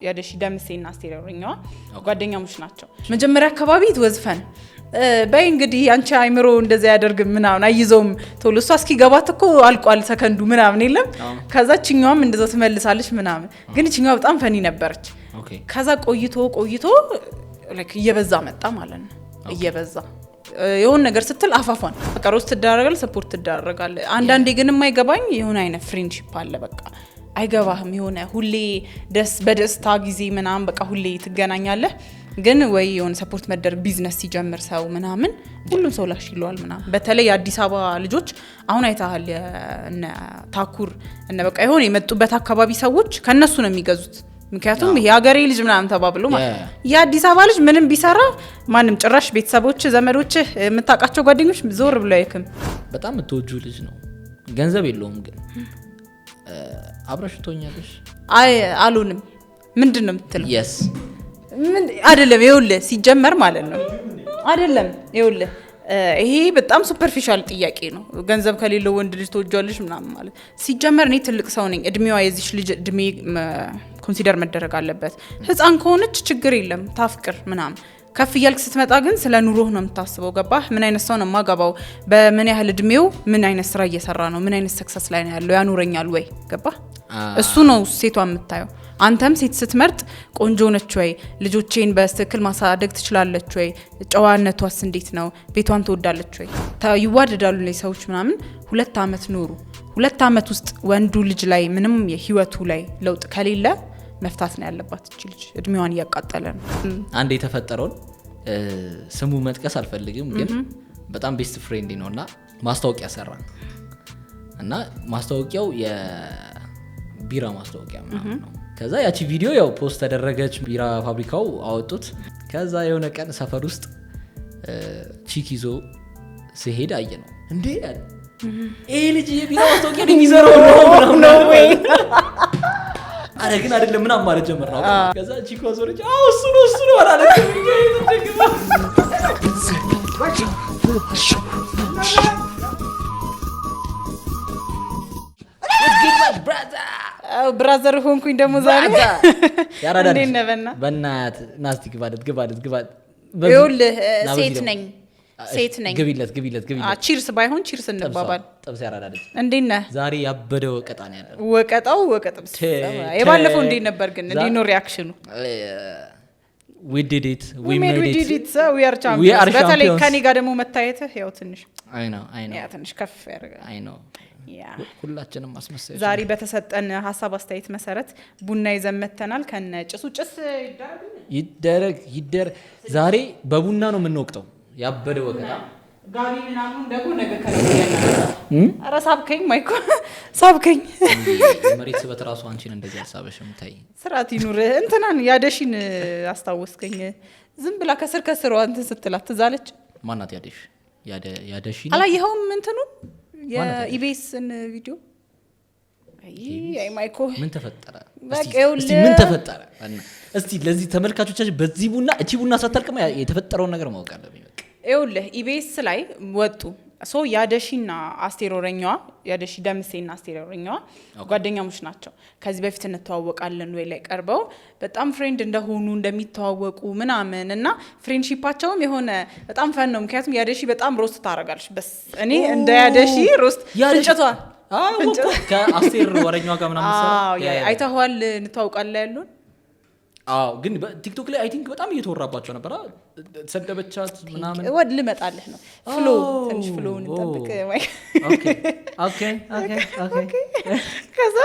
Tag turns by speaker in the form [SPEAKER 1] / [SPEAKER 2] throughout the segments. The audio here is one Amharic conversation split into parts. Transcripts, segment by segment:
[SPEAKER 1] ያደሺ ደምሴና አስቴር ወረኛዋ ጓደኛሞች ናቸው። መጀመሪያ አካባቢ it was fun። በይ እንግዲህ አንቺ አይምሮ እንደዚያ ያደርግ ምናምን አይዘውም ቶሎ፣ እሷ እስኪገባት እኮ አልቋል ሰከንዱ ምናምን የለም። ከዛ ችኛዋም እንደዛ ትመልሳለች ምናምን፣ ግን ችኛዋ በጣም funny ነበረች። ከዛ ቆይቶ ቆይቶ like እየበዛ መጣ ማለት ነው። እየበዛ የሆነ ነገር ስትል አፋፏን በቃ roast ትደራረጋለህ፣ support ትደራረጋለህ። አንዳንዴ ግን የማይገባኝ የሆነ አይነት friendship አለ፣ በቃ አይገባህም። የሆነ ሁሌ ደስ በደስታ ጊዜ ምናምን በቃ ሁሌ ትገናኛለህ፣ ግን ወይ የሆነ support መደረግ ቢዝነስ ሲጀምር ሰው ምናምን ሁሉም ሰው ላሽ ይለዋል ምናምን። በተለይ የአዲስ አበባ ልጆች አሁን አይተሃል፣ እነ ታኩር እነ በቃ የሆነ የመጡበት አካባቢ ሰዎች ከእነሱ ነው የሚገዙት። ምክንያቱም ይሄ የሀገሬ ልጅ ምናምን ተባብሎ ማለት የአዲስ አበባ ልጅ ምንም ቢሰራ ማንም ጭራሽ ቤተሰቦች፣ ዘመዶች፣ የምታውቃቸው ጓደኞች ዞር ብሎ አይክም።
[SPEAKER 2] በጣም የምትወጂው ልጅ ነው፣ ገንዘብ የለውም፣ ግን አብረሽ ትሆኛለሽ?
[SPEAKER 1] አይ አልሆንም። ምንድን ነው የምትለው?
[SPEAKER 2] Yes.
[SPEAKER 1] ምን አይደለም፣ ይኸውልህ ሲጀመር ማለት ነው አይደለም፣ ይኸውልህ ይሄ በጣም superficial ጥያቄ ነው። ገንዘብ ከሌለው ወንድ ልጅ ትወጇለሽ ምናምን ማለት ሲጀመር እኔ ትልቅ ሰው ነኝ። እድሜዋ የዚች ልጅ እድሜ consider መደረግ አለበት። ህፃን ከሆነች ችግር የለም ታፍቅር ምናምን። ከፍ እያልክ ስትመጣ ግን ስለ ኑሮህ ነው የምታስበው። ገባህ? ምን አይነት ሰው ነው የማገባው? በምን ያህል እድሜው ምን አይነት ስራ እየሰራ ነው? ምን አይነት success ላይ ነው ያለው? ያኑረኛል ወይ? ገባህ? እሱ ነው ሴቷ የምታየው። አንተም ሴት ስትመርጥ ቆንጆ ነች ወይ፣ ልጆቼን በትክክል ማሳደግ ትችላለች ወይ፣ ጨዋነቷስ እንዴት ነው፣ ቤቷን ትወዳለች ወይ፣ ይዋደዳሉ ላይ ሰዎች ምናምን 2 አመት ኖሩ። 2 አመት ውስጥ ወንዱ ልጅ ላይ ምንም የህይወቱ ላይ ለውጥ ከሌለ መፍታት ነው ያለባት እቺ ልጅ። እድሜዋን እያቃጠለ ነው።
[SPEAKER 2] አንድ የተፈጠረውን ስሙ መጥቀስ አልፈልግም፣ ግን በጣም best friend ነው እና ማስታወቂያ ሰራ እና ማስታወቂያው የቢራ ማስታወቂያ ምናምን ነው። ከዛ ያቺ ቪዲዮ ያው post ተደረገች፣ ቢራ ፋብሪካው አወጡት። ከዛ የሆነ ቀን ሰፈር ውስጥ chick ይዞ ሲሄድ አየ ነው። እንዴ አለ፣ ይሄ ልጅ የቢራ ማስታወቂያ ነው የሚሰራው ነው ምናምን። አረ ግን አይደለም ምናምን ማለት ጀመር ነው። ከዛ chick ኳ ዞረች፣ አዎ እሱ ነው እሱ ነው አላለችም።
[SPEAKER 1] Brother ሆንኩኝ ደግሞ ዛሬ።
[SPEAKER 2] ያራዳ ልጅ።
[SPEAKER 1] እንዴት ነህ በና?
[SPEAKER 2] በእናትህ ና እስቲ ግባለት ግባለት ግባት።
[SPEAKER 1] ይኸውልህ ሴት ነኝ ሴት ነኝ።
[SPEAKER 2] ግቢለት ግቢለት ግቢለት።
[SPEAKER 1] Cheers ባይሆን cheers እንባባል።
[SPEAKER 2] ጥብስ ያራዳ ልጅ።
[SPEAKER 1] እንዴት ነህ?
[SPEAKER 2] ዛሬ ያበደ ወቀጣ ነው ያለው።
[SPEAKER 1] ወቀጣው ወቀጥብስ። የባለፈው እንዴት ነበር ግን? እንዴት ነው reaction ኑ?
[SPEAKER 2] We did it.
[SPEAKER 1] We made we did it, we are
[SPEAKER 2] We
[SPEAKER 1] champions።
[SPEAKER 2] are
[SPEAKER 1] በተለይ
[SPEAKER 2] champions.
[SPEAKER 1] ከኔ ጋር ደግሞ መታየትህ ያው ትንሽ
[SPEAKER 2] I know, I know.
[SPEAKER 1] Yeah ትንሽ ከፍ ያደርጋል።
[SPEAKER 2] I know.
[SPEAKER 1] Yeah.
[SPEAKER 2] ሁላችንም አስመሳዮች።
[SPEAKER 1] ዛሬ በተሰጠን ሀሳብ አስተያየት መሰረት ቡና ይዘን መተናል። ከነ ጭሱ ጭስ ይደረግ።
[SPEAKER 2] ይደረግ ይደረግ። ዛሬ በቡና ነው የምንወቅጠው። ያበደ ወቀጣ።
[SPEAKER 1] ጋቢ ምናምን ደግሞ ነገ ከነገ ወዲያ እናመጣለን። ኧረ ሳብከኝ ማይኮ ሳብከኝ።
[SPEAKER 2] የመሬት ስበት ራሱ አንቺን እንደዚህ አልሳበሽም። ታይ።
[SPEAKER 1] ስርዓት ይኑርህ። እንትናን ያደሺን አስታወስከኝ። ዝም ብላ ከስር ከስሯ እንትን ስትላት ትዝ አለች።
[SPEAKER 2] ማናት ያደሽ? ያደሺ?
[SPEAKER 1] አላየኸውም እንትኑን የኢቤስን ቪዲዮ? አይ ማይኮ።
[SPEAKER 2] ምን ተፈጠረ?
[SPEAKER 1] በቃ
[SPEAKER 2] እስቲ
[SPEAKER 1] ይኸውልህ።
[SPEAKER 2] ምን ተፈጠረ? እስቲ ለዚህ ተመልካቾቻችን በዚህ ቡና እቺ ቡና ሳታልቅማ የተፈጠረውን ነገር ማወቅ አለብኝ። በቃ።
[SPEAKER 1] ይኸውልህ ኢቤስ ላይ ወጡ። So ያደሺና አስቴር ወረኛዋ፣ ያደሺ ደምሴና አስቴር ወረኛዋ ጓደኛሞች ናቸው። ከዚህ በፊት እንተዋወቃለን ወይ ላይ ቀርበው በጣም friend እንደሆኑ እንደሚተዋወቁ ምናምን እና friendship ኣቸውም የሆነ በጣም fun ነው። ምክንያቱም ያደሺ በጣም roast ታደርጋለች። በስ እኔ እንደ ያደሺ roast ፍንጭቷ
[SPEAKER 2] አዎ እኮ ከአስቴር ወረኛዋ ጋር ምናምን ሰራ።
[SPEAKER 1] አዎ፣ አይተኸዋል? እንተዋውቃለን ያሉን።
[SPEAKER 2] አዎ፣ ግን በቲክቶክ ላይ I think በጣም እየተወራባቸው ነበር። ሰደበቻት ምናምን።
[SPEAKER 1] ወድ ልመጣልህ ነው። Flow ትንሽ flow ውን እንጠብቅ።
[SPEAKER 2] Okay.
[SPEAKER 1] ከዛ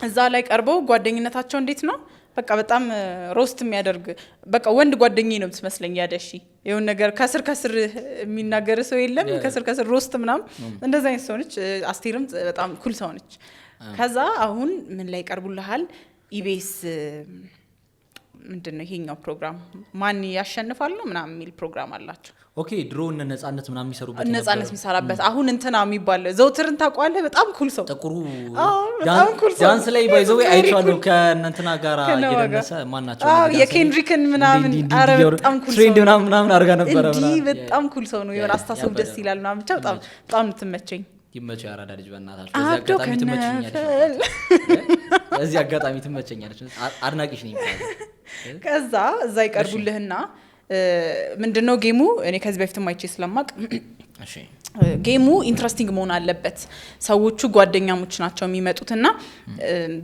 [SPEAKER 1] እዛ ላይ ቀርበው ጓደኝነታቸው እንዴት ነው በቃ በጣም roast የሚያደርግ በቃ ወንድ ጓደኛዬ ነው የምትመስለኝ። ያደሺ የሆነ ነገር ከስር ከስር የሚናገር ሰው የለም፣ ከስር ከስር roast ምናምን እንደዛ አይነት ሰው ነች። አስቴርም በጣም cool ሰው ነች። ከዛ አሁን ምን ላይ ይቀርቡልሃል? ኢቤስ ምንድን ነው ይሄኛው ፕሮግራም ማን ያሸንፋል ነው ምናምን የሚል ፕሮግራም አላቸው።
[SPEAKER 2] Okay፣ ድሮ እነ ነጻነት ምናምን የሚሰሩበት
[SPEAKER 1] ነጻነት
[SPEAKER 2] የነበረው።
[SPEAKER 1] የሚሰራበት አሁን እንትና የሚባል ዘውትርን ታውቀዋለህ? በጣም cool ሰው።
[SPEAKER 2] ጥቁሩ።
[SPEAKER 1] አዎ፣ በጣም cool ሰው።
[SPEAKER 2] ዳንስ ላይ by the way
[SPEAKER 1] Very
[SPEAKER 2] አይቼዋለሁ።
[SPEAKER 1] cool.
[SPEAKER 2] ከእነንትና ጋር
[SPEAKER 1] ከነዋ ጋር።
[SPEAKER 2] እየደነሰ ማን ናቸው?
[SPEAKER 1] አዎ፣
[SPEAKER 2] እነዚህ ዳንሰኞች?
[SPEAKER 1] የኬንድሪክን ምናምን።
[SPEAKER 2] እንዲህ እንዲህ
[SPEAKER 1] ኧረ
[SPEAKER 2] እንዲህ
[SPEAKER 1] በጣም cool
[SPEAKER 2] trend
[SPEAKER 1] ሰው።
[SPEAKER 2] ምናምን ምናምን አድርጋ ነበረ
[SPEAKER 1] እንዲህ
[SPEAKER 2] ምናምን።
[SPEAKER 1] በጣም cool ሰው ነው። የሆነ አስተሳሰቡ
[SPEAKER 2] ያበደ
[SPEAKER 1] ደስ
[SPEAKER 2] ነው።
[SPEAKER 1] ይላል ምናምን። ብቻ በጣም በጣም የምትመቸኝ።
[SPEAKER 2] ይመቸው ያራዳ ልጅ በእናታችሁ። በዚህ
[SPEAKER 1] አብዶ
[SPEAKER 2] አጋጣሚ ትመችኛለሽ።
[SPEAKER 1] ከነፈል።
[SPEAKER 2] በዚህ አጋጣሚ ትመቸኛለች፣ አድናቂሽ ነኝ።
[SPEAKER 1] ከዛ እዛ ይቀርቡልህና ምንድነው game ኡ፣ እኔ ከዚህ በፊትም አይቼ ስለማቅ game ኡ interesting መሆን አለበት። ሰዎቹ ጓደኛሞች ናቸው የሚመጡትና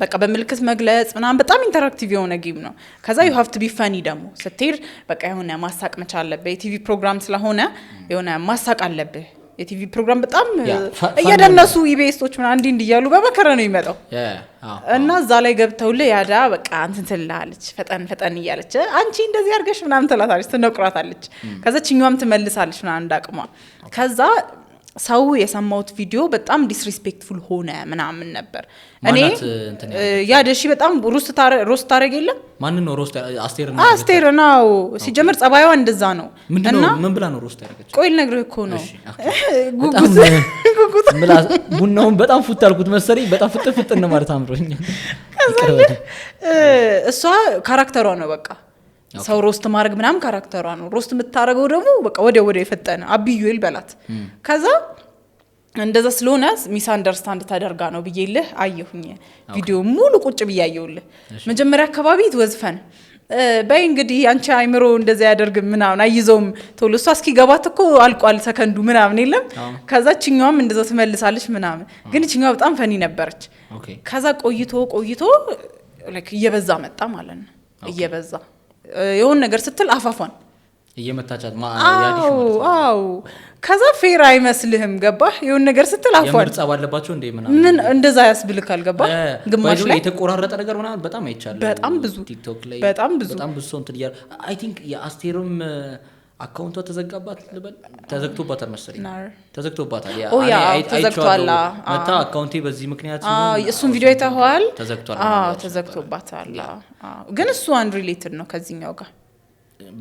[SPEAKER 1] በቃ በምልክት መግለጽ ምናምን በጣም interactive የሆነ game ነው። ከዛ you have to be funny ደግሞ ስትሄድ በቃ የሆነ ማሳቅ መቻል አለብህ። የቲቪ ፕሮግራም ስለሆነ የሆነ ማሳቅ አለብህ። የቲቪ ፕሮግራም በጣም እየደነሱ ኢቢኤሶች ምናምን እንዲህ እንዲህ እያሉ በመከራ ነው የሚመጣው። እና እዛ ላይ ገብተውልህ ያዳ በቃ እንትን ትልሃለች፣ ፈጠን ፈጠን እያለች አንቺ እንደዚህ አድርገሽ ምናምን ትላታለች፣ ትነቁራታለች። ከዛ ችኛዋም ትመልሳለች ምናምን እንዳቅሟ። ከዛ ሰው የሰማሁት ቪዲዮ በጣም disrespectful ሆነ ምናምን ነበር። እኔ
[SPEAKER 2] ማናት እንትን
[SPEAKER 1] ያደሺ በጣም roast ታረግ የለም።
[SPEAKER 2] ማንን ነው roast? አስቴር?
[SPEAKER 1] አስቴር ነው። ሲጀምር ጸባይዋ እንደዛ ነው።
[SPEAKER 2] ምንድነው?
[SPEAKER 1] እና
[SPEAKER 2] ምን ብላ ነው roast ያደረገችው?
[SPEAKER 1] ቆይ ልነግርህ እኮ ነው።
[SPEAKER 2] እሺ፣ okay።
[SPEAKER 1] ጉጉት ጉጉት።
[SPEAKER 2] ቡናውን በጣም ፉት አልኩት መሰለኝ። በጣም ፍጥን ፍጥን ማለት አምሮኛል።
[SPEAKER 1] እሷ character ዋ ነው፣ በቃ ሰው roast ማድረግ ምናምን character ዋ ነው። Roast የምታደርገው ደግሞ በቃ ወዲያ ወዲያ የፈጠነ አብዩኤል በላት። ከዛ እንደዛ ስለሆነ misunderstand ተደርጋ ነው ብዬልህ አየሁኝ። ቪዲዮ ሙሉ ቁጭ ብዬ አየሁልህ። መጀመሪያ አካባቢ was fun፣ በይ እንግዲህ አንቺ አይምሮ እንደዚያ ያደርግ ምናምን አይይዘውም ቶሎ፣ እሷ እስኪገባት እኮ አልቋል ሰከንዱ ምናምን የለም። ከዛ ችኛዋም እንደዛ ትመልሳለች ምናምን፣ ግን ችኛዋ በጣም funny ነበረች። ከዛ ቆይቶ ቆይቶ like እየበዛ መጣ ማለት ነው። እየበዛ የሆነ ነገር ስትል አፋፏን
[SPEAKER 2] እየመታቻት ያዲሽ
[SPEAKER 1] አዎ
[SPEAKER 2] ማለት ነው።
[SPEAKER 1] አዎ። ከዛ fair አይመስልህም፣ ገባህ? የሆነ ነገር ስትል አፏን
[SPEAKER 2] የምር ጸብ አለባቸው እንደ ምናምን።
[SPEAKER 1] ምን እንደዛ ያስብልካል፣ ገባህ? ግማሽ
[SPEAKER 2] by the way
[SPEAKER 1] ላይ
[SPEAKER 2] የተቆራረጠ ነገር ምናምን በጣም አይቻለሁ።
[SPEAKER 1] በጣም ብዙ።
[SPEAKER 2] ቲክቶክ ላይ
[SPEAKER 1] በጣም ብዙ።
[SPEAKER 2] በጣም ብዙ ሰው እንትን እያለ I think የአስቴርም account ዋ ተዘጋባት ልበል፣ ተዘግቶባታል መሰለኝ።
[SPEAKER 1] ናር።
[SPEAKER 2] ተዘግቶባታል። ያ
[SPEAKER 1] ኦ yeah
[SPEAKER 2] እኔ
[SPEAKER 1] ተዘግቷል።
[SPEAKER 2] አይቼዋለሁ። መታ account ኤ በዚህ ምክንያት ሲሆን
[SPEAKER 1] እሱን ቪዲዮ አይተኸዋል?
[SPEAKER 2] ተዘግቷል
[SPEAKER 1] አዎ
[SPEAKER 2] ምናምን ያለች።
[SPEAKER 1] ተዘግቶባታል። አዎ። ግን እሱ unrelated ነው ከዚህኛው ጋር።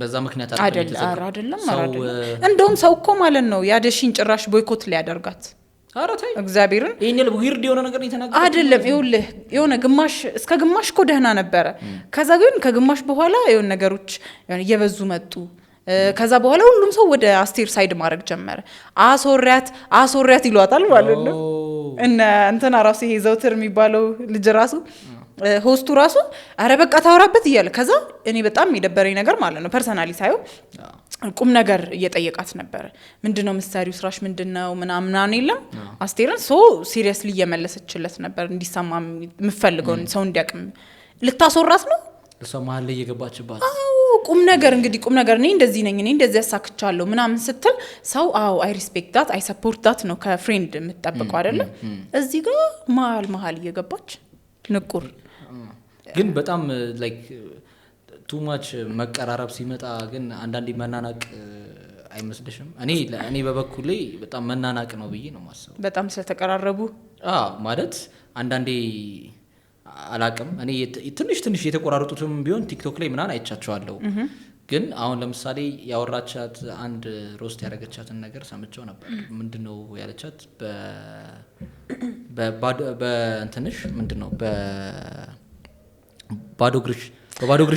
[SPEAKER 2] በዛ ምክንያት
[SPEAKER 1] አይደል?
[SPEAKER 2] የተዘጋው።
[SPEAKER 1] ኧረ አይደለም፣ ኧረ
[SPEAKER 2] ሰው
[SPEAKER 1] አይደለም። እንደውም ሰው እኮ ማለት ነው ያደሺን ጭራሽ boycott ሊያደርጋት
[SPEAKER 2] ኧረ ተይ።
[SPEAKER 1] እግዚአብሔርን።
[SPEAKER 2] ይሄን ያህል weird የሆነ ነገር ነው የተናገረው?
[SPEAKER 1] አይደለም፣ ይኸውልህ የሆነ ግማሽ እስከ ግማሽ እኮ ደህና ነበረ። ከዛ ግን ከግማሽ በኋላ የሆነ ነገሮች የሆነ እየበዙ መጡ። ከዛ በኋላ ሁሉም ሰው ወደ አስቴር side ማድረግ ጀመረ። አሶሪያት አሶሪያት ይሏታል ማለት ነው። እነ እንትና ራሱ ይሄ ዘውትር የሚባለው ልጅ ራሱ host ኡ ራሱ አረ በቃ ታወራበት እያለ። ከዛ እኔ በጣም የደበረኝ ነገር ማለት ነው personally ሳየው ቁም ነገር እየጠየቃት ነበረ። ምንድነው ምሳሪው ስራሽ ምንድነው ምናምን ምናምን የለም፣ አስቴርን so seriously እየመለሰችለት ነበር፣ እንዲሰማ የምፈልገውን ሰው እንዲያቅም ልታስወራት ነው።
[SPEAKER 2] እሷ መሀል ላይ እየገባችባት።
[SPEAKER 1] አዎ፣ ቁም ነገር እንግዲህ ቁም ነገር እኔ እንደዚህ ነኝ፣ እኔ እንደዚህ ያሳክቻለሁ ምናምን ስትል ሰው አዎ I respect that፣ I support that ነው ከ friend የምትጠብቀው አይደለም። እዚህ ጋር መሀል መሀል እየገባች ንቁር።
[SPEAKER 2] ግን በጣም like too much መቀራረብ ሲመጣ ግን አንዳንዴ መናናቅ አይመስልሽም? እኔ በበኩሌ በጣም መናናቅ ነው ብዬ ነው የማስበው።
[SPEAKER 1] በጣም ስለተቀራረቡ።
[SPEAKER 2] አዎ፣ ማለት አንዳንዴ አላቅም፣ እኔ ትንሽ ትንሽ የተቆራረጡትም ቢሆን ቲክቶክ ላይ ምናምን አይቻቸዋለሁ። ግን አሁን ለምሳሌ ያወራቻት አንድ roast ያደረገቻትን ነገር ሰምቸው ነበር። ምንድን ነው ያለቻት? በእንትንሽ ምንድን ነው በባዶ እግርሽ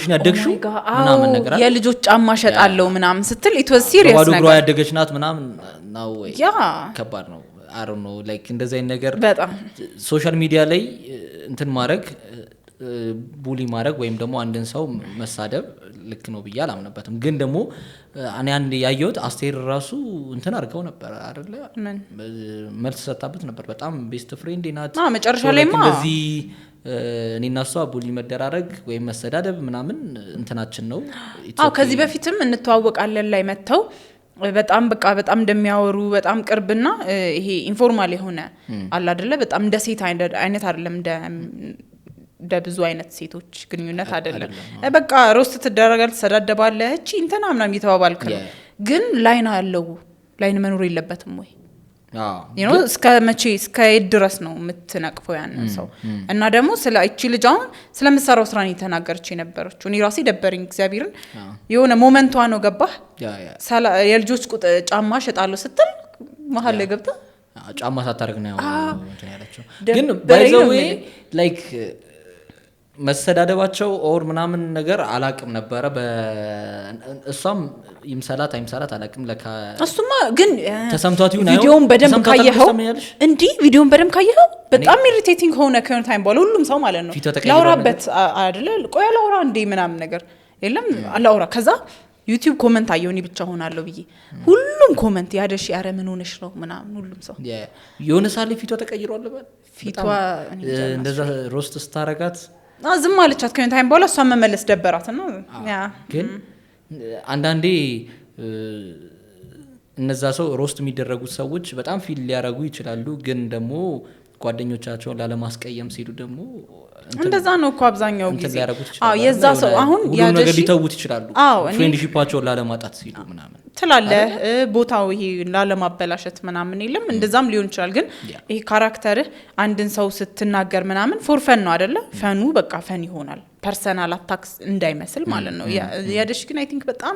[SPEAKER 2] ነው ያደግሽው
[SPEAKER 1] Oh my God፣
[SPEAKER 2] ምናምን
[SPEAKER 1] አዎ፣
[SPEAKER 2] ነገር አለ።
[SPEAKER 1] የልጆች ጫማ ሸጣለው ምናምን ስትል it was serious
[SPEAKER 2] በባዶ እግሯ
[SPEAKER 1] ነገር።
[SPEAKER 2] ያደገች ናት ምናምን ነው ወይ? ከባድ ነው። I don't know፣ like እንደዚህ አይነት ነገር
[SPEAKER 1] በጣም።
[SPEAKER 2] Social media ላይ እንትን ማድረግ፣ bully ማድረግ ወይም ደግሞ አንድን ሰው መሳደብ ልክ ነው ብዬ አላምንበትም። ግን ደግሞ እኔ አንድ ያየሁት አስቴር ራሱ እንትን አድርገው ነበር አይደለ?
[SPEAKER 1] ምን?
[SPEAKER 2] መልስ ሰጥታበት ነበር። በጣም best friend ናት።
[SPEAKER 1] መጨረሻ
[SPEAKER 2] So like
[SPEAKER 1] ላይማ
[SPEAKER 2] እንደዚህ እኔና እሷ bully መደራረግ ወይም መሰዳደብ ምናምን እንትናችን ነው። It's
[SPEAKER 1] አዎ
[SPEAKER 2] okay.
[SPEAKER 1] ከዚህ በፊትም እንተዋወቃለን ላይ መጥተው በጣም በቃ በጣም እንደሚያወሩ፣ በጣም ቅርብና ይሄ informal የሆነ አለ አይደለ፣ በጣም እንደ ሴት አይነት አይደለም፣ እንደ ብዙ አይነት ሴቶች ግንኙነት አይደለም። በቃ roast ትደረጋል፣ ትሰዳደባለህ፣ እቺ እንትና ምናምን እየተባባልክ ነው። ግን line አለው፣ line መኖር የለበትም ወይ? እስከ መቼ፣ እስከ የት ድረስ ነው የምትነቅፈው ያንን ሰው? እና ደግሞ ስለ እቺ ልጅ አሁን ስለምሰራው ስራ ነው የተናገረች የነበረችው። እኔ ራሴ ደበረኝ እግዚአብሔርን። የሆነ moment ዋ ነው፣ ገባህ? የልጆች ጫማ ሸጣለሁ ስትል መሀል ላይ ገብታ
[SPEAKER 2] ጫማ ሳታደርግ ነው እንትን ያለችው። ግን
[SPEAKER 1] ደበረኝ ነው
[SPEAKER 2] by the way
[SPEAKER 1] የምልህ።
[SPEAKER 2] Like መሰዳደባቸው or ምናምን ነገር አላቅም ነበረ። እሷም ይምሰላት አይምሰላት አላቅም። ለካ
[SPEAKER 1] እሱማ ግን
[SPEAKER 2] ተሰምቷት ይሁን አይሆን?
[SPEAKER 1] ቪዲዮውን በደንብ
[SPEAKER 2] ተሰምቷታል
[SPEAKER 1] ካየኸው
[SPEAKER 2] ትሰማኛለሽ?
[SPEAKER 1] እንዲህ ቪዲዮውን በደንብ ካየኸው በጣም irritating ሆነ ከሆነ time በኋላ ሁሉም ሰው ማለት ነው።
[SPEAKER 2] ፊቷ ተቀይሯል።
[SPEAKER 1] ላውራበት አይደለ? ቆይ ላውራ እንዴ ምናምን ነገር የለም ላውራ። ከዛ YouTube comment አየሁ እኔ ብቻ ሆናለሁ ብዬ፣ ሁሉም comment ያደሽ ያረ ምን ሆነሽ ነው ምናምን ሁሉም ሰው።
[SPEAKER 2] የሆነ ሳለ ፊቷ ተቀይሯል በል።
[SPEAKER 1] ፊቷ
[SPEAKER 2] በጣም
[SPEAKER 1] እኔ እንጃ።
[SPEAKER 2] እንደዛ roast ስታረጋት
[SPEAKER 1] ዝም አለቻት። ከሆነ time በኋላ እሷን መመለስ ደበራት እና yeah።
[SPEAKER 2] ግን አንዳንዴ እነዛ ሰው roast የሚደረጉት ሰዎች በጣም feel ሊያደርጉ ይችላሉ። ግን ደግሞ ጓደኞቻቸውን ላለማስቀየም ሲሉ ደግሞ
[SPEAKER 1] እንደዛ ነው እኮ አብዛኛው
[SPEAKER 2] እንትን
[SPEAKER 1] ጊዜ።
[SPEAKER 2] ሊያደርጉት ይችላሉ።
[SPEAKER 1] አዎ፣ የዛ ሰው
[SPEAKER 2] የሆነ
[SPEAKER 1] አሁን
[SPEAKER 2] ሁሉም ነገር
[SPEAKER 1] ያደሺ
[SPEAKER 2] ሊተዉት ይችላሉ።
[SPEAKER 1] አዎ፣
[SPEAKER 2] friendship ኣቸውን ላለማጣት ሲሉ ምናምን።
[SPEAKER 1] ትላለህ ቦታው ይሄ ላለማበላሸት ምናምን የለም እንደዛም ሊሆን ይችላል። ግን ይሄ character ህ አንድን ሰው ስትናገር ምናምን for fun ነው አደለ? Fun ኡ በቃ fun ይሆናል፣ personal attack እንዳይመስል ማለት ነው። ያደሽ ግን I think በጣም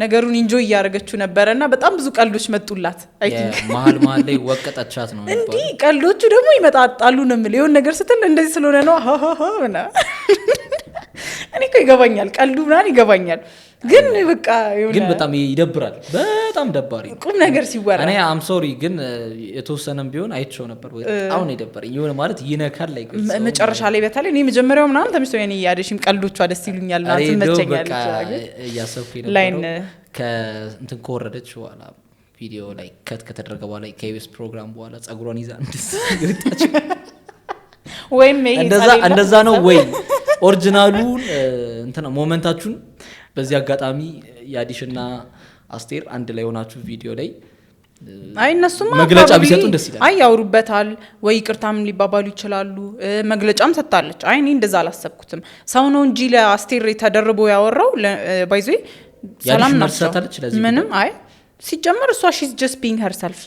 [SPEAKER 1] ነገሩን enjoy እያደረገችው ነበረ እና በጣም ብዙ ቀልዶች መጡላት I think።
[SPEAKER 2] መሀል መሀል ላይ ወቀጠቻት ነው የሚባለው።
[SPEAKER 1] እንዲህ ቀልዶቹ ደግሞ ይመጣጣሉ ነው የምልህ። የሆነ ነገር ስትል እንደዚህ ስለሆነ ነው ሀሀሀ ምናምን። እኔ እኮ ይገባኛል፣ ቀልዱ ምናምን ይገባኛል። ግን በቃ የሆነ
[SPEAKER 2] ግን በጣም ይደብራል። በጣም ደባሪ ነው።
[SPEAKER 1] ቁም ነገር ሲወራ።
[SPEAKER 2] እኔ I'm sorry ግን የተወሰነም ቢሆን አይቼው ነበር። በጣም ነው የደበረኝ። የሆነ ማለት ይነካል ላይ
[SPEAKER 1] መጨረሻ ላይ በተለይ እኔ መጀመሪያው ምናምን ተመችቶኝ እኔ ያደሽም ቀልዶቿ ደስ ይሉኛል ምናምን ትመቸኛለች። ግን
[SPEAKER 2] እያሰብኩ
[SPEAKER 1] ላይን
[SPEAKER 2] የነበረው ከእንትን ከወረደች በኋላ ቪዲዮ ላይ cut ከተደረገ በኋላ ከዩኤስ ፕሮግራም በኋላ ጸጉሯን ይዛ እንደዚህ የወጣች
[SPEAKER 1] ወይም ይሄ
[SPEAKER 2] እንደዛ
[SPEAKER 1] ጸሌላ
[SPEAKER 2] እንደዛ ነው ወይ original ኡን እንትን moment ኣችሁን በዚህ አጋጣሚ የአዲሽና አስቴር አንድ ላይ ሆናችሁ ቪዲዮ ላይ
[SPEAKER 1] አይ እነሱማ
[SPEAKER 2] መግለጫ
[SPEAKER 1] probably
[SPEAKER 2] ቢሰጡን ደስ ይላል።
[SPEAKER 1] አይ ያወሩበታል ወይ ይቅርታም ሊባባሉ ይችላሉ። መግለጫም ሰጥታለች። አይ እኔ እንደዛ አላሰብኩትም፣ ሰው ነው እንጂ ለአስቴር ተደርቦ ያወራው by the way ሰላም
[SPEAKER 2] መልስ
[SPEAKER 1] ናቸው።
[SPEAKER 2] ሰጥታለች ለዚህ?
[SPEAKER 1] ምንም አይ ሲጀመር እሷ she's just being herself፣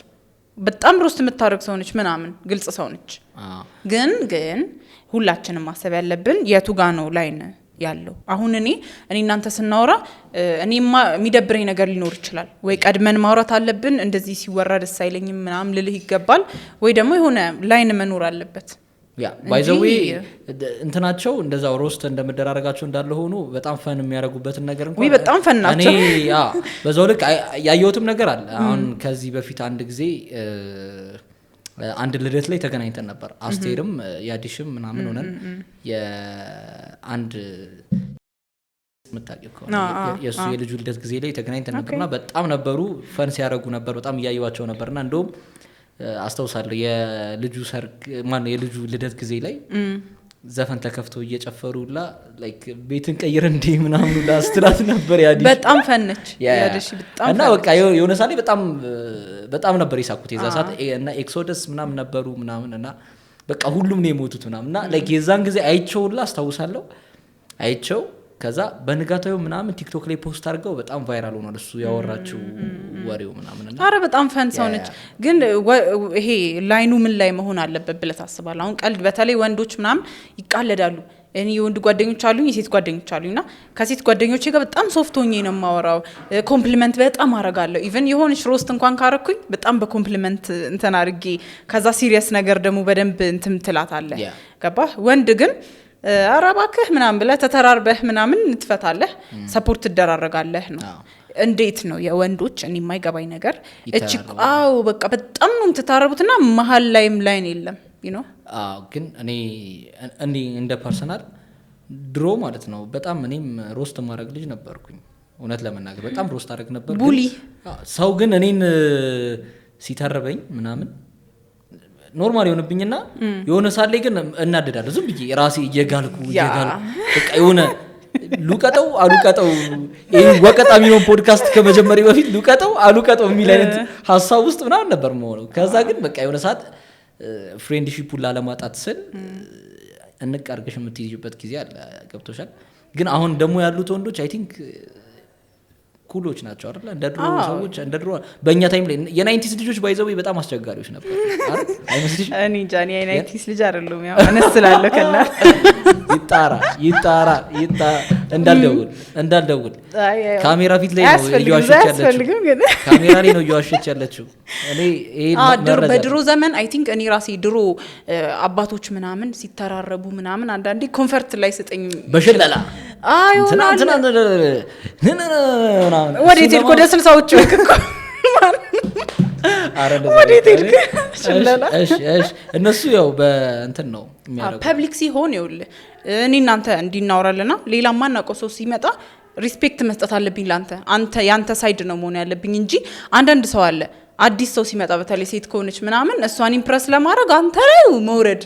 [SPEAKER 1] በጣም roast የምታደርግ ሰው ነች ምናምን፣ ግልጽ ሰው ነች። ግን ሁላችንም ማሰብ ያለብን የቱ ጋ ነው line ያለው። አሁን እኔ እናንተ ስናወራ እኔማ የሚደብረኝ ነገር ሊኖር ይችላል ወይ ቀድመን ማውራት አለብን። እንደዚህ ሲወራ ደስ አይለኝም ምናምን ልልህ ይገባል፣ ወይ ደግሞ የሆነ line መኖር አለበት።
[SPEAKER 2] Yeah, by the way
[SPEAKER 1] እንጂ
[SPEAKER 2] እንትናቸው እንደዛው roast እንደመደራረጋቸው እንዳለ ሆኖ በጣም fun የሚያደርጉበትን ነገር እንኳን
[SPEAKER 1] ውይ በጣም fun ናቸው።
[SPEAKER 2] እኔ yeah በዛው ልክ ያየሁትም ነገር አለ። አሁን ከዚህ በፊት አንድ ጊዜ አንድ ልደት ላይ ተገናኝተን ነበር። አስቴርም የአዲሽም ምናምን ሆነን የአንድ የምታውቂው ከሆነ የእሱ የልጁ ልደት ጊዜ ላይ ተገናኝተን ነበርና በጣም ነበሩ fun ሲያደርጉ ነበር። በጣም እያየዋቸው ነበርና እንደውም አስታውሳለሁ የልጁ ሰርግ ማነው የልጁ ልደት ጊዜ ላይ ዘፈን ተከፍቶ እየጨፈሩ ሁላ like ቤትን ቀይረ እንዲህ ምናምን ሁላ ስትላት ነበር ያዲሽ።
[SPEAKER 1] በጣም fun ነች ያደሽ በጣም
[SPEAKER 2] እና
[SPEAKER 1] fun
[SPEAKER 2] በቃ የሆነ ሰዓት ላይ በጣም በጣም ነበር የሳኩት የዛ ሰዓት እና ኤክሶደስ ምናምን ነበሩ ምናምን እና በቃ ሁሉም ነው የሞቱት ምናምን እና like የዛን ጊዜ አይቼው ሁላ አስታውሳለሁ። አይቼው ከዛ በንጋታው ምናምን TikTok ላይ post አድርገው በጣም viral ሆኗል እሱ ያወራችው ወሬው ምናምን እና
[SPEAKER 1] አረ በጣም fun ሰው ነች። ግን ይሄ line ኡ ምን ላይ መሆን አለበት ብለህ ታስባለህ? አሁን ቀልድ በተለይ ወንዶች ምናምን ይቃለዳሉ። እኔ የወንድ ጓደኞች አሉኝ፣ የሴት ጓደኞች አሉኝ እና ከሴት ጓደኞቼ ጋር በጣም soft ሆኜ ነው የማወራው። Compliment በጣም አረጋለሁ። Even የሆነች roast እንኳን ካረኩኝ በጣም በ compliment እንትን አድርጌ ከዛ serious ነገር ደግሞ በደንብ እንትን ትላታለህ። ገባህ? ወንድ ግን ኧረ እባክህ ምናምን ብለህ ተተራርበህ ምናምን ትፈታለህ፣ support ትደራረጋለህ ነው። እንዴት ነው የወንዶች እኔ የማይገባኝ ነገር እቺ
[SPEAKER 2] ይተራረባሉ።
[SPEAKER 1] አዎ በቃ በጣም ነው የምትታረቡትና መሀል ላይም line የለም you know።
[SPEAKER 2] አዎ ግን እኔ እንደ personal ድሮ ማለት ነው በጣም እኔም roast ማድረግ ልጅ ነበርኩኝ። እውነት ለመናገር በጣም roast አደረግ ነበር።
[SPEAKER 1] Bully።
[SPEAKER 2] አዎ፣ ሰው ግን እኔን ሲተርበኝ ምናምን normal የሆንብኝና የሆነ ሰዓት ላይ ግን እናደዳለሁ። ዝም ብዬ ራሴ እየጋልኩ እየጋልኩ በቃ የሆነ ሉቀጠው አሉቀጠው ይህ ወቀጣ የሚለውን ፖድካስት ከመጀመሪያ በፊት ሉቀጠው አሉቀጠው የሚል አይነት ሀሳብ ውስጥ ምናምን ነበር መሆነው። ከዛ ግን በቃ የሆነ ሰዓት friendship ኡን ላለማጣት ስል እንቅ አድርገሽ የምትይዥበት ጊዜ አለ። ገብቶሻል። ግን አሁን ደግሞ ያሉት ወንዶች I think cool ኦች ናቸው አይደለ? እንደ ድሮ ሰዎች እንደ ድሮ በእኛ time ላይ የ 90s ልጆች by the way በጣም አስቸጋሪዎች ነበር አይደል? አይመስልሽም?
[SPEAKER 1] እኔ እንጃ፣ እኔ የ 90s ልጅ አይደለሁም። ያው አነስ ስላለሁ ከና
[SPEAKER 2] ይጣራ ይጣራ ይጣራ። እንዳልደውል እንዳልደውል።
[SPEAKER 1] አይ፣ አይ፣
[SPEAKER 2] ካሜራ ፊት ላይ ነው
[SPEAKER 1] አያስፈልግም፣
[SPEAKER 2] እየዋሸች
[SPEAKER 1] እዛ
[SPEAKER 2] ያለችው።
[SPEAKER 1] አያስፈልግም ግን።
[SPEAKER 2] ካሜራ ላይ ነው እየዋሸች ያለችው። እኔ ይሄን መረጃ
[SPEAKER 1] በድሮ ዘመን I think እኔ ራሴ ድሮ አባቶች ምናምን ሲተራረቡ ምናምን አንዳንዴ comfort ላይ ስጠኝ
[SPEAKER 2] በሽለላ
[SPEAKER 1] አይ
[SPEAKER 2] እንትና
[SPEAKER 1] ይሆናል።
[SPEAKER 2] እንትና ምናምን።
[SPEAKER 1] ወዴት ሄድክ? ወደ 60ዎቹ ሄድክ እኮ።
[SPEAKER 2] ኧረ እንደዛ
[SPEAKER 1] ወዴት
[SPEAKER 2] አይደለም።
[SPEAKER 1] ሄድክ? ሽለላ።
[SPEAKER 2] እሺ፣ እሺ። እነሱ ያው በእንትን ነው የሚያደርጉት።
[SPEAKER 1] Public ሲሆን ይኸውልህ እኔ እናንተ እንዲናወራልና ሌላ ማናውቀው ሰው ሲመጣ respect መስጠት አለብኝ ለአንተ። አንተ ያንተ side ነው መሆን ያለብኝ እንጂ አንዳንድ ሰው አለ፣ አዲስ ሰው ሲመጣ በተለይ ሴት ከሆነች ምናምን እሷን impress ለማድረግ አንተ ላይ መውረድ።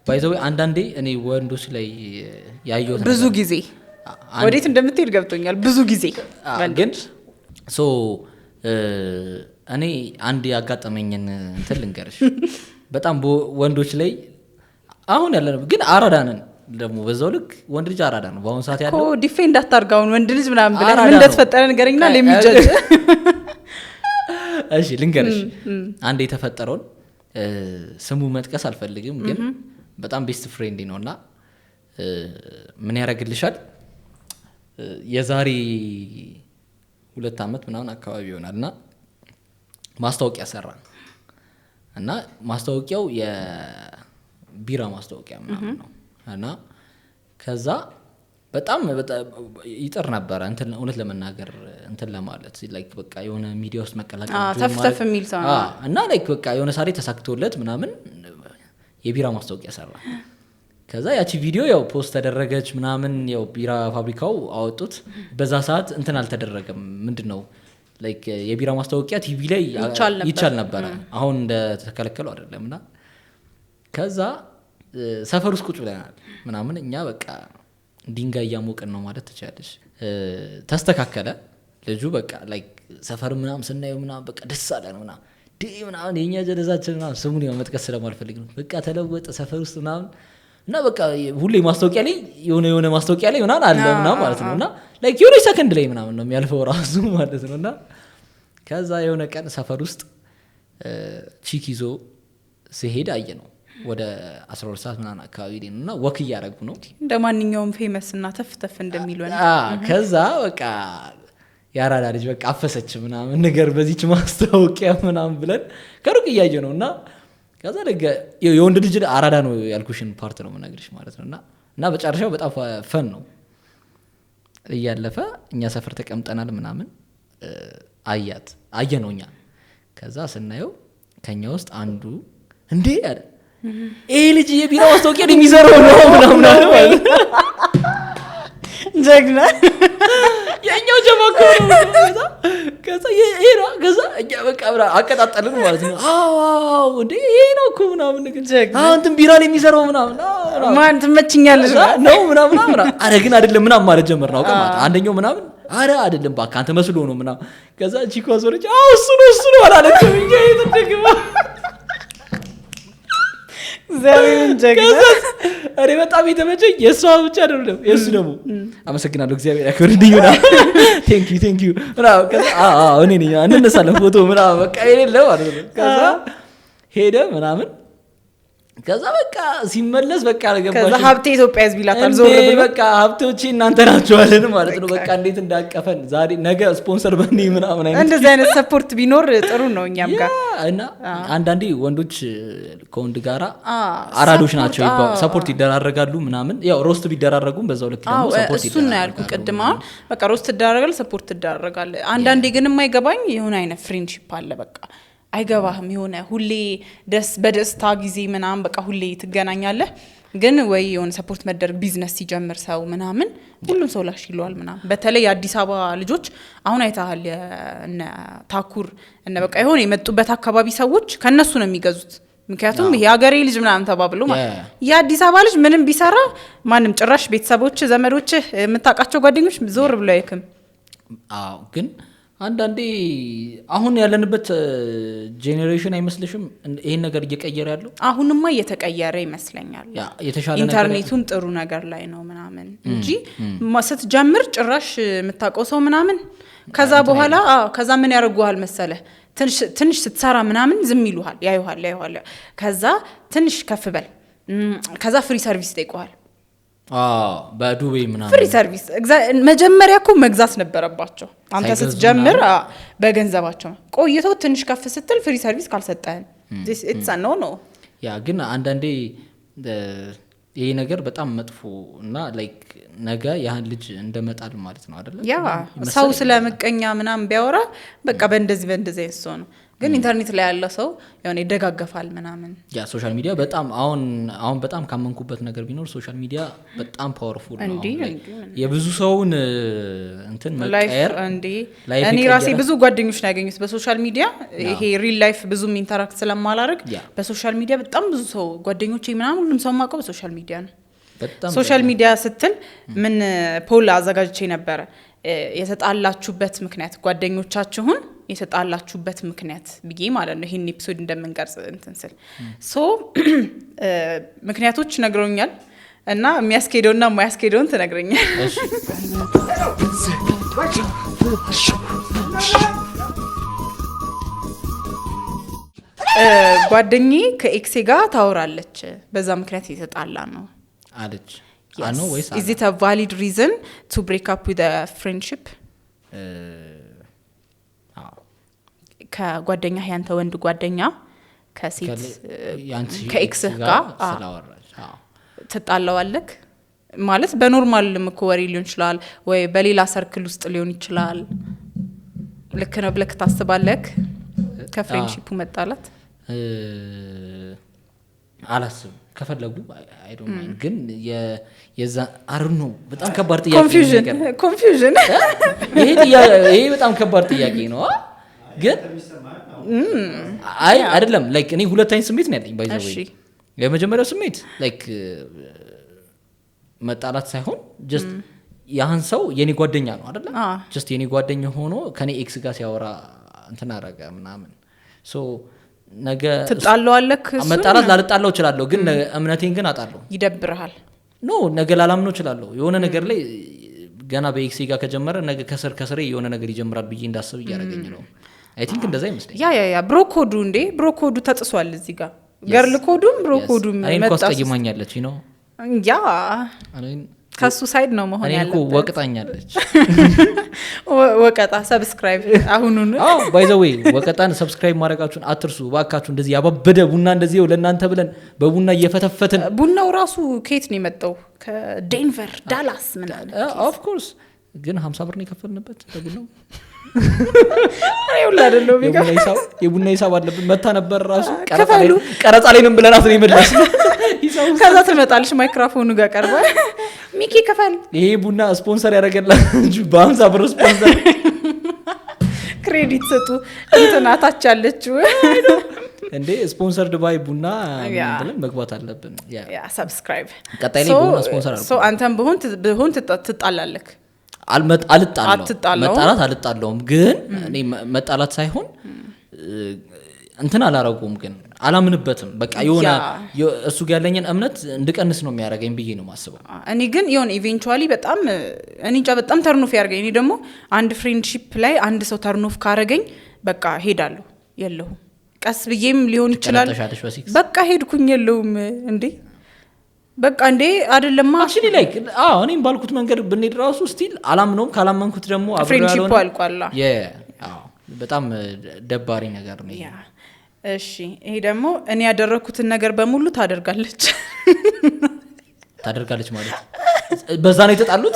[SPEAKER 2] By the way አንዳንዴ እኔ ወንዶች ላይ ያየሁት
[SPEAKER 1] ብዙ
[SPEAKER 2] ነገር
[SPEAKER 1] ጊዜ ወዴት እንደምትሄድ ገብቶኛል። ብዙ ጊዜ
[SPEAKER 2] ግን so እኔ አንድ ያጋጠመኝን እንትን ልንገርሽ። በጣም ወንዶች ላይ አሁን ያለ ግን አራዳ ነን ደግሞ በዛው ልክ። ወንድ ልጅ አራዳ ነው በአሁኑ ሰዓት
[SPEAKER 1] እኮ
[SPEAKER 2] ያለው።
[SPEAKER 1] Defend አታርግ አሁን ወንድ ልጅ ምናምን ብለህ
[SPEAKER 2] አራዳ
[SPEAKER 1] ምን
[SPEAKER 2] ነው።
[SPEAKER 1] እንደተፈጠረ ንገረኝና ለሚጀጅ።
[SPEAKER 2] እሺ ልንገርሽ፣ አንድ የተፈጠረውን ስሙ መጥቀስ አልፈልግም፣ ግን በጣም best friend ነው እና ምን ያደርግልሻል የዛሬ 2 ዓመት ምናምን አካባቢ ይሆናል እና ማስታወቂያ ሰራ እና ማስታወቂያው የቢራ ማስታወቂያ ምናምን ነው። እና ከዛ በጣም ይጥር ነበረ እንትን እውነት ለመናገር እንትን ለማለት like በቃ የሆነ ሚዲያ ውስጥ መቀላቀል join
[SPEAKER 1] ተፍ ተፍ የሚል ሰው ነው።
[SPEAKER 2] እና like በቃ የሆነ ሳሬ ተሳክቶለት ምናምን የቢራ ማስታወቂያ ሰራ። ከዛ ያቺ ቪዲዮ ያው post ተደረገች ምናምን፣ ያው ቢራ ፋብሪካው አወጡት። በዛ ሰዓት እንትን አልተደረገም፣ ምንድን ነው like የቢራ ማስታወቂያ ቲቪ ላይ
[SPEAKER 1] ይቻል ነበር።
[SPEAKER 2] ይቻል ነበረ፣ አሁን እንደተከለከሉ አይደለም። እና ከዛ ሰፈር ውስጥ ቁጭ ብለናል ምናምን፣ እኛ በቃ ድንጋይ እያሞቅን ነው ማለት ትችላለች። ተስተካከለ ልጁ። በቃ like ሰፈር ምናምን ስናየው ምናምን በቃ ደስ አለን ምናምን ዲ ምናምን የኛ ጀለሳችን ምናምን፣ ስሙን ያው መጥቀስ ስለማልፈልግ ነው። በቃ ተለወጠ ሰፈር ውስጥ ምናምን እና በቃ ሁሌ ማስታወቂያ ላይ የሆነ የሆነ ማስታወቂያ ላይ ምናምን አለ ምናምን ማለት ነው። እና like የሆነ ሰከንድ ላይ ምናምን ነው የሚያልፈው ራሱ ማለት ነው። እና ከዛ የሆነ ቀን ሰፈር ውስጥ chick ይዞ ሲሄድ አየ ነው። ወደ 12 ሰዓት ምናምን አካባቢ ላይ ነው እና walk እያደረጉ ነው።
[SPEAKER 1] እንደ ማንኛውም famous እና ተፍ ተፍ እንደሚል ወንድ።
[SPEAKER 2] ከዛ በቃ የአራዳ ልጅ በቃ አፈሰች ምናምን ነገር በዚች ማስታወቂያ ምናምን ብለን ከሩቅ እያየ ነው። እና ከዛ የወንድ ልጅ አራዳ ነው ያልኩሽን part ነው የምነግርሽ ማለት ነው። እና መጨረሻው በጣም fun ነው። እያለፈ እኛ ሰፈር ተቀምጠናል ምናምን አያት፣ አየ ነው እኛ። ከዛ ስናየው ከኛ ውስጥ አንዱ እንዴ አለ፣ ይሄ ልጅ የቢራ ማስታወቂያ ነው የሚሰራው ነው ምናምን አለ ማለት ነው።
[SPEAKER 1] ጀግና።
[SPEAKER 2] የእኛው ጀማ እኮ ነው። ከዛ ይሄ ነው። ከዛ እኛ በቃ ምናምን አቀጣጠልን ማለት ነው። አዎ አዎ፣ እንዴ ይሄ ነው እኮ ምናምን ነገር
[SPEAKER 1] ጀግና።
[SPEAKER 2] አዎ እንትን ቢራ ነው የሚሰራው ምናምን አዎ ምናምን።
[SPEAKER 1] ማን ትመችኛለሽ?
[SPEAKER 2] ከዛ ነው ምናምን ምናምን፣ አረ ግን አይደለም ምናምን ማለት ጀመርን አውቀህ ማለት። አንደኛው ምናምን አረ አይደለም እባክህ አንተ መስሎ ነው ምናምን። ከዛ ቺኳ ዞረች፣ አዎ እሱ ነው እሱ ነው አላለችም። እኛ የት እንደግባ
[SPEAKER 1] እግዚአብሔርን ጀግና።
[SPEAKER 2] ከዛ እኔ በጣም የተመቸኝ የእሷ ብቻ አይደለም የእሱ ደግሞ አመሰግናለሁ እግዚአብሔር ያክብርልኝ ምናምን thank you thank you ምናምን። ከዛ አዎ አዎ እኔ ነኝ እንነሳለን ፎቶ ምናምን በቃ የሌለ ማለት ነው። ከዛ ሄደ ምናምን። ከዛ በቃ ሲመለስ በቃ አልገባሽም።
[SPEAKER 1] ከዛ ሀብቴ ኢትዮጵያ ሕዝብ ይላታል
[SPEAKER 2] እንዴ
[SPEAKER 1] ዞር ብሎ።
[SPEAKER 2] በቃ ሀብቶቼ እናንተ ናቸዋለን ማለት ነው። በቃ እንዴት እንዳቀፈን ዛሬ ነገ ስፖንሰር በእኔ ምናምን አይነት።
[SPEAKER 1] እንደዚህ አይነት support ቢኖር ጥሩ ነው እኛም ጋር።
[SPEAKER 2] Yeah፣ እና አንዳንዴ ወንዶች ከወንድ ጋራ አራዶች
[SPEAKER 1] support፣
[SPEAKER 2] ናቸው፣ support ይደራረጋሉ ምናምን። ያው roast ቢደራረጉም በዛው ልክ ደግሞ support
[SPEAKER 1] እሱን ነው ያልኩ
[SPEAKER 2] ይደራረጋሉ።
[SPEAKER 1] ቅድም። አሁን በቃ roast ትደራረጋለህ፣ support ትደራረጋለህ። አንዳንዴ ግን የማይገባኝ የሆነ አይነት friendship አለ፣ በቃ አይገባህም። የሆነ ሁሌ ደስ በደስታ ጊዜ ምናምን በቃ ሁሌ ትገናኛለህ፣ ግን ወይ የሆነ support መደረግ ቢዝነስ ሲጀምር ሰው ምናምን ሁሉም ሰው ላሽ ይለዋል ምናምን። በተለይ የአዲስ አበባ ልጆች አሁን አይተሃል፣ እነ ታኩር እነ በቃ የሆነ የመጡበት አካባቢ ሰዎች ከእነሱ ነው የሚገዙት። ምክንያቱም ይሄ የሀገሬ ልጅ ምናምን ተባብሎ ማለት የአዲስ አበባ ልጅ ምንም ቢሰራ ማንም ጭራሽ ቤተሰቦች፣ ዘመዶች፣ የምታውቃቸው ጓደኞች ዞር ብሎ አይክም።
[SPEAKER 2] አዎ ግን አንዳንዴ አሁን ያለንበት generation አይመስልሽም ይሄን ነገር እየቀየረ ያለው?
[SPEAKER 1] አሁንማ እየተቀየረ ይመስለኛል።
[SPEAKER 2] Yeah የተሻለ ነገር
[SPEAKER 1] ኢንተርኔቱም ጥሩ ነገር ላይ ነው ምናምን እንጂ ስትጀምር ጭራሽ የምታውቀው ሰው ምናምን ከዛ በኋላ አዎ፣ ከዛ ምን ያደርጉሃል መሰለህ፣ ትንሽ ትንሽ ስትሰራ ምናምን ዝም ይሉሃል፣ ያዩሃል ያዩሃል። ከዛ ትንሽ ከፍ በል ከዛ free service ይጠይቁሃል።
[SPEAKER 2] አዎ፣ በዱቤ ምናምን።
[SPEAKER 1] Free service መጀመሪያ እኮ መግዛት ነበረባቸው። አንተ
[SPEAKER 2] ሳይገዙ
[SPEAKER 1] ስትጀምር በገንዘባቸው ነው። ቆይተው ትንሽ ከፍ ስትል free service ካልሰጠህን it's no no።
[SPEAKER 2] Yeah፣ ግን አንዳንዴ ይሄ ነገር በጣም መጥፎ እና like ነገ ያህን ልጅ እንደመጣል ማለት ነው አይደለ?
[SPEAKER 1] Yeah፣ ሰው ስለ ምቀኛ ምናምን ቢያወራ በቃ በእንደዚህ በእንደዚህ አይነት ሰው ነው። ግን ኢንተርኔት ላይ ያለ ሰው የሆነ ይደጋገፋል ምናምን።
[SPEAKER 2] Yeah፣ social media በጣም አሁን አሁን በጣም ካመንኩበት ነገር ቢኖር social media በጣም powerful ነው።
[SPEAKER 1] እንዲህ
[SPEAKER 2] አሁን ላይ
[SPEAKER 1] እንዲህ
[SPEAKER 2] የብዙ ሰውን እንትን
[SPEAKER 1] life
[SPEAKER 2] መቀየር
[SPEAKER 1] እንዴ
[SPEAKER 2] life
[SPEAKER 1] እኔ ራሴ
[SPEAKER 2] የቀየረ
[SPEAKER 1] ብዙ ጓደኞች ነው ያገኙት በ social media። ይሄ real life ብዙም interact ስለማላረግ በ social media በጣም ብዙ ሰው ጓደኞቼ ምናምን ሁሉም ሰው ማውቀው በ social media ነው።
[SPEAKER 2] በጣም
[SPEAKER 1] Social media ስትል ምን poll አዘጋጅቼ ነበረ፣ የተጣላችሁበት ምክንያት፣ ጓደኞቻችሁን የተጣላችሁበት ምክንያት ብዬ ማለት ነው። ይህን episode እንደምንቀርጽ እንትን ስል so ምክንያቶች ነግረውኛል እና የሚያስኬደውና የማያስኬደውን ትነግረኛል።
[SPEAKER 2] እሺ።
[SPEAKER 1] ጓደኛዬ ከ ex ኤ ጋር ታወራለች፣ በዛ ምክንያት የተጣላ ነው።
[SPEAKER 2] አለች አኖ ወይስ
[SPEAKER 1] Is it a valid reason to break up with friendship?
[SPEAKER 2] አዎ።
[SPEAKER 1] ከጓደኛ፣ ያንተ ወንድ ጓደኛ ከሴት
[SPEAKER 2] ያንቺ
[SPEAKER 1] ከ ex ህ ጋር
[SPEAKER 2] ስላወራች አዎ።
[SPEAKER 1] ትጣለዋለክ ማለት በ normal ም እኮ ወሬ ሊሆን ይችላል ወይ በሌላ circle ውስጥ ሊሆን ይችላል። ልክ ነው ብለክ ታስባለክ ከ friendship ኡ መጣላት?
[SPEAKER 2] አላስብም። ከፈለጉ I don't mind፣ ግን የዛ አር ነው በጣም ከባድ ጥያቄ ነው።
[SPEAKER 1] Confusion
[SPEAKER 2] ነገር።
[SPEAKER 1] Confusion።
[SPEAKER 2] ይሄ በጣም ከባድ ጥያቄ ነው ግን አይ አይደለም፣ like እኔ ሁለት አይነት ስሜት ነው ያለኝ by the way። የመጀመሪያው ስሜት like መጣላት ሳይሆን just ያህን ሰው የኔ ጓደኛ ነው አይደለ? Just የኔ ጓደኛ ሆኖ ከኔ ex ጋር ሲያወራ እንትን አረገ ምናምን so ነገ
[SPEAKER 1] ትጣለዋለክ እሱን?
[SPEAKER 2] መጣላት ላልጣለው እችላለሁ፣ ግን እምነቴን ግን አጣለሁ።
[SPEAKER 1] ይደብርሃል።
[SPEAKER 2] No፣ ነገ ላላምነው እችላለሁ። የሆነ ነገር ላይ ገና በ ex ኤ ጋር ከጀመረ ነገ ከስር ከስሬ የሆነ ነገር ይጀምራል ብዬ እንዳስብ እያደረገኝ ነው። I think እንደዛ ይመስለኛል።
[SPEAKER 1] Yeah፣ bro code ኡ እንዴ፣ bro code ኡ ተጥሷል እዚህ ጋር፣ girl code ኡም bro code ኡም
[SPEAKER 2] እኔን እኮ
[SPEAKER 1] መጣስ።
[SPEAKER 2] አስቀይማኛለች ነው።
[SPEAKER 1] ከሱ side ነው መሆን
[SPEAKER 2] እኔን እኮ
[SPEAKER 1] ያለበት።
[SPEAKER 2] ወቅጣኛለች።
[SPEAKER 1] ወቀጣ subscribe አሁኑን።
[SPEAKER 2] አዎ፣ by the way ወቀጣን subscribe ማድረጋችሁን አትርሱ ባካችሁ። እንደዚህ ያባበደ ቡና እንደዚህ ይኸው ለእናንተ ብለን በቡና እየፈተፈትን።
[SPEAKER 1] ቡናው ራሱ ከየት ነው የመጣው? ከዴንቨር፣ ዳላስ ምናምን።
[SPEAKER 2] Of course፣ ግን 50 ብር ነው የከፈልንበት ለቡናው።
[SPEAKER 1] እኔ ሁላ አይደለሁም።
[SPEAKER 2] የቡና ሂሳብ አለብን። መታ ነበር ራሱ
[SPEAKER 1] ክፈሉ።
[SPEAKER 2] ቀረጻ ላይ ነን ብለናት ነው የመለስ።
[SPEAKER 1] ከዛ ትመጣለች ማይክሮፎኑ ጋር ቀርባ ሚኪ ክፈል።
[SPEAKER 2] ይሄ ቡና ስፖንሰር ያደረገላችሁ በ50 ብር sponsor።
[SPEAKER 1] Credit ስጡ እንትና ታች ያለችው።
[SPEAKER 2] እንዴ፣ sponsored by ቡና ብለን መግባት አለብን። Yeah።
[SPEAKER 1] Yeah፣ subscribe።
[SPEAKER 2] ቀጣይ ላይ ቡና ስፖንሰር አድርጉ።
[SPEAKER 1] So አንተም ብሆን ትጣላለክ?
[SPEAKER 2] አልጣለውም።
[SPEAKER 1] አትጣለውም?
[SPEAKER 2] መጣላት አልጣለውም፣ ግን እኔ መጣላት ሳይሆን እንትን አላረጉም፣ ግን አላምንበትም። በቃ የሆነ እሱ ጋር ያለኝን እምነት እንድቀንስ ነው የሚያደርገኝ ብዬ ነው የማስበው።
[SPEAKER 1] እኔ ግን የሆነ eventually በጣም እኔ እንጃ በጣም turn off ያደርገኝ። እኔ ደግሞ አንድ friendship ላይ አንድ ሰው turn off ካረገኝ በቃ ሄዳለሁ፣ የለሁም። ቀስ ብዬም ሊሆን ይችላል።
[SPEAKER 2] ትቀነጠሻለሽ በሲክስ።
[SPEAKER 1] በቃ ሄድኩኝ፣ የለውም እንዴ፣ በቃ እንዴ አይደለማ።
[SPEAKER 2] Actually like አዎ፣ እኔም ባልኩት መንገድ ብንሄድ ራሱ still አላምነውም። ካላመንኩት ደግሞ አብሮ
[SPEAKER 1] Friendship ኡ
[SPEAKER 2] ያልሆነ
[SPEAKER 1] አልቋላ።
[SPEAKER 2] አዎ፣ በጣም ደባሪ ነገር ነው ይሄ።
[SPEAKER 1] Yeah፣ እሺ፣ ይሄ ደግሞ እኔ ያደረግኩትን ነገር በሙሉ ታደርጋለች።
[SPEAKER 2] ታደርጋለች ማለት በዛ ነው የተጣሉት።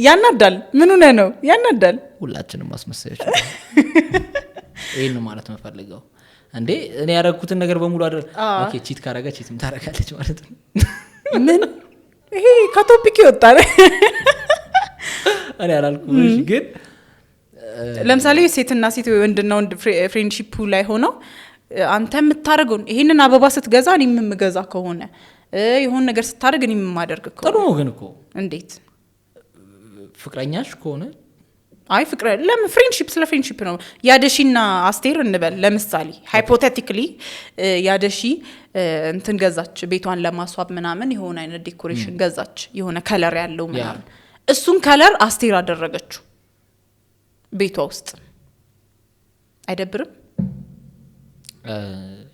[SPEAKER 1] ያናዳል። ምን ሆነ ነው ያናዳል።
[SPEAKER 2] ሁላችንም አስመሳዮች ነን። ይህን ነው ማለት የምፈልገው። እንዴ፣ እኔ ያደረግኩትን ነገር በሙሉ አደር okay፣ cheat ካረገ cheat ም ታደርጋለች ማለት ነው።
[SPEAKER 1] ምን ይሄ ከ topic ይወጣል።
[SPEAKER 2] እኔ አላልኩም እሺ፣ ግን
[SPEAKER 1] ለምሳሌ ሴትና ሴት ወይ ወንድና ወንድ friendship ኡ ላይ ሆነው አንተ የምታደርገውን ይሄንን አበባ ስትገዛ እኔም የምገዛ ከሆነ፣ የሆነ ነገር ስታደርግ እኔም የማደርግ ከሆነ።
[SPEAKER 2] ጥሩ ነው ግን እኮ።
[SPEAKER 1] እንዴት?
[SPEAKER 2] ፍቅረኛሽ ከሆነ።
[SPEAKER 1] አይ ፍቅረ ለምን፣ friendship፣ ስለ friendship ነው። ያደሺና አስቴር እንበል ለምሳሌ hypothetically ያደሺ እንትን ገዛች፣ ቤቷን ለማስዋብ ምናምን የሆነ አይነት decoration ገዛች፣ የሆነ color ያለው ምናምን። እሱን color አስቴር አደረገችው ቤቷ ውስጥ፣ አይደብርም?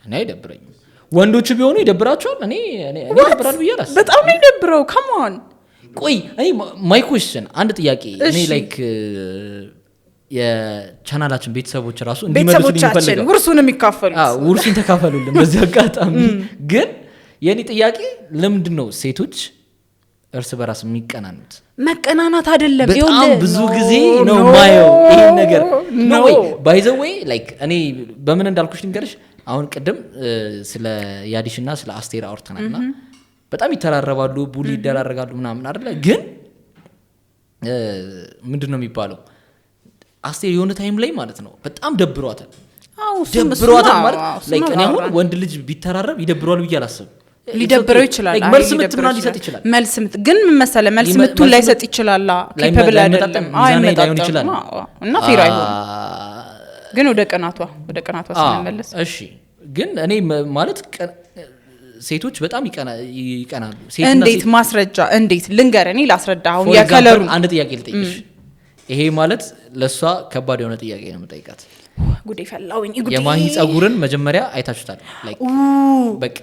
[SPEAKER 2] እኔ አይደብረኝም። ወንዶቹ ቢሆኑ ይደብራቸዋል። እኔ ይደብራል ብዬ አላስብም።
[SPEAKER 1] በጣም ነው የሚደብረው። Come on.
[SPEAKER 2] ቆይ፣ እኔ my question፣ አንድ ጥያቄ እኔ like የቻናላችን ቤተሰቦች ራሱ እንዲመልሱልኝ
[SPEAKER 1] ቤተሰቦቻችን
[SPEAKER 2] የምፈልገው
[SPEAKER 1] ውርሱን የሚካፈሉት።
[SPEAKER 2] አዎ፣ ውርሱን ተካፈሉልን። በዚህ አጋጣሚ ግን የእኔ ጥያቄ ለምንድን ነው ሴቶች እርስ በራስ የሚቀናኑት?
[SPEAKER 1] መቀናናት አይደለም።
[SPEAKER 2] በጣም
[SPEAKER 1] ይኸውልህ፣
[SPEAKER 2] ብዙ
[SPEAKER 1] no,
[SPEAKER 2] ጊዜ ነው
[SPEAKER 1] no,
[SPEAKER 2] ማየው ይሄን ነገር። No
[SPEAKER 1] no.
[SPEAKER 2] ወይ by the way, like እኔ በምን እንዳልኩሽ ልንገርሽ። አሁን ቅድም ስለ ያዲሽ እና ስለ አስቴር አውርተናል እና በጣም ይተራረባሉ፣ bully ይደራረጋሉ ምናምን አይደለ? ግን ምንድን ነው የሚባለው፣ አስቴር የሆነ time ላይ ማለት ነው በጣም ደብሯታል።
[SPEAKER 1] አዎ፣
[SPEAKER 2] ደብሯታል
[SPEAKER 1] እሱማ
[SPEAKER 2] ማለት
[SPEAKER 1] አዎ፣ እሱማ
[SPEAKER 2] like እኔ አሁን
[SPEAKER 1] አወራን።
[SPEAKER 2] ወንድ ልጅ ቢተራረብ ይደብረዋል ብዬ አላስብም።
[SPEAKER 1] ሊደብረው ይችላል።
[SPEAKER 2] Like
[SPEAKER 1] አይ፣
[SPEAKER 2] መልስ ምት
[SPEAKER 1] ሊደብረው
[SPEAKER 2] ምናምን ሊሰጥ ይችላል።
[SPEAKER 1] መልስ ምት ግን ምን መሰለህ፣ መልስ ምቱን
[SPEAKER 2] መልስ
[SPEAKER 1] ላይሰጥ ይችላል። Capable
[SPEAKER 2] ላይመጣጠን፣
[SPEAKER 1] አይደለም።
[SPEAKER 2] ሚዛናዊ ላይሆን ይችላል።
[SPEAKER 1] አዎ፣ እና fair አይሆንም። ግን ወደ ቅናቷ ስንመለስ
[SPEAKER 2] እሺ፣ ግን እኔ ማለት ሴቶች በጣም ይቀናሉ። ሴትና
[SPEAKER 1] እንዴት
[SPEAKER 2] ሴት
[SPEAKER 1] ማስረጃ እንዴት ልንገር፣ እኔ ላስረዳ አሁን
[SPEAKER 2] For example፣
[SPEAKER 1] የ color ኡ
[SPEAKER 2] አንድ ጥያቄ ልጠይቅሽ። ይሄ ማለት ለእሷ ከባድ የሆነ ጥያቄ ነው የምጠይቃት።
[SPEAKER 1] ጉዴ ፈላውኝ ጉዴ።
[SPEAKER 2] የማሂ ጸጉርን መጀመሪያ አይታችሁታል። Like በቃ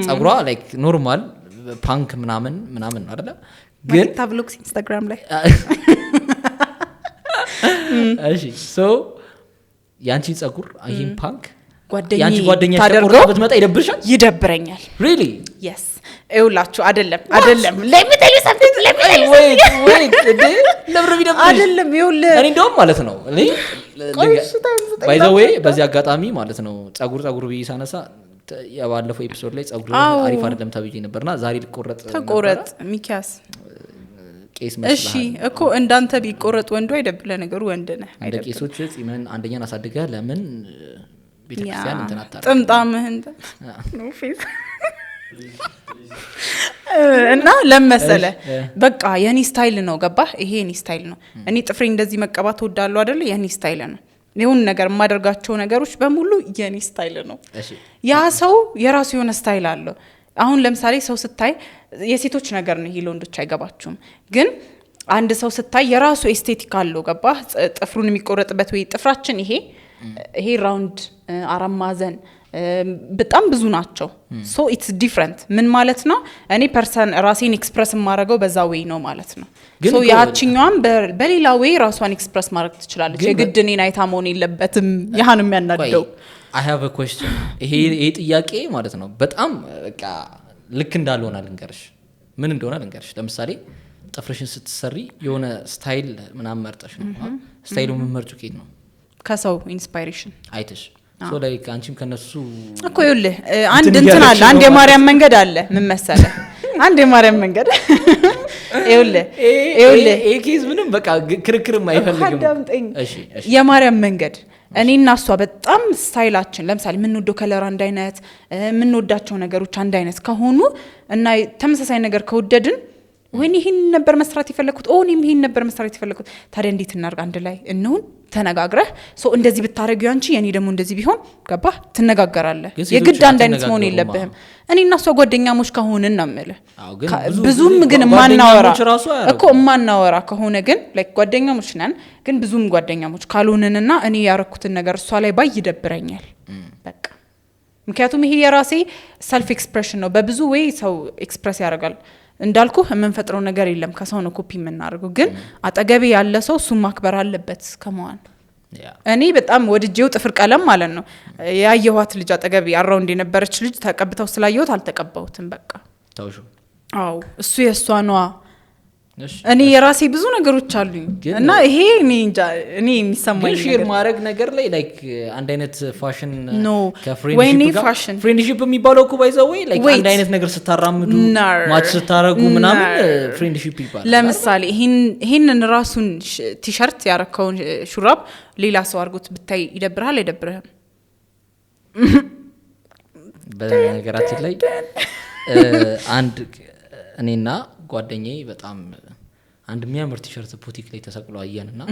[SPEAKER 2] ጸጉሯ like normal punk ምናምን ምናምን ነው አይደለ? ግን
[SPEAKER 1] ማሂታ Vlogs ኢንስታግራም ላይ።
[SPEAKER 2] እሺ፣ so የአንቺን ጸጉር ይህን punk
[SPEAKER 1] ጓደኛዬ
[SPEAKER 2] የአንቺ ጓደኛ
[SPEAKER 1] ታደርገው?
[SPEAKER 2] ተቆርጦ ብትመጣ ይደብርሻል?
[SPEAKER 1] ይደብረኛል።
[SPEAKER 2] Really?
[SPEAKER 1] Yes. ይኸውላችሁ፣ አይደለም አይደለም፣ let me tell you something, let me tell you something.
[SPEAKER 2] Wait, እንዴ፣ ለምን ነው የሚደብርሽ?
[SPEAKER 1] አይደለም፣ ይኸውልህ።
[SPEAKER 2] እኔ እንደውም ማለት ነው እኔ
[SPEAKER 1] ቆይ፣ እሺ፣ time ስጠኝ።
[SPEAKER 2] By the way፣ በዚህ አጋጣሚ ማለት ነው ጸጉር ብዬ ሳነሳ የባለፈው episode ላይ ጸጉር አሪፍ አይደለም ተብዬ ነበርና ዛሬ ልቆረጥ
[SPEAKER 1] ተቆረጥ
[SPEAKER 2] ነበረ።
[SPEAKER 1] ሚኪያስ።
[SPEAKER 2] ቄስ
[SPEAKER 1] እሺ
[SPEAKER 2] መስልሃል።
[SPEAKER 1] እኮ እንዳንተ ቢቆረጥ ወንዱ አይደብለ ነገሩ ወንድ ነህ።
[SPEAKER 2] እንደ
[SPEAKER 1] አይደብልም።
[SPEAKER 2] ቄሶች ጺምህን አንደኛን አሳድገህ ለምን ቤተክርስቲያን እንትን አታደርግም?
[SPEAKER 1] ጥምጣምህን no face እና ለመሰለ በቃ የኔ style ነው፣ ገባህ? ይሄ የኔ style ነው። እኔ ጥፍሬ እንደዚህ መቀባት እወዳለሁ አይደለ? የኔ style ነው። የሆነ ነገር የማደርጋቸው ነገሮች በሙሉ የኔ style ነው። ያ ሰው የራሱ የሆነ style አለው። አሁን ለምሳሌ ሰው ስታይ፣ የሴቶች ነገር ነው ይሄ፣ ለወንዶች አይገባችሁም፣ ግን አንድ ሰው ስታይ የራሱ aesthetic አለው፣ ገባህ? ጥፍሩን የሚቆረጥበት ወይ ጥፍራችን ይሄ round፣ አራት ማዕዘን፣ በጣም ብዙ ናቸው። So it's different። ምን ማለት ነው? እኔ person ራሴን express የማደርገው በዛ way ነው ማለት ነው።
[SPEAKER 2] ግን
[SPEAKER 1] So ያችኛዋም በሌላ way ራሷን express ማድረግ ትችላለች።
[SPEAKER 2] ግን
[SPEAKER 1] የግድ እኔን አይታ መሆን የለበትም። ያህን የሚያናድደው።
[SPEAKER 2] I have a question። ይሄ ጥያቄ ማለት ነው በጣም በቃ ልክ እንዳልሆነ ልንገርሽ፣ ምን እንደሆነ ልንገርሽ። ለምሳሌ ጥፍርሽን ስትሰሪ የሆነ style ምናምን መርጠሽ ነው። Style ኡ የምትመርጪው ከየት ነው?
[SPEAKER 1] ከሰው inspiration።
[SPEAKER 2] አይተሽ። So like አንቺም ከነሱ
[SPEAKER 1] እኮ ይኸውልህ፣ አንድ
[SPEAKER 2] እንትን
[SPEAKER 1] እንትን አለ
[SPEAKER 2] እያለች
[SPEAKER 1] አንድ
[SPEAKER 2] ነው።
[SPEAKER 1] የማርያም መንገድ አለ። ምን መሰለህ፣ አንድ የማርያም መንገድ፣ ይኸውልህ ይኸውልህ
[SPEAKER 2] ይሄ case ምንም በቃ ክርክርም አይፈልግም።
[SPEAKER 1] አዳምጠኝ።
[SPEAKER 2] እሺ።
[SPEAKER 1] የማርያም መንገድ፣ እኔና እሷ በጣም style ኣችን ለምሳሌ የምንወደው color አንድ አይነት፣ የምንወዳቸው ነገሮች አንድ አይነት ከሆኑ እና ተመሳሳይ ነገር ከወደድን፣ ወይኔ ይህን ነበር መስራት የፈለግኩት፣ ኦ እኔም ይህን ነበር መስራት የፈለግኩት፣ ታዲያ እንዴት እናድርግ፣ አንድ ላይ እንሁን፣ ተነጋግረህ፣ so እንደዚህ ብታደረጊው አንቺ የኔ ደግሞ እንደዚህ ቢሆን፣ ገባህ? ትነጋገራለህ።
[SPEAKER 2] ግን ሴቶች
[SPEAKER 1] የግድ አንድ አይነት መሆን
[SPEAKER 2] አትነጋገሩማ።
[SPEAKER 1] የለብህም። እኔ እና እሷ ጓደኛሞች ከሆንን ነው የምልህ።
[SPEAKER 2] አዎ፣ ግን ብዙ
[SPEAKER 1] ብዙም
[SPEAKER 2] ጊዜ
[SPEAKER 1] ግን የማናወራ
[SPEAKER 2] ጓደኛሞች ራሱ አያደርጉም።
[SPEAKER 1] እኮ የማናወራ ከሆነ ግን like ጓደኛሞች ነን ግን ብዙም ጓደኛሞች ካልሆንንና እኔ ያረኩትን ነገር እሷ ላይ ባይ ይደብረኛል በቃ። ምክንያቱም ይሄ የራሴ self expression ነው። በብዙ way ሰው express ያደርጋል። እንዳልኩ የምንፈጥረው ነገር የለም፣ ከሰው ነው ኮፒ የምናደርገው። ግን አጠገቤ ያለ ሰው እሱን ማክበር አለበት ከመዋን። እኔ በጣም ወድጄው ጥፍር ቀለም ማለት ነው ያየኋት ልጅ፣ አጠገቤ around የነበረች ልጅ ተቀብተው ስላየሁት አልተቀባሁትም። በቃ።
[SPEAKER 2] ታውሹ።
[SPEAKER 1] አዎ፣ እሱ የእሷ ነዋ።
[SPEAKER 2] እሺ።
[SPEAKER 1] እኔ የራሴ ብዙ ነገሮች አሉኝ እና ይሄ እኔ እንጃ፣ እኔ የሚሰማኝ
[SPEAKER 2] ግን share
[SPEAKER 1] ነገር
[SPEAKER 2] ማድረግ ነገር ላይ like አንድ አይነት ፋሽን
[SPEAKER 1] No.
[SPEAKER 2] ከ friendship
[SPEAKER 1] ወይኔ
[SPEAKER 2] ጋር
[SPEAKER 1] ፋሽን።
[SPEAKER 2] Friendship የሚባለው እኮ by the way like
[SPEAKER 1] Wait.
[SPEAKER 2] አንድ አይነት ነገር ስታራምዱ
[SPEAKER 1] Nar.
[SPEAKER 2] Match ስታረጉ ምናምን
[SPEAKER 1] Nar.
[SPEAKER 2] Friendship ይባላል።
[SPEAKER 1] ለምሳሌ ይህንን ራሱን ቲሸርት ያረከውን ሹራብ ሌላ ሰው አድርጎት ብታይ ይደብርሃል አይደብርህም?
[SPEAKER 2] በነገራችን ላይ አንድ እኔና ጓደኛዬ በጣም አንድ የሚያምር ቲሸርት ቡቲክ ላይ ተሰቅሎ አየን እና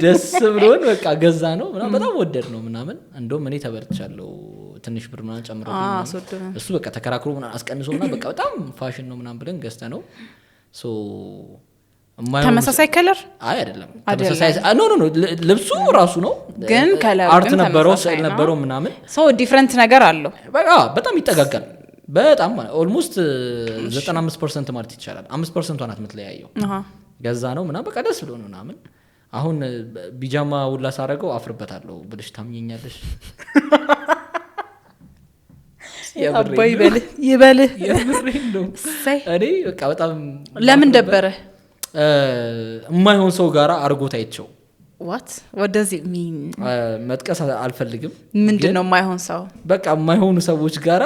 [SPEAKER 2] ደስ ብሎን በቃ ገዛ ነው ምናምን፣ በጣም ወደድ ነው ምናምን። እንደውም እኔ ተበልቻለሁ፣ ትንሽ ብር ምናምን ጨምሮብኝ ምናምን።
[SPEAKER 1] አስወደደ።
[SPEAKER 2] እሱ በቃ ተከራክሮ ምናምን አስቀንሶ ምናምን በቃ በጣም ፋሽን ነው ምናምን ብለን ገዝተ ነው። So የማይሆኑ
[SPEAKER 1] ተመሳሳይ color?
[SPEAKER 2] አይ አይደለም፣ ተመሳሳይ no፣ ልብሱ ራሱ ነው
[SPEAKER 1] ግን color ኡ
[SPEAKER 2] art
[SPEAKER 1] ግን
[SPEAKER 2] ነበረው፣
[SPEAKER 1] ተመሳሳይ
[SPEAKER 2] ስዕል
[SPEAKER 1] ነው።
[SPEAKER 2] ነበረው ምናምን።
[SPEAKER 1] So different ነገር አለው።
[SPEAKER 2] በቃ በጣም ይጠጋጋል፣ በጣም almost 95% ማለት ይቻላል። 5%ቷ ናት የምትለያየው። ገዛ ነው ምናምን፣ በቃ ደስ ብሎ ነው ምናምን። አሁን ቢጃማ ውላ ሳረገው አፍርበታለሁ ብልሽ ታምኘኛለሽ?
[SPEAKER 1] አባ ይበልህ ይበልህ።
[SPEAKER 2] የምሬን ነው።
[SPEAKER 1] እሰይ።
[SPEAKER 2] እኔ በቃ በጣም
[SPEAKER 1] ለምን ደበረ?
[SPEAKER 2] የማይሆን ሰው ጋራ አርጎት አይቸው።
[SPEAKER 1] What does it mean?
[SPEAKER 2] መጥቀስ አልፈልግም።
[SPEAKER 1] ምንድን ነው የማይሆን ሰው?
[SPEAKER 2] በቃ የማይሆኑ ሰዎች ጋራ።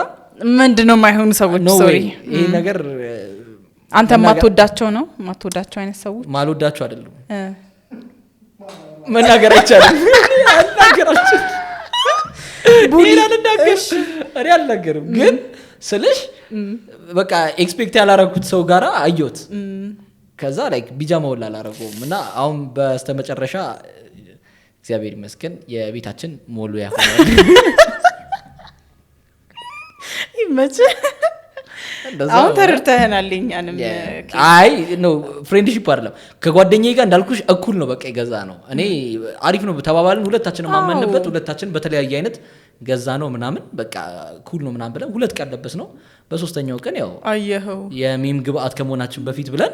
[SPEAKER 1] ምንድን ነው የማይሆኑ ሰዎች?
[SPEAKER 2] No
[SPEAKER 1] Sorry.
[SPEAKER 2] way። ይሄ ነገር
[SPEAKER 1] አንተ
[SPEAKER 2] መናገር-
[SPEAKER 1] ማትወዳቸው ነው፣ ማትወዳቸው አይነት ሰዎች?
[SPEAKER 2] ማልወዳቸው አይደሉም። መናገር አይቻልም። አልናገር አልችልም። ይሄን አልናገርም፣ እኔ አልናገርም። ግን ስልሽ በቃ expect ያላረኩት ሰው ጋራ አየሁት። ከዛ like ቢጃማ ሁላ አላረገውም እና አሁን በስተመጨረሻ እግዚአብሔር ይመስገን የቤታችን ሞሉያ ሆኗል።
[SPEAKER 1] ይመችህ።
[SPEAKER 2] እንደዛ
[SPEAKER 1] አሁን
[SPEAKER 2] ነው።
[SPEAKER 1] ተረድተህናል የእኛንም።
[SPEAKER 2] አይ no፣ friendship አይደለም፣ ከጓደኛዬ ጋር እንዳልኩሽ እኩል ነው። በቃ የገዛ ነው፣ እኔ አሪፍ ነው ተባባልን፣ ሁለታችንም አመንበት። ሁለታችን በተለያየ አይነት ገዛ ነው ምናምን፣ በቃ cool ነው ምናምን ብለን 2 ቀን ለበስ ነው። በሶስተኛው ቀን ያው
[SPEAKER 1] አየኸው።
[SPEAKER 2] የ meme ግብአት ከመሆናችን በፊት ብለን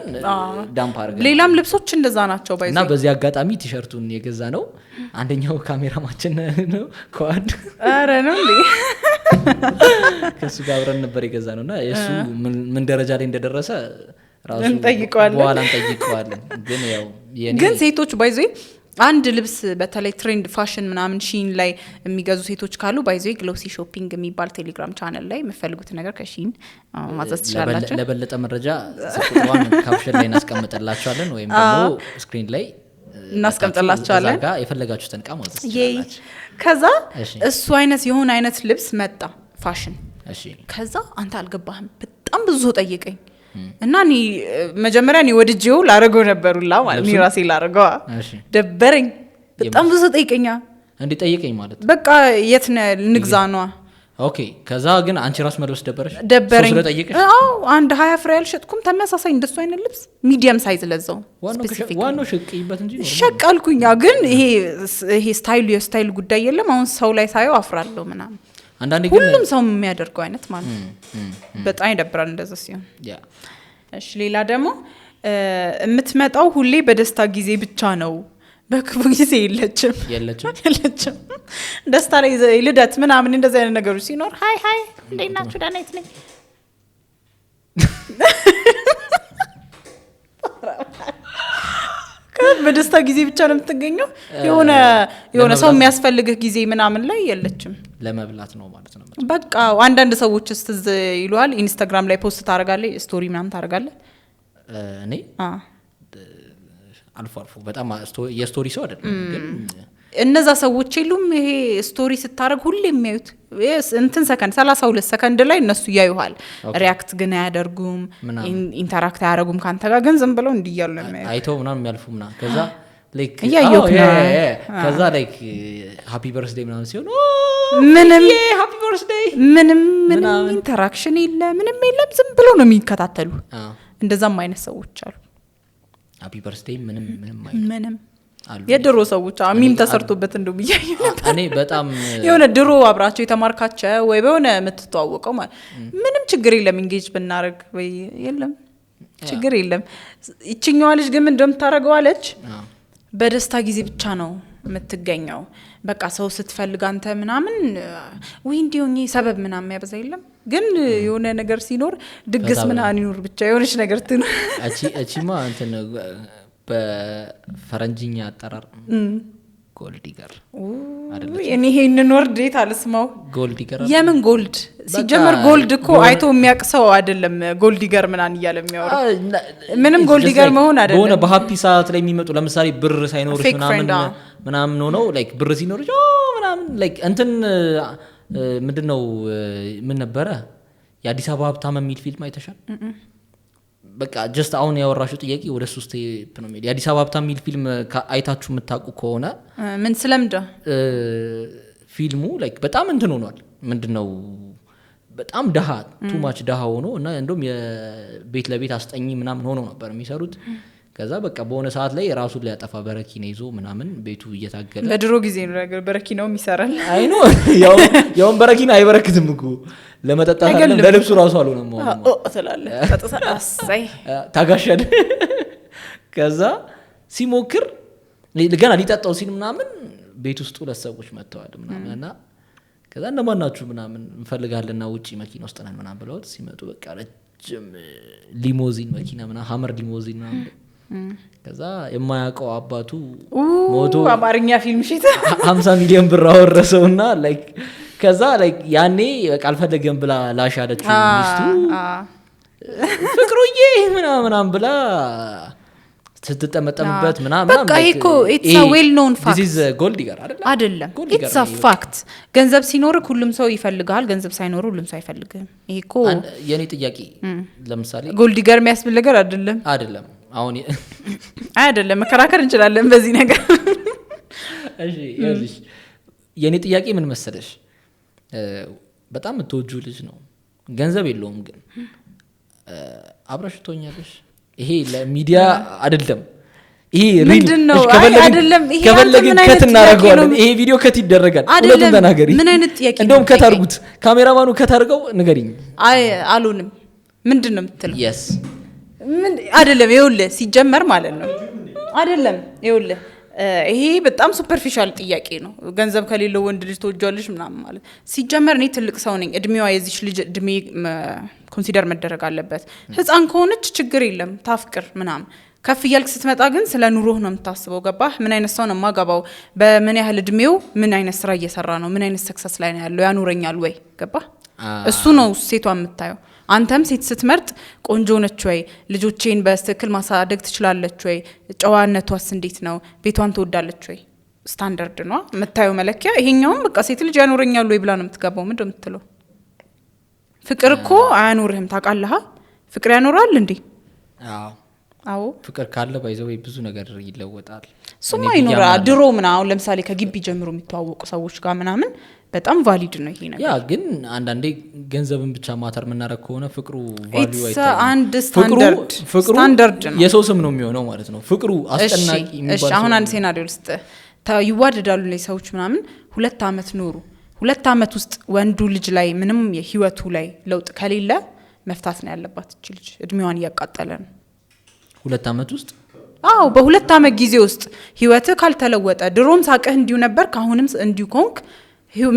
[SPEAKER 2] dump አድርገን።
[SPEAKER 1] ሌላም ልብሶች እንደዛ ናቸው by
[SPEAKER 2] እና በዚህ አጋጣሚ ቲሸርቱን የገዛ ነው አንደኛው ካሜራማችን ነው ከዋድ።
[SPEAKER 1] ኧረ ነው እንዴ?
[SPEAKER 2] ከእሱ ጋር አብረን ነበር የገዛ ነው እና የእሱ ምን ደረጃ ላይ እንደደረሰ ራሱ
[SPEAKER 1] እንጠይቀዋለን።
[SPEAKER 2] በኋላ እንጠይቀዋለን። ግን ያው የኔ
[SPEAKER 1] ግን ሴቶች by the way አንድ ልብስ በተለይ trend fashion ምናምን Shein ላይ የሚገዙ ሴቶች ካሉ፣ by the way Glossy Shopping የሚባል ቴሌግራም ቻነል ላይ የምፈልጉት ነገር ከ Shein ማዘዝ ትችላላችሁ።
[SPEAKER 2] ለበለጠ መረጃ ስልክ ቁጥሯን caption ላይ እናስቀምጥላቸዋለን ወይም ደግሞ screen ላይ
[SPEAKER 1] እናስቀምጥላቸዋለን።
[SPEAKER 2] እዛ ጋ የፈለጋችሁትን እቃ ማዘዝ
[SPEAKER 1] Yay።
[SPEAKER 2] ትችላላችሁ።
[SPEAKER 1] ከዛ እሱ አይነት የሆነ አይነት ልብስ መጣ ፋሽን። ከዛ አንተ አልገባህም፣ በጣም ብዙ ሰው ጠየቀኝ እና እኔ መጀመሪያ እኔ ወድጄው ላረገው ነበሩላ ማለት እኔ
[SPEAKER 2] ልብሱን?
[SPEAKER 1] ራሴ ላረገዋ ደበረኝ። በጣም ብዙ ሰው ጠይቀኛ።
[SPEAKER 2] እንዲህ ጠየቀኝ ማለት?
[SPEAKER 1] በቃ የት ነህ እንግዛ ነዋ።
[SPEAKER 2] Okay፣ ከዛ ግን አንቺ ራሱ መልበስ ደበረሽ?
[SPEAKER 1] ደበረኝ።
[SPEAKER 2] ሰው ስለጠየቀሽ?
[SPEAKER 1] አዎ፣ አንድ 20 ፍሬ አልሸጥኩም ተመሳሳይ እንደሱ አይነት ልብስ medium size ለዛው።
[SPEAKER 2] ዋናው
[SPEAKER 1] Specific።
[SPEAKER 2] ዋናው ሽቅይበት እንጂ normal ነው።
[SPEAKER 1] ሸቀልኩኛ ግን ይሄ style ኡ የ style ጉዳይ የለም። አሁን ሰው ላይ ሳየው አፍራለሁ ምናምን።
[SPEAKER 2] አንዳንዴ ግን
[SPEAKER 1] ሁሉም ሰው የሚያደርገው አይነት ማለት ነው። በጣም ይደብራል እንደዛ ሲሆን። እሺ፣ ሌላ ደግሞ የምትመጣው ሁሌ በደስታ ጊዜ ብቻ ነው፣ በክፉ ጊዜ የለችም።
[SPEAKER 2] የለችም።
[SPEAKER 1] የለችም። ደስታ ላይ ልደት ምናምን እንደዚህ አይነት ነገሮች ሲኖር "Hi hi፣ እንዴት ናችሁ? ዳናይት ነኝ።" በደስታ ጊዜ ብቻ ነው የምትገኘው። የሆነ ሰው
[SPEAKER 2] ለመብላት
[SPEAKER 1] የሚያስፈልግህ ጊዜ ምናምን ላይ የለችም።
[SPEAKER 2] ለመብላት ነው ማለት ነው።
[SPEAKER 1] በቃ አንዳንድ ሰዎች ትዝ ይሉሃል። ኢንስታግራም ላይ post ታደርጋለህ፣ story ምናምን ታደርጋለህ?
[SPEAKER 2] እኔ አልፎ አልፎ፣ በጣም የ story ሰው አይደለም ግን።
[SPEAKER 1] እነዛ ሰዎች የሉም፣ ይሄ story ስታደርግ ሁሌ የሚያዩት? Yes፣ እንትን ሰከንድ 32 ሰከንድ ላይ እነሱ ያዩሃል። React ግን አያደርጉም።
[SPEAKER 2] ምናምን።
[SPEAKER 1] Interact አያደርጉም ከአንተ ጋር፣ ግን ዝም ብለው እንዲህ እያሉ ነው የሚያዩት።
[SPEAKER 2] አይተው ምናምን የሚያልፉ ምናምን፣ ከዛ like
[SPEAKER 1] እያየሁህ
[SPEAKER 2] አዎ፣ yeah,
[SPEAKER 1] ነው።
[SPEAKER 2] yeah. ከዛ like happy birthday ምናምን ሲሆን
[SPEAKER 1] ምንም
[SPEAKER 2] Happy birthday
[SPEAKER 1] ምንም ምንም
[SPEAKER 2] ምናምን።
[SPEAKER 1] Interaction የለ፣ ምንም የለም። ዝም ብሎ ነው የሚከታተሉ። እንደዛም አይነት ሰዎች አሉ።
[SPEAKER 2] Happy birthday ምንም ምንም አይሉ
[SPEAKER 1] ምንም
[SPEAKER 2] አሉ።
[SPEAKER 1] የድሮ ሰዎች meme ተሰርቶበት እንደውም እያየሁ ነበር።
[SPEAKER 2] እኔ በጣም
[SPEAKER 1] የሆነ ድሮ አብራቸው የተማርካቸው ወይ በሆነ የምትተዋወቀው ማለት ምንም ችግር የለም፣ engage ብናደርግ ወይ የለም ችግር የለም። ይችኛዋ ልጅ ግን ምን እንደምታደርገው አለች፣ በደስታ ጊዜ ብቻ ነው የምትገኘው። በቃ ሰው ስትፈልግ አንተ ምናምን ወይ እንዲህ ሆኜ ሰበብ ምናምን ያበዛ የለም፣ ግን የሆነ ነገር ሲኖር ድግስ
[SPEAKER 2] ፈታ ብላ።
[SPEAKER 1] ምናምን ይኖር ብቻ የሆነች ነገር ትኖር።
[SPEAKER 2] እቺማ እንትን በፈረንጅኛ አጠራር gold digger አይደለች?
[SPEAKER 1] እኔ ይሄንን word የት አልስማው።
[SPEAKER 2] Gold digger።
[SPEAKER 1] የምን gold? ሲጀመር gold እኮ አይቶ የሚያውቅ ሰው አይደለም gold digger ምናምን እያለ የሚያወራው። ምንም gold digger መሆን አይደለም።
[SPEAKER 2] በሆነ በ happy ሰዓት ላይ የሚመጡ፣ ለምሳሌ ብር ሳይኖርሽ
[SPEAKER 1] Fake
[SPEAKER 2] ምናምን
[SPEAKER 1] friend፣ አዎ።
[SPEAKER 2] ምናምን ሆነው like ብር ሲኖርሽ ኦ ምናምን like እንትን ምንድን ነው ምን ነበረ፣ የአዲስ አበባ ሀብታም የሚል ፊልም አይተሻል? በቃ just አሁን ያወራሽው ጥያቄ ወደ ሶስት step ነው የሚሄድ። የአዲስ አበባ ሀብታም የሚል ፊልም አይታችሁ የምታውቁ ከሆነ
[SPEAKER 1] ምን ስለምደ
[SPEAKER 2] ፊልሙ like በጣም እንትን ሆኗል። ምንድን ነው በጣም ደሃ፣ too much ደሃ ሆኖ እና እንደውም የቤት ለቤት አስጠኚ ምናምን ሆነው ነበር የሚሰሩት። ከዛ በቃ በሆነ ሰዓት ላይ ራሱን ሊያጠፋ በረኪና ይዞ ምናምን ቤቱ እየታገለ።
[SPEAKER 1] በድሮ ጊዜ ነው ነገር፣ በረኪናውም ይሰራል።
[SPEAKER 2] I know፣ ያውን በረኪና አይበረክትም እኮ፣ ለመጠጣት አይደለም።
[SPEAKER 1] አይገልም።
[SPEAKER 2] ለልብሱ ራሱ አልሆነም አሁንማ።
[SPEAKER 1] ኦ ትላለህ ጠጥተህ፣ አሳይ።
[SPEAKER 2] ታጋሻል። ከዛ ሲሞክር ገና ሊጠጣው ሲል ምናምን ቤት ውስጥ ሁለት ሰዎች መጥተዋል ምናምን። እና ከዛ እነማን ናችሁ ምናምን፣ እንፈልጋለንና ውጭ መኪና ውስጥ ነን ምናምን ብለውት ሲመጡ በቃ ረጅም ሊሞዚን መኪና ምናምን፣ Hummer limousine ምናምን። ከዛ የማያውቀው አባቱ ሞቶ
[SPEAKER 1] አማርኛ ፊልም shit።
[SPEAKER 2] 50 ሚሊዮን ብር አወረሰው። እና like ከዛ like ያኔ በቃ አልፈለገም ብላ ላሽ አለችው ሚስቱ። ፍቅሩዬ ምናምን ምናምን ብላ ስትጠመጠምበት ምናምን።
[SPEAKER 1] በቃ ይሄ እኮ it's a well known fact.
[SPEAKER 2] Gold digger አይደለ?
[SPEAKER 1] አይደለም።
[SPEAKER 2] Gold digger
[SPEAKER 1] It's a
[SPEAKER 2] ነው ይሄ።
[SPEAKER 1] fact። ገንዘብ ሲኖርክ ሁሉም ሰው ይፈልግሃል፣ ገንዘብ ሳይኖር ሁሉም ሰው አይፈልግህም። ይሄ እኮ
[SPEAKER 2] የእኔ ጥያቄ ለምሳሌ
[SPEAKER 1] Gold digger የሚያስብል ነገር አይደለም።
[SPEAKER 2] አይደለም አሁን
[SPEAKER 1] አይ አይደለም፣ መከራከር እንችላለን በዚህ ነገር።
[SPEAKER 2] እሺ ይኸውልሽ፣ የእኔ ጥያቄ ምን መሰለሽ፣ በጣም የምትወጂው ልጅ ነው፣ ገንዘብ የለውም፣ ግን አብረሽ ትሆኛለሽ? ይሄ ለሚዲያ አይደለም፣ ይሄ real።
[SPEAKER 1] ምንድን ነው?
[SPEAKER 2] እሺ፣
[SPEAKER 1] አይ አይደለም፣ ይሄ አንተ
[SPEAKER 2] ከፈለግን
[SPEAKER 1] ምን አይነት
[SPEAKER 2] cut
[SPEAKER 1] ጥያቄ
[SPEAKER 2] እናደርገዋለን።
[SPEAKER 1] ነው?
[SPEAKER 2] ይሄ ቪዲዮ cut ይደረጋል።
[SPEAKER 1] አይደለም፣
[SPEAKER 2] እውነቱን ተናገሪ።
[SPEAKER 1] ምን አይነት ጥያቄ ነው
[SPEAKER 2] እንደውም cut
[SPEAKER 1] የምትጠይቀኝ?
[SPEAKER 2] አድርጉት፣ ካሜራማኑ cut አድርገው ንገሪኝ።
[SPEAKER 1] አይ አልሆንም። ምንድን ነው የምትለው?
[SPEAKER 2] Yes.
[SPEAKER 1] ምን አይደለም፣ ይኸውልህ፣ ሲጀመር ማለት ነው፣ አይደለም፣ ይኸውልህ፣ ይሄ በጣም superficial ጥያቄ ነው። ገንዘብ ከሌለው ወንድ ልጅ ትወጇለሽ ምናምን ማለት፣ ሲጀመር እኔ ትልቅ ሰው ነኝ። እድሜዋ፣ የዚች ልጅ እድሜ consider መደረግ አለበት። ህፃን ከሆነች ችግር የለም፣ ታፍቅር ምናምን። ከፍ እያልክ ስትመጣ ግን ስለ ኑሮህ ነው የምታስበው። ገባህ? ምን አይነት ሰው ነው የማገባው? በምን ያህል እድሜው ምን አይነት ስራ እየሰራ ነው? ምን አይነት success ላይ ነው ያለው? ያኖረኛል ወይ? ገባህ? እሱ ነው ሴቷ የምታየው። አንተም ሴት ስትመርጥ ቆንጆ ነች ወይ፣ ልጆቼን በትክክል ማሳደግ ትችላለች ወይ፣ ጨዋነቷስ እንዴት ነው፣ ቤቷን ትወዳለች ወይ፣ ስታንዳርድ ነው የምታየው መለኪያ። ይሄኛውም በቃ ሴት ልጅ ያኖረኛል ወይ ብላ ነው የምትገባው። ምንድን ነው የምትለው? ፍቅር እኮ አያኖርህም ታውቃለህ? ፍቅር ያኖራል እንዴ?
[SPEAKER 2] አዎ።
[SPEAKER 1] አዎ።
[SPEAKER 2] ፍቅር ካለ by the way ብዙ ነገር ይለወጣል።
[SPEAKER 1] እሱማ
[SPEAKER 2] እኔ ብዬ
[SPEAKER 1] ይኖራል።
[SPEAKER 2] አምናለሁ።
[SPEAKER 1] ድሮ ምና አሁን ለምሳሌ ከግቢ ጀምሮ የሚተዋወቁ ሰዎች ጋር ምናምን በጣም valid ነው ይሄ ነገር።
[SPEAKER 2] Yeah፣ ግን አንዳንዴ ገንዘብን ብቻ matter የምናደርግ ከሆነ ፍቅሩ value
[SPEAKER 1] It's
[SPEAKER 2] አይታይም።
[SPEAKER 1] አንድ
[SPEAKER 2] ፍቅሩ
[SPEAKER 1] ስታንዳርድ ነው።
[SPEAKER 2] የሰው ስም ነው የሚሆነው ማለት ነው። ፍቅሩ አስጨናቂ
[SPEAKER 1] እሺ
[SPEAKER 2] የሚባል
[SPEAKER 1] አሁን
[SPEAKER 2] ሰው
[SPEAKER 1] አንድ scenario ልስጥ። ይዋደዳሉ ላይ ሰዎች ምናምን፣ 2 አመት ኖሩ። 2 አመት ውስጥ ወንዱ ልጅ ላይ ምንም የህይወቱ ላይ ለውጥ ከሌለ መፍታት ነው ያለባት እች ልጅ። እድሜዋን እያቃጠለ ነው።
[SPEAKER 2] 2 አመት ውስጥ?
[SPEAKER 1] አዎ፣ በ2 አመት ጊዜ ውስጥ ህይወትህ ካልተለወጠ፣ ድሮም ሳቅህ እንዲሁ ነበር፣ ከአሁንም እንዲሁ ከሆንክ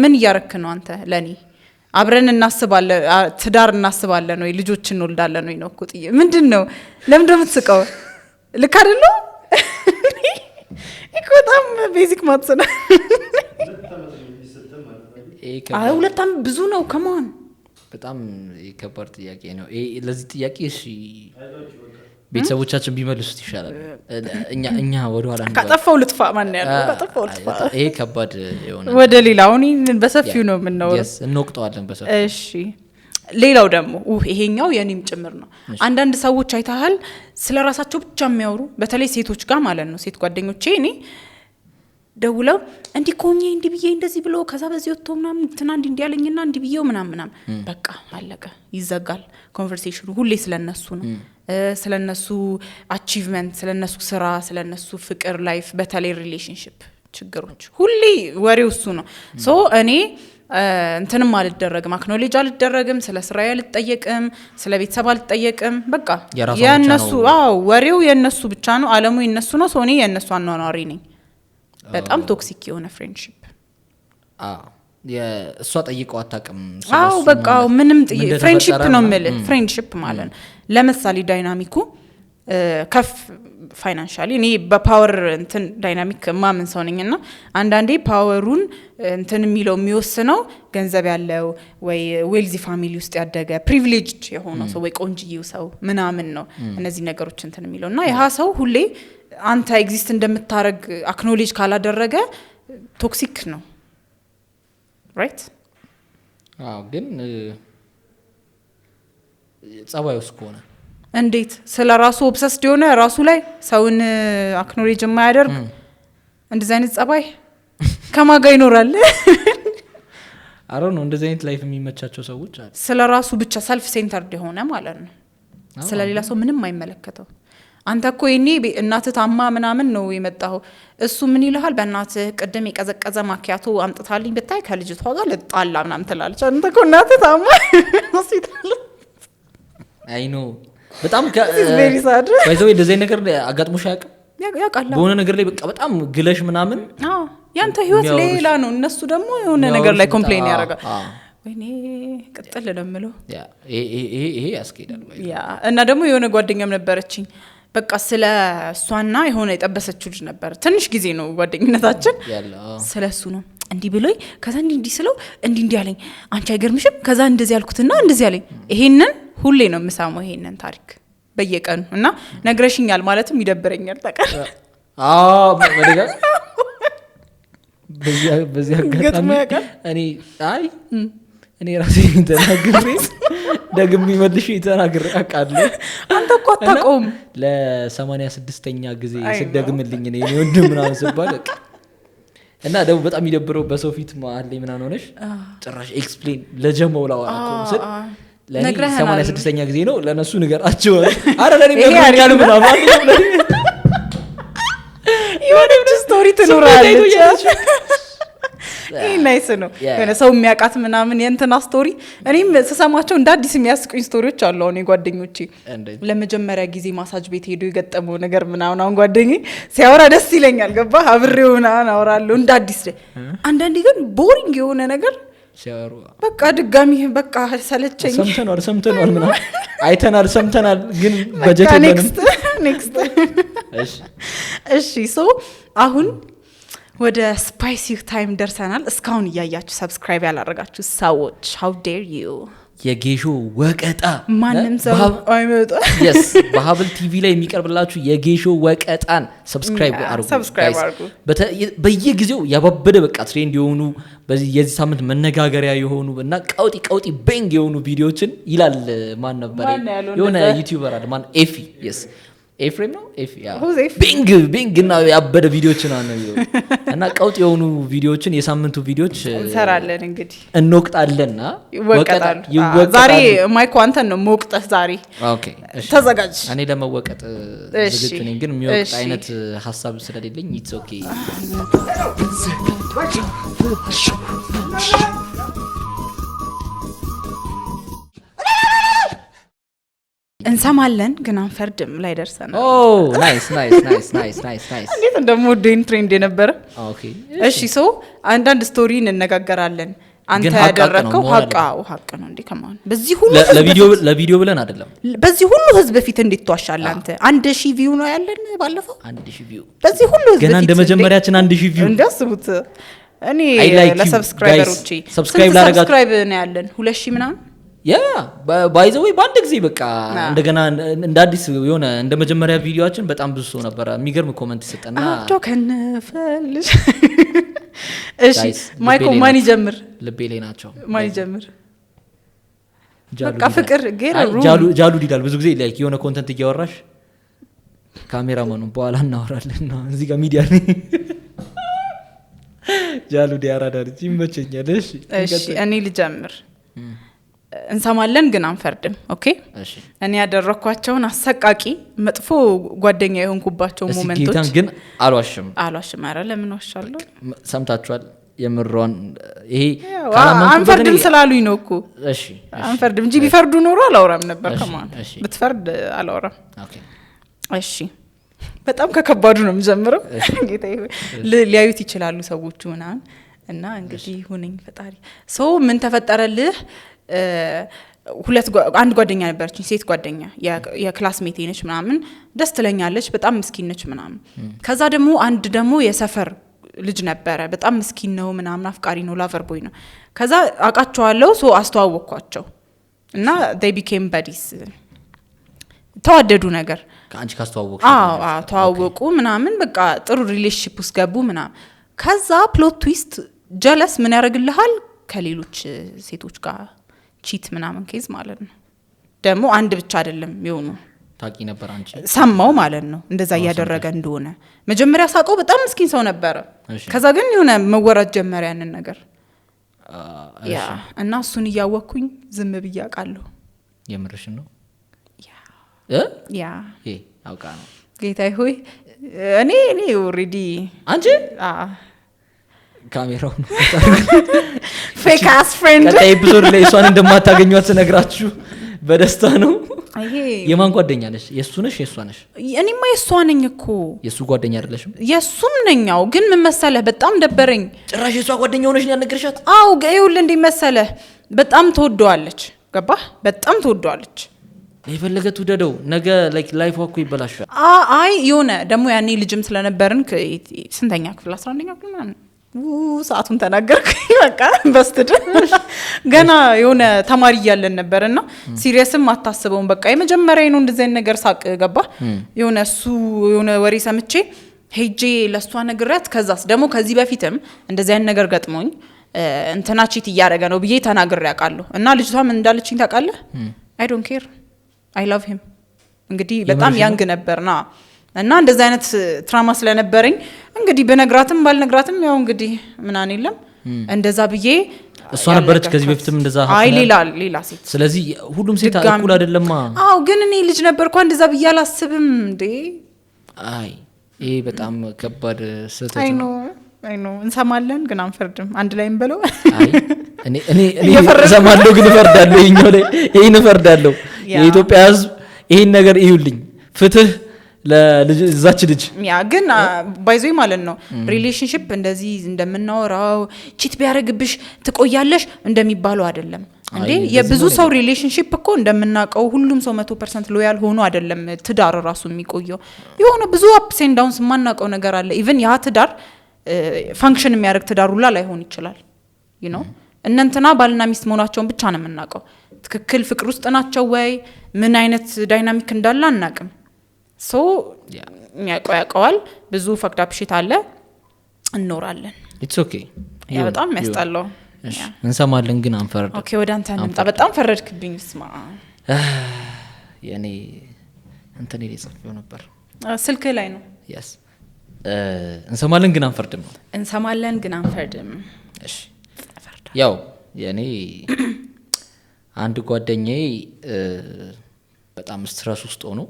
[SPEAKER 1] ምን እያረክ ነው አንተ? ለእኔ አብረን እናስባለን፣ ትዳር እናስባለን ወይ፣ ልጆች እንወልዳለን ወይ ነው እኮ ጥያቄ። ምንድን ነው? ለምንድን ነው የምትስቀው? ልክ አይደለሁ እኮ፣ በጣም basic maths ነው።
[SPEAKER 2] ይሄ
[SPEAKER 1] አይ 2 አመት ብዙ ነው፣ come on።
[SPEAKER 2] በጣም ከባድ ጥያቄ ነው ይሄ። ለዚህ ጥያቄ እሺ ቤተሰቦቻችን ቢመልሱት ይሻላል። እኛ ወደኋላ እንበል።
[SPEAKER 1] ካጠፋው ልጥፋ። ማን ያለው ካጠፋው ልጥፋ።
[SPEAKER 2] ይሄ ከባድ የሆነ
[SPEAKER 1] ወደ ሌላ፣ አሁን ይህንን በሰፊው ነው የምናወራው።
[SPEAKER 2] Yes፣ እንወቅጠዋለን በሰፊው።
[SPEAKER 1] እሺ፣ ሌላው ደግሞ ይሄኛው የኔም ጭምር ነው። አንዳንድ ሰዎች አይተሃል፣ ስለ ራሳቸው ብቻ የሚያወሩ፣ በተለይ ሴቶች ጋር ማለት ነው። ሴት ጓደኞቼ እኔ ደውለው እንዲህ ኮኜ፣ እንዲህ ብዬ፣ እንደዚህ ብሎ፣ ከዛ በዚህ ወጥቶ ምናምን፣ እንትና እንዲህ እንዲህ ያለኝና እንዲህ ብዬው ምናምን ምናምን፣ በቃ አለቀ፣ ይዘጋል conversation ኑ። ሁሌ ስለ እነሱ ነው፣ ስለ እነሱ achievement፣ ስለ እነሱ ስራ፣ ስለ እነሱ ፍቅር life፣ በተለይ relationship ችግሮች ሁሌ ወሬው እሱ ነው። So እኔ እንትንም አልደረግም፣ acknowledge አልደረግም፣ ስለ ስራዬ አልጠየቅም፣ ስለ ቤተሰብ አልጠየቅም። በቃ
[SPEAKER 2] የራሷ ብቻ
[SPEAKER 1] የእነሱ
[SPEAKER 2] ነው።
[SPEAKER 1] አዎ፣ ወሬው የእነሱ ብቻ ነው፣ አለሙ የእነሱ ነው። So እኔ የእነሱ አኗኗሪ ነኝ። በጣም toxic የሆነ friendship።
[SPEAKER 2] አዎ፣ እሷ ጠይቀው አታውቅም ስለ
[SPEAKER 1] አዎ
[SPEAKER 2] እሱ
[SPEAKER 1] በቃ ምንም
[SPEAKER 2] ምን እንደተፈጠረ
[SPEAKER 1] Friendship ነው
[SPEAKER 2] ምናምን።
[SPEAKER 1] የምልህ፣ friendship ማለት ነው። ለምሳሌ dynamic ኩ ከፍ financially፣ እኔ በ power እንትን dynamic ማምን ሰው ነኝ። እና አንዳንዴ power ኡን እንትን የሚለው፣ የሚወስነው ገንዘብ ያለው ወይ wealthy family ውስጥ ያደገ privileged የሆነው ሰው ወይ ቆንጅዬው ሰው ምናምን ነው እነዚህ ነገሮች እንትን የሚለው። እና ይህ ሰው ሁሌ አንተ exist እንደምታረግ acknowledge ካላደረገ toxic ነው፣ right?
[SPEAKER 2] አዎ፣ ግን ጸባዩ ውስጥ ከሆነ?
[SPEAKER 1] እንዴት? ስለ ራሱ obsessed የሆነ፣ ራሱ ላይ፣ ሰውን acknowledge የማያደርግ፣ እንደዚህ አይነት ጸባይ ከማን ጋር ይኖራል?
[SPEAKER 2] አሮ ነው፣ እንደዚህ አይነት life የሚመቻቸው ሰዎች አሉ።
[SPEAKER 1] ስለ ራሱ ብቻ self centered የሆነ ማለት ነው። ስለ ሌላ ሰው ምንም አይመለከተው። አንተ እኮ የኔ እናትህ ታማ ምናምን ነው የመጣኸው። እሱ ምን ይልሃል? በእናትህ ቅድም የቀዘቀዘ ማኪያቶ አምጥታልኝ ብታይ ከልጅቷ ጋር ልጣላ ምናምን ትላለች። አንተ እኮ እናትህ ታማ ሆስፒታል።
[SPEAKER 2] I know፣ በጣም።
[SPEAKER 1] This is very sad.
[SPEAKER 2] By the way፣ እንደዚህ አይነት ነገር አጋጥሞሽ አያውቅም?
[SPEAKER 1] ያውቃል።
[SPEAKER 2] በሆነ ነገር ላይ በቃ በጣም ግለሽ ምናምን።
[SPEAKER 1] አዎ፣ ያንተ ህይወት ሌላ ነው። እነሱ ደግሞ የሆነ ነገር ላይ complain ያደርጋል። ወይኔ ቅጥል ነው የምለው።
[SPEAKER 2] Yeah፣ ይሄ ያስኬዳል። By the way።
[SPEAKER 1] Yeah፣ እና ደግሞ የሆነ ጓደኛም ነበረችኝ። በቃ ስለ እሷና የሆነ የጠበሰችው ልጅ ነበር። ትንሽ ጊዜ ነው ጓደኝነታችን።
[SPEAKER 2] ያለ አዎ።
[SPEAKER 1] ስለ እሱ ነው፣ እንዲህ ብሎኝ፣ ከዛ እንዲህ እንዲህ ስለው እንዲህ እንዲህ አለኝ። አንቺ አይገርምሽም? ከዛ እንደዚህ ያልኩትና እንደዚህ አለኝ። ይሄንን ሁሌ ነው የምሰማው ይሄንን ታሪክ በየቀኑ። እና ነግረሽኛል ማለትም ይደብረኛል ታውቃለህ።
[SPEAKER 2] አዎ፣ በዚህ አጋጣሚ
[SPEAKER 1] ገጥሞ ያውቃል?
[SPEAKER 2] እኔ አይ፣ እኔ ራሴ ተናግሬ ደግሜ መልሼ ተናግሬ አውቃለሁ።
[SPEAKER 1] አንተ እኮ አታውቀውም።
[SPEAKER 2] ለ86ኛ ጊዜ
[SPEAKER 1] አይ ነው።
[SPEAKER 2] ስደግምልኝ እኔ የኔ ወንድም ምናምን ስባል በቃ፣ እና ደግሞ በጣም የሚደብረው በሰው ፊት መሀል ላይ ምናምን ሆነሽ ጭራሽ explain ለጀመው ላወራ እኮ ነው ስል ለእኔ
[SPEAKER 1] ነግረኸናል።
[SPEAKER 2] 86ኛ ጊዜ ነው፣ ለእነሱ ንገራቸው። አረ ለእኔ
[SPEAKER 1] ይሄ አሪፍ
[SPEAKER 2] ነግሮኛል
[SPEAKER 1] ነው።
[SPEAKER 2] ምናምን አንደኛው ለእኔ
[SPEAKER 1] የሆነች story ትኖራለች። ይህ nice ነው። የሆነ ሰው የሚያውቃት ምናምን የእንትና story፣ እኔም ስሰማቸው እንደ አዲስ የሚያስቁኝ story ዎች አሉ። አሁን የጓደኞቼ
[SPEAKER 2] እንዴት?
[SPEAKER 1] ለመጀመሪያ ጊዜ ማሳጅ ቤት ሄዶ የገጠመው ነገር ምናምን አሁን ጓደኛዬ ሲያወራ ደስ ይለኛል። ገባ አብሬው ምናምን አወራለሁ እንደ አዲስ። አንዳንዴ ግን boring የሆነ ነገር
[SPEAKER 2] ሲያወሩ
[SPEAKER 1] በቃ ድጋሚ በቃ ሰለቸኝ።
[SPEAKER 2] ሰምተነዋል፣ ሰምተነዋል ምናምን፣ አይተናል፣ ሰምተናል፣ ግን በጀት የለንም።
[SPEAKER 1] Next, next።
[SPEAKER 2] እሺ።
[SPEAKER 1] እሺ፣ so አሁን ወደ spicy time ደርሰናል። እስካሁን እያያችሁ subscribe ያላደረጋችሁ ሰዎች how dare you!
[SPEAKER 2] የጌሾ ወቀጣ።
[SPEAKER 1] ማንም ሰው አይመጣ።
[SPEAKER 2] Yes፣ በሀብል ቲቪ ላይ የሚቀርብላችሁ የጌሾ ወቀጣን subscribe አድርጉ።
[SPEAKER 1] Subscribe
[SPEAKER 2] guys።
[SPEAKER 1] አድርጉ።
[SPEAKER 2] በየጊዜው ያባበደ በቃ trend የሆኑ፣ በዚህ የዚህ ሳምንት መነጋገሪያ የሆኑ እና ቀውጢ ቀውጢ bang የሆኑ ቪዲዮዎችን ይላል። ማን ነበር?
[SPEAKER 1] ማን ያለው
[SPEAKER 2] የሆነ
[SPEAKER 1] እንደዛ?
[SPEAKER 2] YouTuber አለ። ማን? ኤፊ፣ yes፣ ኤፍሬም ነው ኤፊ፣ yeah።
[SPEAKER 1] Who's ኤፊ?
[SPEAKER 2] Bang bang እና ያበደ ቪዲዮችን ነው እና ቀውጢ የሆኑ ቪዲዮዎችን፣ የሳምንቱ ቪዲዮዎች
[SPEAKER 1] እንሰራለን እንግዲህ።
[SPEAKER 2] እንወቅጣለን።
[SPEAKER 1] ይወቀጣሉ።
[SPEAKER 2] ይወቀጣሉ።
[SPEAKER 1] ዛሬ ማይኮ አንተን ነው መወቅጠህ ዛሬ።
[SPEAKER 2] Okay፣ እሺ።
[SPEAKER 1] ተዘጋጅ።
[SPEAKER 2] እኔ ለመወቀጥ ዝግጁ ነኝ፣ ግን የሚወቅጥ አይነት ሀሳብ ስለሌለኝ it's okay።
[SPEAKER 1] እንሰማለን ግን አንፈርድም ላይ ደርሰናል።
[SPEAKER 2] Oh, nice, nice, nice, nice, nice, nice።
[SPEAKER 1] እንዴት እንደምወደኝ trend የነበረ።
[SPEAKER 2] Okay።
[SPEAKER 1] እሺ፣ so አንዳንድ story እንነጋገራለን። አንተ
[SPEAKER 2] ግን ሀቅ ሀቅ ነው
[SPEAKER 1] ያደረግከው
[SPEAKER 2] መሆን
[SPEAKER 1] ሀቅ
[SPEAKER 2] አለበት።
[SPEAKER 1] አዎ፣ ሀቅ ነው እንዴ ከማን በዚህ ሁሉ ህዝብ
[SPEAKER 2] ለቪዲዮ
[SPEAKER 1] ፊት
[SPEAKER 2] ለቪዲዮ ብለን አይደለም።
[SPEAKER 1] በዚህ ሁሉ ህዝብ ፊት እንዴት ትዋሻለህ አንተ? 1,000 view ነው ያለን ባለፈው።
[SPEAKER 2] 1,000 view።
[SPEAKER 1] በዚህ ሁሉ ህዝብ
[SPEAKER 2] ገና
[SPEAKER 1] ፊት
[SPEAKER 2] እንደ መጀመሪያችን 1,000 view።
[SPEAKER 1] እንዲያስቡት እኔ
[SPEAKER 2] I like you,
[SPEAKER 1] ለ subscriber ኦቼ
[SPEAKER 2] guys. Subscribe
[SPEAKER 1] ስንት
[SPEAKER 2] ላደረጋችሁ-
[SPEAKER 1] subscribe ነው ያለን? 2,000 ምናምን።
[SPEAKER 2] Yeah, by the way በአንድ ጊዜ በቃ እንደገና እንደ አዲስ የሆነ እንደ መጀመሪያ ቪዲዮችን በጣም ብዙ ሰው ነበረ የሚገርም comment ይሰጠና።
[SPEAKER 1] አብዶ ከነፈልሽ። እሺ።
[SPEAKER 2] Guys,
[SPEAKER 1] ማይኮ
[SPEAKER 2] ልቤ ላይ
[SPEAKER 1] ማን
[SPEAKER 2] ናቸው።
[SPEAKER 1] ይጀምር?
[SPEAKER 2] ልቤ ላይ ናቸው።
[SPEAKER 1] ማን ይጀምር?
[SPEAKER 2] ጃሉ
[SPEAKER 1] በቃ
[SPEAKER 2] ዲዳል።
[SPEAKER 1] ፍቅር get a
[SPEAKER 2] አይ፣
[SPEAKER 1] room።
[SPEAKER 2] ጃሉ ዲዳል ብዙ ጊዜ like የሆነ content እያወራሽ ካሜራማኑ በኋላ እናወራለን ነው፣ እዚህ ጋር ሚዲያ ላይ ጃሉ ዲ አራዳ ልጅ ይመቸኛል። እሺ።
[SPEAKER 1] እሺ፣ እኔ ልጀምር። እንሰማለን ግን አንፈርድም። Okay።
[SPEAKER 2] እሺ።
[SPEAKER 1] እኔ ያደረግኳቸውን አሰቃቂ መጥፎ ጓደኛ የሆንኩባቸው
[SPEAKER 2] እስኪ
[SPEAKER 1] moment ኦች።
[SPEAKER 2] ጌታን ግን አልዋሽም።
[SPEAKER 1] አልዋሽም። ኧረ ለምን ዋሻለሁ?
[SPEAKER 2] ሰምታችኋል። የምሯን ይሄ
[SPEAKER 1] ያው
[SPEAKER 2] ካላመንኩበት
[SPEAKER 1] አንፈርድም ስላሉኝ ነው እኮ።
[SPEAKER 2] እሺ።
[SPEAKER 1] አንፈርድም እንጂ ቢፈርዱ ኖሮ አላወራም ነበር።
[SPEAKER 2] እሺ፣
[SPEAKER 1] ከማን
[SPEAKER 2] እሺ።
[SPEAKER 1] ብትፈርድ አላወራም።
[SPEAKER 2] Okay።
[SPEAKER 1] እሺ፣ በጣም ከከባዱ ነው የምጀምረው። ጌታዬ ሆይ፣ ሊያዩት ይችላሉ ሰዎቹ ምናምን እና እንግዲህ ሁነኝ ፈጣሪ። So ምን ተፈጠረልህ? አንድ ጓደኛ ነበረችኝ፣ ሴት ጓደኛ፣ የ classmate ኤ ነች ምናምን፣ ደስ ትለኛለች፣ በጣም ምስኪን ነች ምናምን። ከዛ ደግሞ አንድ ደግሞ የሰፈር ልጅ ነበረ፣ በጣም ምስኪን ነው ምናምን፣ አፍቃሪ ነው፣ lover boy ነው። ከዛ አውቃቸዋለሁ፣ so አስተዋወቅኳቸው እና they became buddies፣ ተዋደዱ ነገር።
[SPEAKER 2] ከአንቺ ካስተዋወቅሽ?
[SPEAKER 1] አዎ፣ ተዋወቁ ምናምን፣ በቃ ጥሩ relationship ውስጥ ገቡ ምናምን። ከዛ plot twist፣ ጀለስ ምን ያደርግልሃል? ከሌሎች ሴቶች ጋር cheat ምናምን case ማለት ነው። ደግሞ አንድ ብቻ አይደለም የሆኑ።
[SPEAKER 2] ታውቂ ነበር አንቺ?
[SPEAKER 1] ሰማው ማለት ነው እንደዛ እያደረገ እንደሆነ። መጀመሪያ ሳውቀው በጣም ምስኪን ሰው ነበረ። ከዛ ግን የሆነ መወራት ጀመረ ያንን ነገር። Yeah፣ እና እሱን እያወቅኩኝ ዝም ብዬ አውቃለሁ።
[SPEAKER 2] የምርሽን ነው?
[SPEAKER 1] Yeah።
[SPEAKER 2] እ?
[SPEAKER 1] Yeah.
[SPEAKER 2] ይሄ አውቃ ነው።
[SPEAKER 1] ጌታዬ ሆይ፣ እኔ already
[SPEAKER 2] አንቺ ካሜራው ነው።
[SPEAKER 1] Fake ass friend.
[SPEAKER 2] ቀጣይ episode ላይ እሷን እንደማታገኟት ስነግራችሁ በደስታ ነው።
[SPEAKER 1] ይሄ
[SPEAKER 2] የማን ጓደኛ ነሽ? የእሱ ነሽ? የእሷ ነሽ?
[SPEAKER 1] እኔማ የእሷ ነኝ እኮ።
[SPEAKER 2] የእሱ ጓደኛ አይደለሽም?
[SPEAKER 1] የእሱም ነኝ። አዎ፣ ግን ምን መሰለህ፣ በጣም ደበረኝ።
[SPEAKER 2] ጭራሽ የእሷ ጓደኛ ሆነሽ ነው ያልነገርሻት?
[SPEAKER 1] አዎ፣ ይኸውልህ፣ እንዴት መሰለህ፣ በጣም ትወደዋለች። ገባህ? በጣም ትወደዋለች።
[SPEAKER 2] የፈለገ ትውደደው፣ ነገ life ዋ እኮ ይበላሻል።
[SPEAKER 1] አይ፣ የሆነ ደግሞ ያኔ ልጅም ስለነበርን ስንተኛ ክፍል፣ 11ኛ ክፍል ምናምን፣ ሰዓቱን ተናገርኩ። በቃ በስትድ ገና የሆነ ተማሪ እያለን ነበር እና serious ም አታስበውም። በቃ የመጀመሪያ ነው እንደዚህ አይነት ነገር ሳቅ፣ ገባ? የሆነ እሱ የሆነ ወሬ ሰምቼ ሄጄ ለእሷ ነግሬያት፣ ከዛስ ደግሞ ከዚህ በፊትም እንደዚህ አይነት ነገር ገጥሞኝ እንትና cheat እያደረገ ነው ብዬ ተናግሬ አውቃለሁ። እና ልጅቷ ምን እንዳለችኝ ታውቃለህ? "I don't care, I love him።" እንግዲህ በጣም
[SPEAKER 2] የምርሽን?
[SPEAKER 1] Young ነበርና እና እንደዚህ አይነት trauma ስለነበረኝ እንግዲህ ብነግራትም ባልነግራትም ያው እንግዲህ ምናን የለም እንደዛ ብዬ
[SPEAKER 2] እሷ ነበረች ከዚህ በፊትም እንደዛ
[SPEAKER 1] አይ፣
[SPEAKER 2] happen
[SPEAKER 1] ሌላ ሌላ ሴት።
[SPEAKER 2] ስለዚህ ሁሉም ሴት እኩል አይደለማ።
[SPEAKER 1] አዎ፣ ግን እኔ ልጅ ነበርኳ፣ እንደዛ ብዬ አላስብም እንዴ።
[SPEAKER 2] አይ፣ ይሄ በጣም ከባድ ስህተት
[SPEAKER 1] አይ
[SPEAKER 2] ነው።
[SPEAKER 1] No, I know። እንሰማለን ግን አንፈርድም። አንድ ላይ እንበለው።
[SPEAKER 2] አይ፣ እኔ
[SPEAKER 1] እየፈረድኩ
[SPEAKER 2] እሰማለሁ ግን እፈርዳለሁ። ይኸኛው ላይ ይሄን እፈርዳለሁ። የኢትዮጵያ ሕዝብ ይሄን ነገር እዩልኝ፣ ፍትህ ለልጅ፣ እዛች ልጅ።
[SPEAKER 1] Yeah፣ ግን by the way ማለት ነው relationship እንደዚህ እንደምናወራው cheat ቢያደርግብሽ ትቆያለሽ እንደሚባለው አይደለም እንዴ።
[SPEAKER 2] አይ፣ እንደዚህ
[SPEAKER 1] የብዙ
[SPEAKER 2] መሆን
[SPEAKER 1] ሰው relationship እኮ እንደምናውቀው ሁሉም ሰው 100% loyal ሆኖ አይደለም ትዳር ራሱ የሚቆየው። የሆነ ብዙ ups and downs የማናውቀው ነገር አለ። Even ያ ትዳር function የሚያደርግ ትዳር ሁላ ላይሆን ይችላል። እነንትና ባልና ሚስት መሆናቸውን ብቻ ነው የምናውቀው። ትክክል ፍቅር ውስጥ ናቸው ወይ፣ ምን አይነት dynamic እንዳለ አናውቅም። So የሚያውቀው ያውቀዋል። ብዙ fucked up shit አለ፣ እንኖራለን።
[SPEAKER 2] It's okay.
[SPEAKER 1] Yeah፣ በጣም የሚያስጠላው።
[SPEAKER 2] እንሰማለን ግን አንፈርድም።
[SPEAKER 1] Okay፣ ወደ አንተ እንምጣ። በጣም ፈረድክብኝ። ስማ።
[SPEAKER 2] የእኔ እንትን ላይ ጽፌው ነበር።
[SPEAKER 1] ስልክ ላይ ነው።
[SPEAKER 2] Yes፣ እንሰማለን ግን አንፈርድም ነው።
[SPEAKER 1] እንሰማለን ግን አንፈርድም።
[SPEAKER 2] እሺ፣ ያው የእኔ አንድ ጓደኛዬ በጣም stress ውስጥ ሆኖ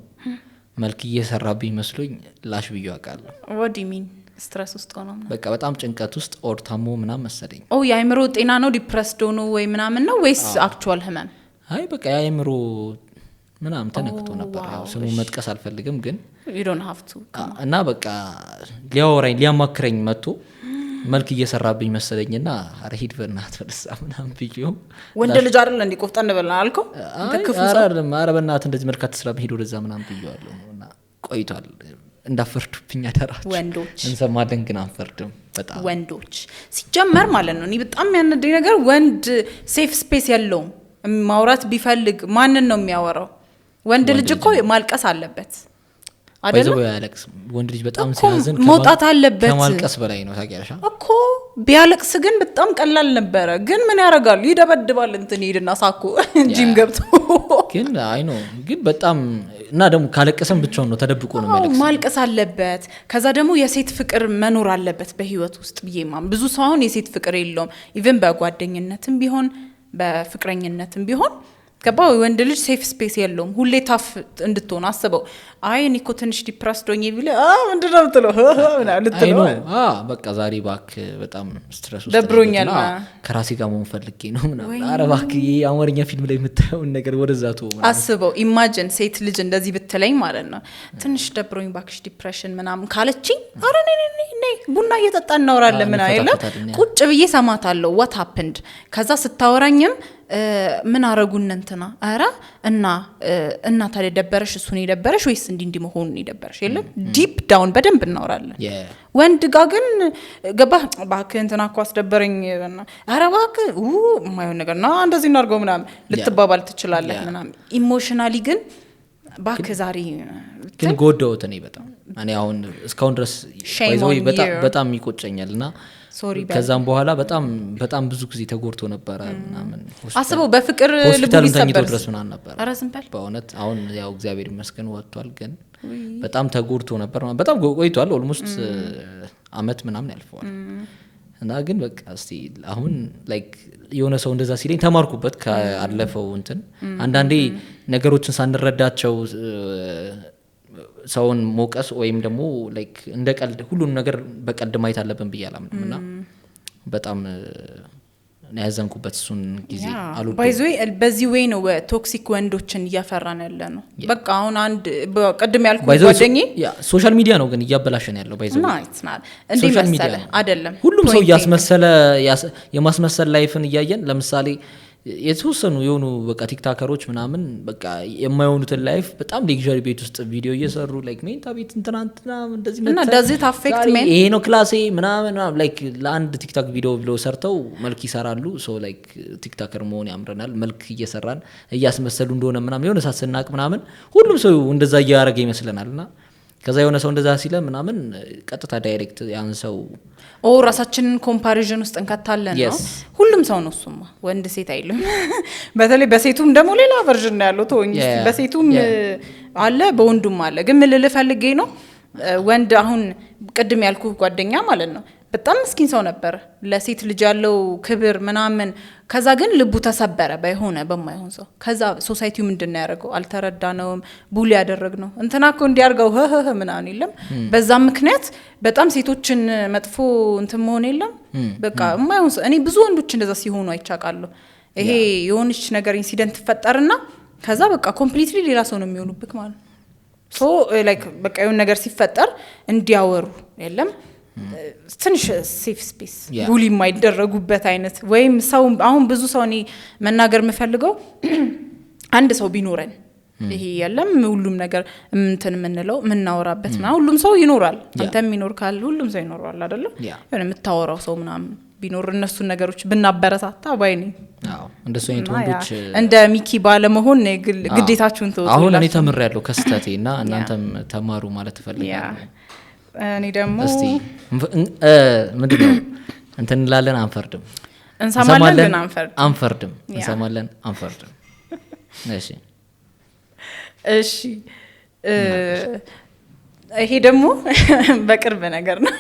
[SPEAKER 2] መልክ እየሰራብኝ መስሎኝ ላሽ ብዬ አውቃለሁ።
[SPEAKER 1] What do you mean stress ውስጥ ሆኖ ምናምን?
[SPEAKER 2] በቃ በጣም ጭንቀት ውስጥ or ታሞ ምናምን መሰለኝ።
[SPEAKER 1] Oh፣ የአእምሮ ጤና ነው፣ depressed ሆኖ ወይ ምናምን ነው ወይስ actual ህመም?
[SPEAKER 2] አይ፣ በቃ የአእምሮ ምናምን ተነክቶ ነበር። ያው ስሙን መጥቀስ አልፈልግም ግን
[SPEAKER 1] You don't have to.
[SPEAKER 2] እና በቃ ሊያወራኝ ሊያማክረኝ መጥቶ መልክ እየሰራብኝ መሰለኝና ኧረ ሂድ በእናትህ ወደዛ ምናምን ብዬው።
[SPEAKER 1] ወንድ ልጅ አይደለ እንዲ፣ ቆፍጠን በልና አልከው? አንተ
[SPEAKER 2] አይ፣
[SPEAKER 1] ክፉ
[SPEAKER 2] ኧረ
[SPEAKER 1] ሰው።
[SPEAKER 2] አይደለም፣ ኧረ በእናትህ እንደዚህ መልክ አትስራብኝ፣ ሂድ ወደዛ ምናምን ብዬዋለሁ። እና ቆይቷል። እንዳፈርዱብኝ አደራችሁ።
[SPEAKER 1] ወንዶች
[SPEAKER 2] እንሰማለን ግን አንፈርድም። በጣም
[SPEAKER 1] ወንዶች ሲጀመር ማለት ነው፣ እኔ በጣም የሚያነደኝ ነገር ወንድ safe space የለውም። ማውራት ቢፈልግ ማንን ነው የሚያወራው? ወንድ ልጅ እኮ ማልቀስ አለበት አይደለም?
[SPEAKER 2] ባይዘው አያለቅስም ወንድ ልጅ በጣም
[SPEAKER 1] እኮ
[SPEAKER 2] ሲያዝን
[SPEAKER 1] መውጣት አለበት።
[SPEAKER 2] ከማልቀስ በላይ ነው፣ ታውቂያለሽ? አ?
[SPEAKER 1] እኮ ቢያለቅስ ግን በጣም ቀላል ነበረ። ግን ምን ያደርጋል? ይደበድባል። እንትን ይሄድና ሳኮ ጂም ገብቶ
[SPEAKER 2] ግን I know፣ ግን በጣም እና ደግሞ ካለቀሰም ብቻውን ነው፣ ተደብቆ ነው
[SPEAKER 1] አዎ፣
[SPEAKER 2] የሚያለቅሰው።
[SPEAKER 1] ማልቀስ አለበት። ከዛ ደግሞ የሴት ፍቅር መኖር አለበት በህይወት ውስጥ ብዬ ማም ብዙ ሰው አሁን የሴት ፍቅር የለውም። Even በጓደኝነትም ቢሆን በፍቅረኝነትም ቢሆን፣ ገባ? ወንድ ልጅ safe space የለውም። ሁሌ tough እንድትሆን አስበው። አይ፣ እኔ እኮ ትንሽ depressed ሆኜ ቢል ምንድን ነው የምትለው? ምናምን
[SPEAKER 2] አይ
[SPEAKER 1] ልትለው
[SPEAKER 2] No፣ በቃ ዛሬ እባክህ በጣም stress ውስጥ
[SPEAKER 1] ደብሮኛል
[SPEAKER 2] ነኝ እና ከራሴ ጋር መሆን ፈልጌ ነው ምናምን። ኧረ እባክህ ይሄ የአማርኛ ፊልም ላይ የምታየውን ነገር ወደዛ ተወው ምናምን።
[SPEAKER 1] አስበው፣ imagine ሴት ልጅ እንደዚህ ብትለኝ ማለት ነው፣ ትንሽ ደብሮኝ ባክሽ depression ምናምን ካለችኝ፣ አረ ነይ ነይ ነይ ነይ ቡና እየጠጣ እናወራለን ምናምን የለም።
[SPEAKER 2] እንፈታፈታለን፣ yeah።
[SPEAKER 1] ቁጭ ብዬ ሰማታለሁ what happened። ከዛ ስታወራኝም ምን አረጉ እነ እንትና፣ ኧረ እና ታዲያ ደበረሽ፣ እሱን የደበረሽ ወይስ እንዲህ እንዲህ መሆኑን የደበረሽ? የለም፣ deep down በደንብ እናወራለን። ወንድ ጋ ግን ገባህ፣ እባክህ እንትና እኮ አስደበረኝ፣ ኧረ እባክህ የማይሆን ነገር ና እንደዚህ እናድርገው ምናምን ልትባባል ትችላለህ ምናምን። Emotionally ግን እባክህ ዛሬ
[SPEAKER 2] ግን ጎዳሁት እኔ በጣም። እኔ አሁን እስካሁን ድረስ
[SPEAKER 1] Shame
[SPEAKER 2] by the way
[SPEAKER 1] on you.
[SPEAKER 2] በጣም ይቆጨኛል እና
[SPEAKER 1] Sorry በል።
[SPEAKER 2] ከዛም በኋላ በጣም በጣም ብዙ ጊዜ ተጎድቶ ነበረ ምናምን
[SPEAKER 1] አስበው በፍቅር ልቡ
[SPEAKER 2] ሆስፒታልም ተኝቶ
[SPEAKER 1] ቢሰበር።
[SPEAKER 2] ድረስ ምናምን ነበረ።
[SPEAKER 1] ኧረ ዝም በል።
[SPEAKER 2] በእውነት አሁን ያው እግዚአብሔር ይመስገን ወጥቷል። ግን በጣም ተጎድቶ ነበር። በጣም ቆይቷል። Almost አመት ምናምን ያልፈዋል። እና ግን በቃ እስቲ አሁን like የሆነ ሰው እንደዛ ሲለኝ ተማርኩበት ካለፈው እንትን። አንዳንዴ ነገሮችን ሳንረዳቸው ሰውን መውቀስ ወይም ደግሞ like እንደ ቀልድ፣ ሁሉንም ነገር በቀልድ ማየት አለብን ብዬ አላምንም። እና በጣም ያዘንኩበት እሱን ጊዜ አልወደውም።
[SPEAKER 1] By the way፣ በዚህ way ነው toxic ወንዶችን እያፈራን ያለ ነው። በቃ አሁን አንድ ቅድም ያልኩ
[SPEAKER 2] By the way፣
[SPEAKER 1] ጓደኛዬ
[SPEAKER 2] Yeah፣ social media ነው ግን እያበላሸን ያለው by the way።
[SPEAKER 1] እና it's not። እንዲህ
[SPEAKER 2] Social media
[SPEAKER 1] መሰለህ
[SPEAKER 2] ነው።
[SPEAKER 1] አይደለም
[SPEAKER 2] ሁሉም ሰው
[SPEAKER 1] point ኤ
[SPEAKER 2] እያስመሰለ፣ የማስመሰል life ን እያየን፣ ለምሳሌ የተወሰኑ የሆኑ በቃ TikToker ኦች ምናምን በቃ የማይሆኑትን life በጣም luxury ቤት ውስጥ ቪዲዮ እየሰሩ like ሜንታ ቤት እንትና እንትና እንደዚህ
[SPEAKER 1] እና
[SPEAKER 2] መተን
[SPEAKER 1] does it affect
[SPEAKER 2] ዛሬ
[SPEAKER 1] men?
[SPEAKER 2] ይሄ ነው class ኤ ምናምን ምናምን like ለአንድ TikTok ቪዲዮ ብለው ሰርተው መልክ ይሰራሉ። So like TikToker መሆን ያምረናል፣ መልክ እየሰራን እያስመሰሉ እንደሆነ ምናምን የሆነ ሰዓት ስናቅ ምናምን ሁሉም ሰው እንደዛ እያደረገ ይመስለናል። እና ከዛ የሆነ ሰው እንደዛ ሲለ ምናምን ቀጥታ direct ያን ሰው
[SPEAKER 1] ኦ ራሳችንን comparison ውስጥ እንከታለን ነው። ሁሉም ሰው ነው እሱማ፣ ወንድ ሴት አይልም። በተለይ በሴቱም ደግሞ ሌላ version ነው ያለው፣ ተወኝ እስኪ። በሴቱም አለ፣ በወንዱም አለ። ግን ምን ልልህ ፈልጌ ነው፣ ወንድ አሁን ቅድም ያልኩህ ጓደኛ ማለት ነው፣ በጣም ምስኪን ሰው ነበር፣ ለሴት ልጅ ያለው ክብር ምናምን። ከዛ ግን ልቡ ተሰበረ በሆነ በማይሆን ሰው። ከዛ society ው ምንድን ነው ያደረገው? አልተረዳነውም፣ bully ያደረግነው፣ እንትና እኮ እንዲያርገው ህህህ ምናምን የለም። በዛ ምክንያት በጣም ሴቶችን መጥፎ እንትን መሆን የለም፣ በቃ የማይሆን ሰው። እኔ ብዙ ወንዶች እንደዛ ሲሆኑ አይቻቃለሁ። ይሄ የሆነች ነገር incident ትፈጠርና ከዛ በቃ completely ሌላ ሰው ነው የሚሆኑብክ ማለት ነው። So like በቃ የሆነ ነገር ሲፈጠር እንዲያወሩ የለም፣ ትንሽ safe space፣ bully የማይደረጉበት አይነት ወይም ሰው፣ አሁን ብዙ ሰው፣ እኔ መናገር የምፈልገው አንድ ሰው ቢኖረን፣ ይሄ የለም ሁሉም ነገር እንትን የምንለው የምናወራበት ምናምን፣ ሁሉም ሰው ይኖራል። አንተም ይኖር ካል ሁሉም ሰው ይኖረዋል አይደለም? የሆነ የምታወራው ሰው ምናምን ቢኖር፣ እነሱን ነገሮች ብናበረታታ ባይ ነኝ።
[SPEAKER 2] አዎ፣ እንደሱ አይነት
[SPEAKER 1] እና ያ
[SPEAKER 2] ወንዶች
[SPEAKER 1] እንደ ሚኪ ባለመሆን ግዴታችሁን ተወጡ።
[SPEAKER 2] አሁን እኔ ተምሬያለሁ ከስህተቴ እና እናንተም ተማሩ ማለት እፈልጋለሁ።
[SPEAKER 1] እኔ ደግሞ
[SPEAKER 2] እስቲ ምንድን ነው እንትን እንላለን፣ አንፈርድም።
[SPEAKER 1] እንሰማለን ግን አንፈርድ
[SPEAKER 2] አንፈርድም። እንሰማለን፣ አንፈርድም። እሺ።
[SPEAKER 1] እሺ፣ ይሄ ደግሞ በቅርብ ነገር ነው።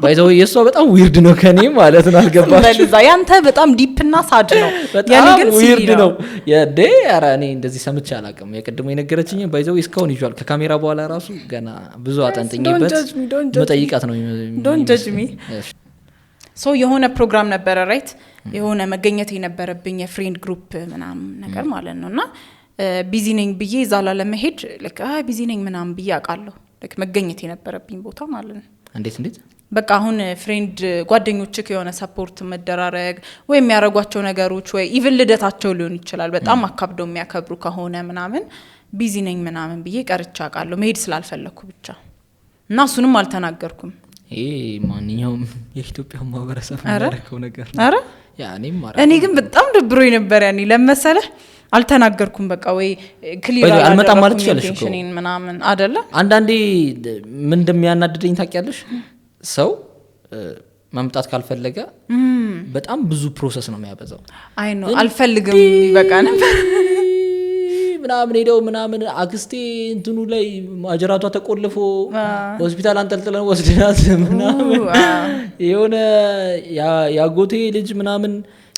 [SPEAKER 2] By the way የእሷ በጣም weird ነው ከኔ ማለት ነው። አልገባሽ?
[SPEAKER 1] በልዛ ያንተ በጣም deep እና sad ነው። የኔ
[SPEAKER 2] በጣም
[SPEAKER 1] ግን silly
[SPEAKER 2] weird ነው የዴ። ኧረ እኔ እንደዚህ ሰምቼ አላውቅም። የቅድሞ የነገረችኝ by the way እስካሁን ይዟል። ከካሜራ በኋላ ራሱ ገና ብዙ አጠንጥኝበት
[SPEAKER 1] Don't judge me, don't judge.
[SPEAKER 2] መጠይቃት ነው።
[SPEAKER 1] Don't judge me.
[SPEAKER 2] እሺ።
[SPEAKER 1] So የሆነ ፕሮግራም ነበረ፣ right? የሆነ መገኘት የነበረብኝ የ friend group ምናምን ነገር ማለት ነው። እና busy ነኝ ብዬ እዛ ላለመሄድ busy ነኝ ምናምን ብዬ አውቃለሁ። Like መገኘት የነበረብኝ ቦታ ማለት ነው።
[SPEAKER 2] እንዴት እንዴት?
[SPEAKER 1] በቃ አሁን friend ጓደኞችህ የሆነ support መደራረግ ወይ የሚያደርጓቸው ነገሮች ወይ even ልደታቸው ሊሆን ይችላል፣ በጣም አካብደው የሚያከብሩ ከሆነ ምናምን busy ነኝ ምናምን ብዬ ቀርቼ አውቃለሁ፣ መሄድ ስላልፈለግኩ ብቻ። እና እሱንም አልተናገርኩም።
[SPEAKER 2] ይሄ ማንኛውም የኢትዮጵያ ማህበረሰብ
[SPEAKER 1] ኧረ?
[SPEAKER 2] የሚያደርገው ነገር ነው።
[SPEAKER 1] አረ
[SPEAKER 2] Yeah፣ እኔም
[SPEAKER 1] እኔ ግን በጣም ደብሮኝ ነበር ያኔ። ለመሰለህ አልተናገርኩም። በቃ ወይ clear
[SPEAKER 2] By the way፣ አልመጣም ማለት ትችያለሽ እኮ።
[SPEAKER 1] intention ኤን ምናምን አደለ?
[SPEAKER 2] አንዳንዴ ምን እንደሚያናድደኝ ታውቂያለሽ? ሰው መምጣት ካልፈለገ በጣም ብዙ process ነው የሚያበዛው።
[SPEAKER 1] አይ ነው፣ አልፈልግም በቃ ነበር።
[SPEAKER 2] ምናምን ሄደው ምናምን አክስቴ እንትኑ ላይ ማጅራቷ ተቆልፎ ሆስፒታል አንጠልጥለን ወስድናት ምናምን፣ የሆነ ያጎቴ ልጅ ምናምን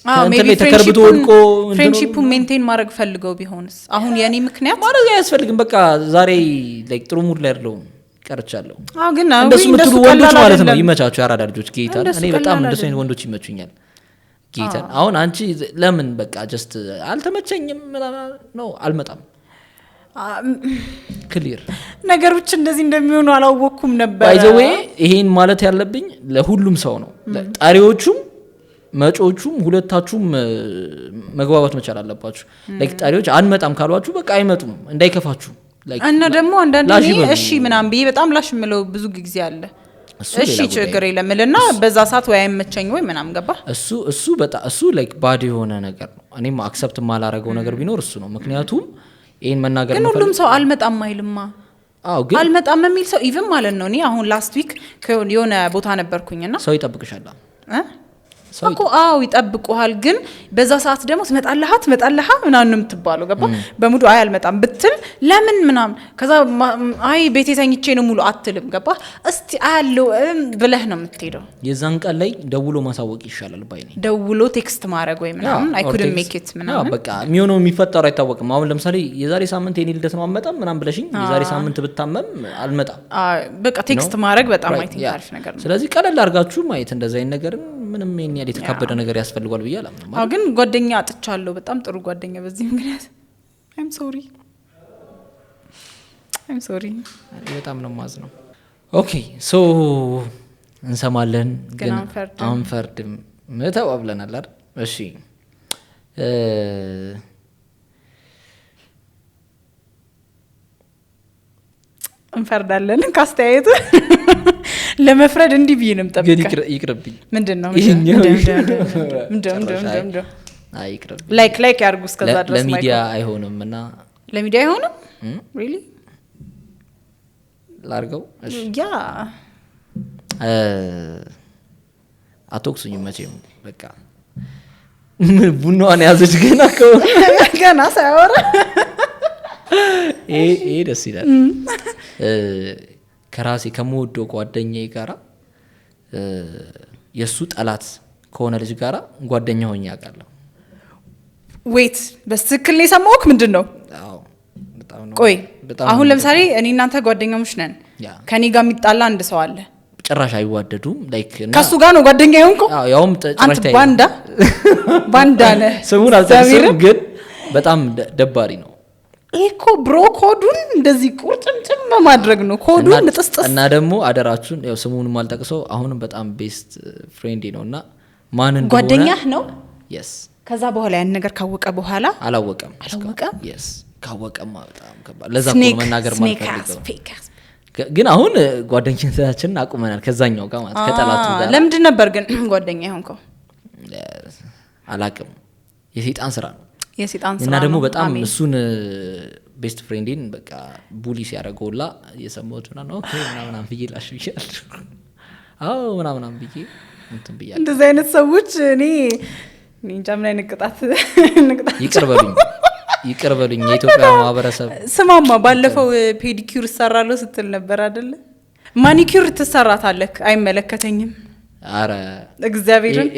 [SPEAKER 2] ከእንትን ላይ ተከርብቶ ወድቆ እንትኑ
[SPEAKER 1] friendship ኡን maintain ማድረግ ፈልገው ቢሆንስ? አሁን የኔ ምክንያት
[SPEAKER 2] ማድረግ አያስፈልግም። በቃ ዛሬ like ጥሩ mood ላይ አይደለሁም፣ ቀርቻለሁ።
[SPEAKER 1] አዎ፣ ግን
[SPEAKER 2] እንደሱ የምትሉ
[SPEAKER 1] እንደሱ
[SPEAKER 2] ወንዶች
[SPEAKER 1] ቀላል
[SPEAKER 2] ማለት ነው
[SPEAKER 1] አይደለም።
[SPEAKER 2] ይመቻችሁ፣ የአራዳ ልጆች ጌታ።
[SPEAKER 1] እንደሱ
[SPEAKER 2] እኔ በጣም
[SPEAKER 1] ቀላል
[SPEAKER 2] እንደሱ አይነት
[SPEAKER 1] አይደለም።
[SPEAKER 2] ወንዶች ይመቹኛል። ጌታን አሁን አንቺ ለምን በቃ just አልተመቸኝም ምናምን ነው፣ አልመጣም፣ clear።
[SPEAKER 1] ነገሮች እንደዚህ እንደሚሆኑ አላወቅኩም ነበር።
[SPEAKER 2] By the way፣ ይሄን ማለት ያለብኝ ለሁሉም ሰው ነው። ጠሪዎቹም መጪዎቹም ሁለታችሁም መግባባት መቻል አለባችሁ። Like ጠሪዎች አንመጣም ካሏችሁ በቃ አይመጡም፣ እንዳይከፋችሁ። Like
[SPEAKER 1] እና ደግሞ አንዳንድ
[SPEAKER 2] ላሽ
[SPEAKER 1] እኔ
[SPEAKER 2] ይበሉ።
[SPEAKER 1] እሺ ምናምን ብዬ በጣም ላሽ የምለው ብዙ ጊዜ አለ።
[SPEAKER 2] እሱ
[SPEAKER 1] እሺ
[SPEAKER 2] ሌላ ጉዳይ።
[SPEAKER 1] ችግር የለም እልና በዛ ሰዓት ወይ አይመቸኝ ወይ ምናምን፣ ገባ?
[SPEAKER 2] እሱ በጣም እሱ like bad የሆነ ነገር ነው። እኔም accept የማላረገው ነገር ቢኖር እሱ ነው። ምክንያቱም ይሄን መናገር
[SPEAKER 1] ግን ሁሉም ሰው አልመጣም አይልማ።
[SPEAKER 2] አዎ፣ ግን
[SPEAKER 1] አልመጣም የሚል ሰው even ማለት ነው። እኔ አሁን last week የሆነ ቦታ ነበርኩኝና
[SPEAKER 2] ሰው ይጠብቅሻል።
[SPEAKER 1] እ?
[SPEAKER 2] ሰው
[SPEAKER 1] እኮ አዎ ይጠብቁሃል። ግን በዛ ሰዓት ደግሞ ትመጣለህ ትመጣለህ ምናምን ነው የምትባለው። ገባ? በሙዱ አይ አልመጣም ብትል ለምን ምናምን፣ ከዛ አይ ቤቴ ተኝቼ ነው ሙሉ አትልም። ገባ? እስቲ አያለው ብለህ ነው የምትሄደው።
[SPEAKER 2] የዛን ቀን ላይ ደውሎ ማሳወቅ ይሻላል ባይ ነኝ።
[SPEAKER 1] ደውሎ text ማድረግ ወይ ምናምን I couldn't make it ምናምን።
[SPEAKER 2] በቃ የሚሆነው የሚፈጠረው አይታወቅም። አሁን ለምሳሌ የዛሬ ሳምንት የኔ ልደት ነው አልመጣም ምናምን ብለሽኝ የዛሬ ሳምንት ብታመም አልመጣም።
[SPEAKER 1] በቃ text ማድረግ በጣም I think አሪፍ ነገር ነው።
[SPEAKER 2] ስለዚህ ቀለል አድርጋችሁ ማየት እንደዚህ አይነት ነገርን ምንም ይሄን ያህል የተካበደ ነገር ያስፈልጓል ብዬ አላምንም።
[SPEAKER 1] አዎ፣ ግን ጓደኛ አጥቻለሁ፣ በጣም ጥሩ ጓደኛ በዚህ ምክንያት። I'm sorry, I'm sorry።
[SPEAKER 2] በጣም ነው ማዝነው። Okay, so እንሰማለን ግን
[SPEAKER 1] አንፈርድም።
[SPEAKER 2] አንፈርድም ተባብለናል አይደል? እሺ፣
[SPEAKER 1] እንፈርዳለን። ካስተያየቱ ለመፍረድ እንዲህ ብዬ ነው
[SPEAKER 2] ግን
[SPEAKER 1] የምጠብቀው።
[SPEAKER 2] ይቅርብኝ።
[SPEAKER 1] ምንድን ነው?
[SPEAKER 2] ይሄኛው
[SPEAKER 1] ምንድን ነው?
[SPEAKER 2] ጭራሽ
[SPEAKER 1] ምንድን ነው?
[SPEAKER 2] አይ ይቅርብኝ።
[SPEAKER 1] Like ያርጉ እስከዛ ድረስ።
[SPEAKER 2] ለሚዲያ አይሆንም እና
[SPEAKER 1] ለሚዲያ አይሆንም really?
[SPEAKER 2] ላርገው? እሺ።
[SPEAKER 1] Yeah.
[SPEAKER 2] አትወቅሱኝም መቼም። በቃ ምን ቡናዋን ያዘች ገና ከሆነ
[SPEAKER 1] ገና ሳያወራ።
[SPEAKER 2] ይሄ ደስ ይላል። ከራሴ ከምወደው ጓደኛዬ ጋራ የእሱ ጠላት ከሆነ ልጅ ጋራ ጓደኛ ሆኜ አውቃለሁ።
[SPEAKER 1] Wait፣ በትክክል ነው የሰማሁህ? ምንድን ነው?
[SPEAKER 2] አዎ፣ በጣም ነው።
[SPEAKER 1] ቆይ።
[SPEAKER 2] በጣም
[SPEAKER 1] አሁን
[SPEAKER 2] ነው።
[SPEAKER 1] ለምሳሌ እኔ እናንተ ጓደኛሞች ነን። ከኔ ጋር የሚጣላ አንድ ሰው አለ።
[SPEAKER 2] ጭራሽ አይዋደዱም like እና
[SPEAKER 1] ከሱ ጋር ነው ጓደኛ የሆንከው?
[SPEAKER 2] አዎ፣ ያውም ጭራሽ
[SPEAKER 1] አንተ ባንዳ ባንዳ ነህ።
[SPEAKER 2] ስሙን አልጠቅስም
[SPEAKER 1] እግዚአብሔርን።
[SPEAKER 2] ግን በጣም ደባሪ ነው።
[SPEAKER 1] ይሄ እኮ bro code ኡን እንደዚህ ቁርጭምጭም በማድረግ ነው ኮዱን ንጥስጥስ።
[SPEAKER 2] እና ደግሞ አደራችሁን፣ ያው ስሙን አልጠቅሰው፣ አሁንም በጣም best friend ኤ ነው እና ማን እንደሆነ
[SPEAKER 1] ጓደኛህ ነው?
[SPEAKER 2] Yes.
[SPEAKER 1] ከዛ በኋላ ያን ነገር ካወቀ በኋላ?
[SPEAKER 2] አላወቀም።
[SPEAKER 1] አላወቀም?
[SPEAKER 2] Yes፣ ካወቀማ በጣም ከባድ። ለዛ እኮ ነው መናገር ማልፈልገው። ግን አሁን ጓደኝነታችንን አቁመናል ከዛኛው ጋር፣ ማለት ከጠላቱ ጋር።
[SPEAKER 1] ለምንድን ነበር ግን ጓደኛ የሆንከው?
[SPEAKER 2] አላቅም፣ የሰይጣን ስራ ነው።
[SPEAKER 1] የሴጣን ስራ
[SPEAKER 2] እና ደግሞ
[SPEAKER 1] ነው።
[SPEAKER 2] በጣም
[SPEAKER 1] አሜን።
[SPEAKER 2] እሱን best friend ኤን በቃ bully ሲያደርገውላ እየሰማሁት ምናምን okay ምናምን ብዬ ላሽ ብያለሁ። አዎ ምናምን ብዬ እንትን ብያለሁ።
[SPEAKER 1] እንደዚህ አይነት ሰዎች እኔ እንጃ ምን አይነት ቅጣት ንቅጣት።
[SPEAKER 2] ይቅር በሉኝ፣ ይቅር በሉኝ የኢትዮጵያ ማህበረሰብ።
[SPEAKER 1] ስማማ፣ ባለፈው pedicure እሰራለሁ ስትል ነበር አይደለ? Manicure ትሰራታለህ። አይመለከተኝም።
[SPEAKER 2] አረ
[SPEAKER 1] እግዚአብሔርን።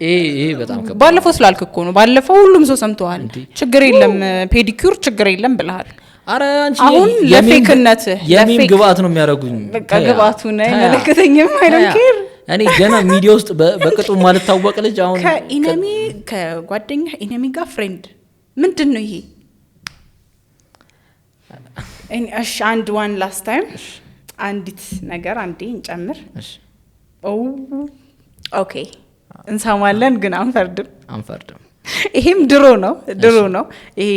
[SPEAKER 2] ይሄ በጣም ከባድ።
[SPEAKER 1] ባለፈው ስላልክ እኮ ነው። ባለፈው ሁሉም ሰው ሰምተዋል። ችግር የለም pedicure ችግር የለም ብለሃል።
[SPEAKER 2] አረ አንቺ
[SPEAKER 1] አሁን ለ fake ነትህ
[SPEAKER 2] የ meme
[SPEAKER 1] ለ fake
[SPEAKER 2] ግብአት ነው የሚያደርጉኝ።
[SPEAKER 1] በቃ
[SPEAKER 2] ተያ፣
[SPEAKER 1] ግብአቱን
[SPEAKER 2] ተያ፣
[SPEAKER 1] አይመለከተኝም። I don't
[SPEAKER 2] ተያ።
[SPEAKER 1] care.
[SPEAKER 2] እኔ ገና ሚዲያ ውስጥ በቅጡ ማልታወቅ ልጅ አሁን
[SPEAKER 1] ከ enemy፣ ከጓደኛ enemy ጋር friend ምንድን ነው ይሄ? እሺ፣ አንድ one last time አንዲት ነገር አንዴ እንጨምር።
[SPEAKER 2] እሺ።
[SPEAKER 1] Okay፣ እንሰማለን ግን አንፈርድም።
[SPEAKER 2] አንፈርድም።
[SPEAKER 1] ይሄም ድሮ ነው፣ ድሮ ነው። ይሄ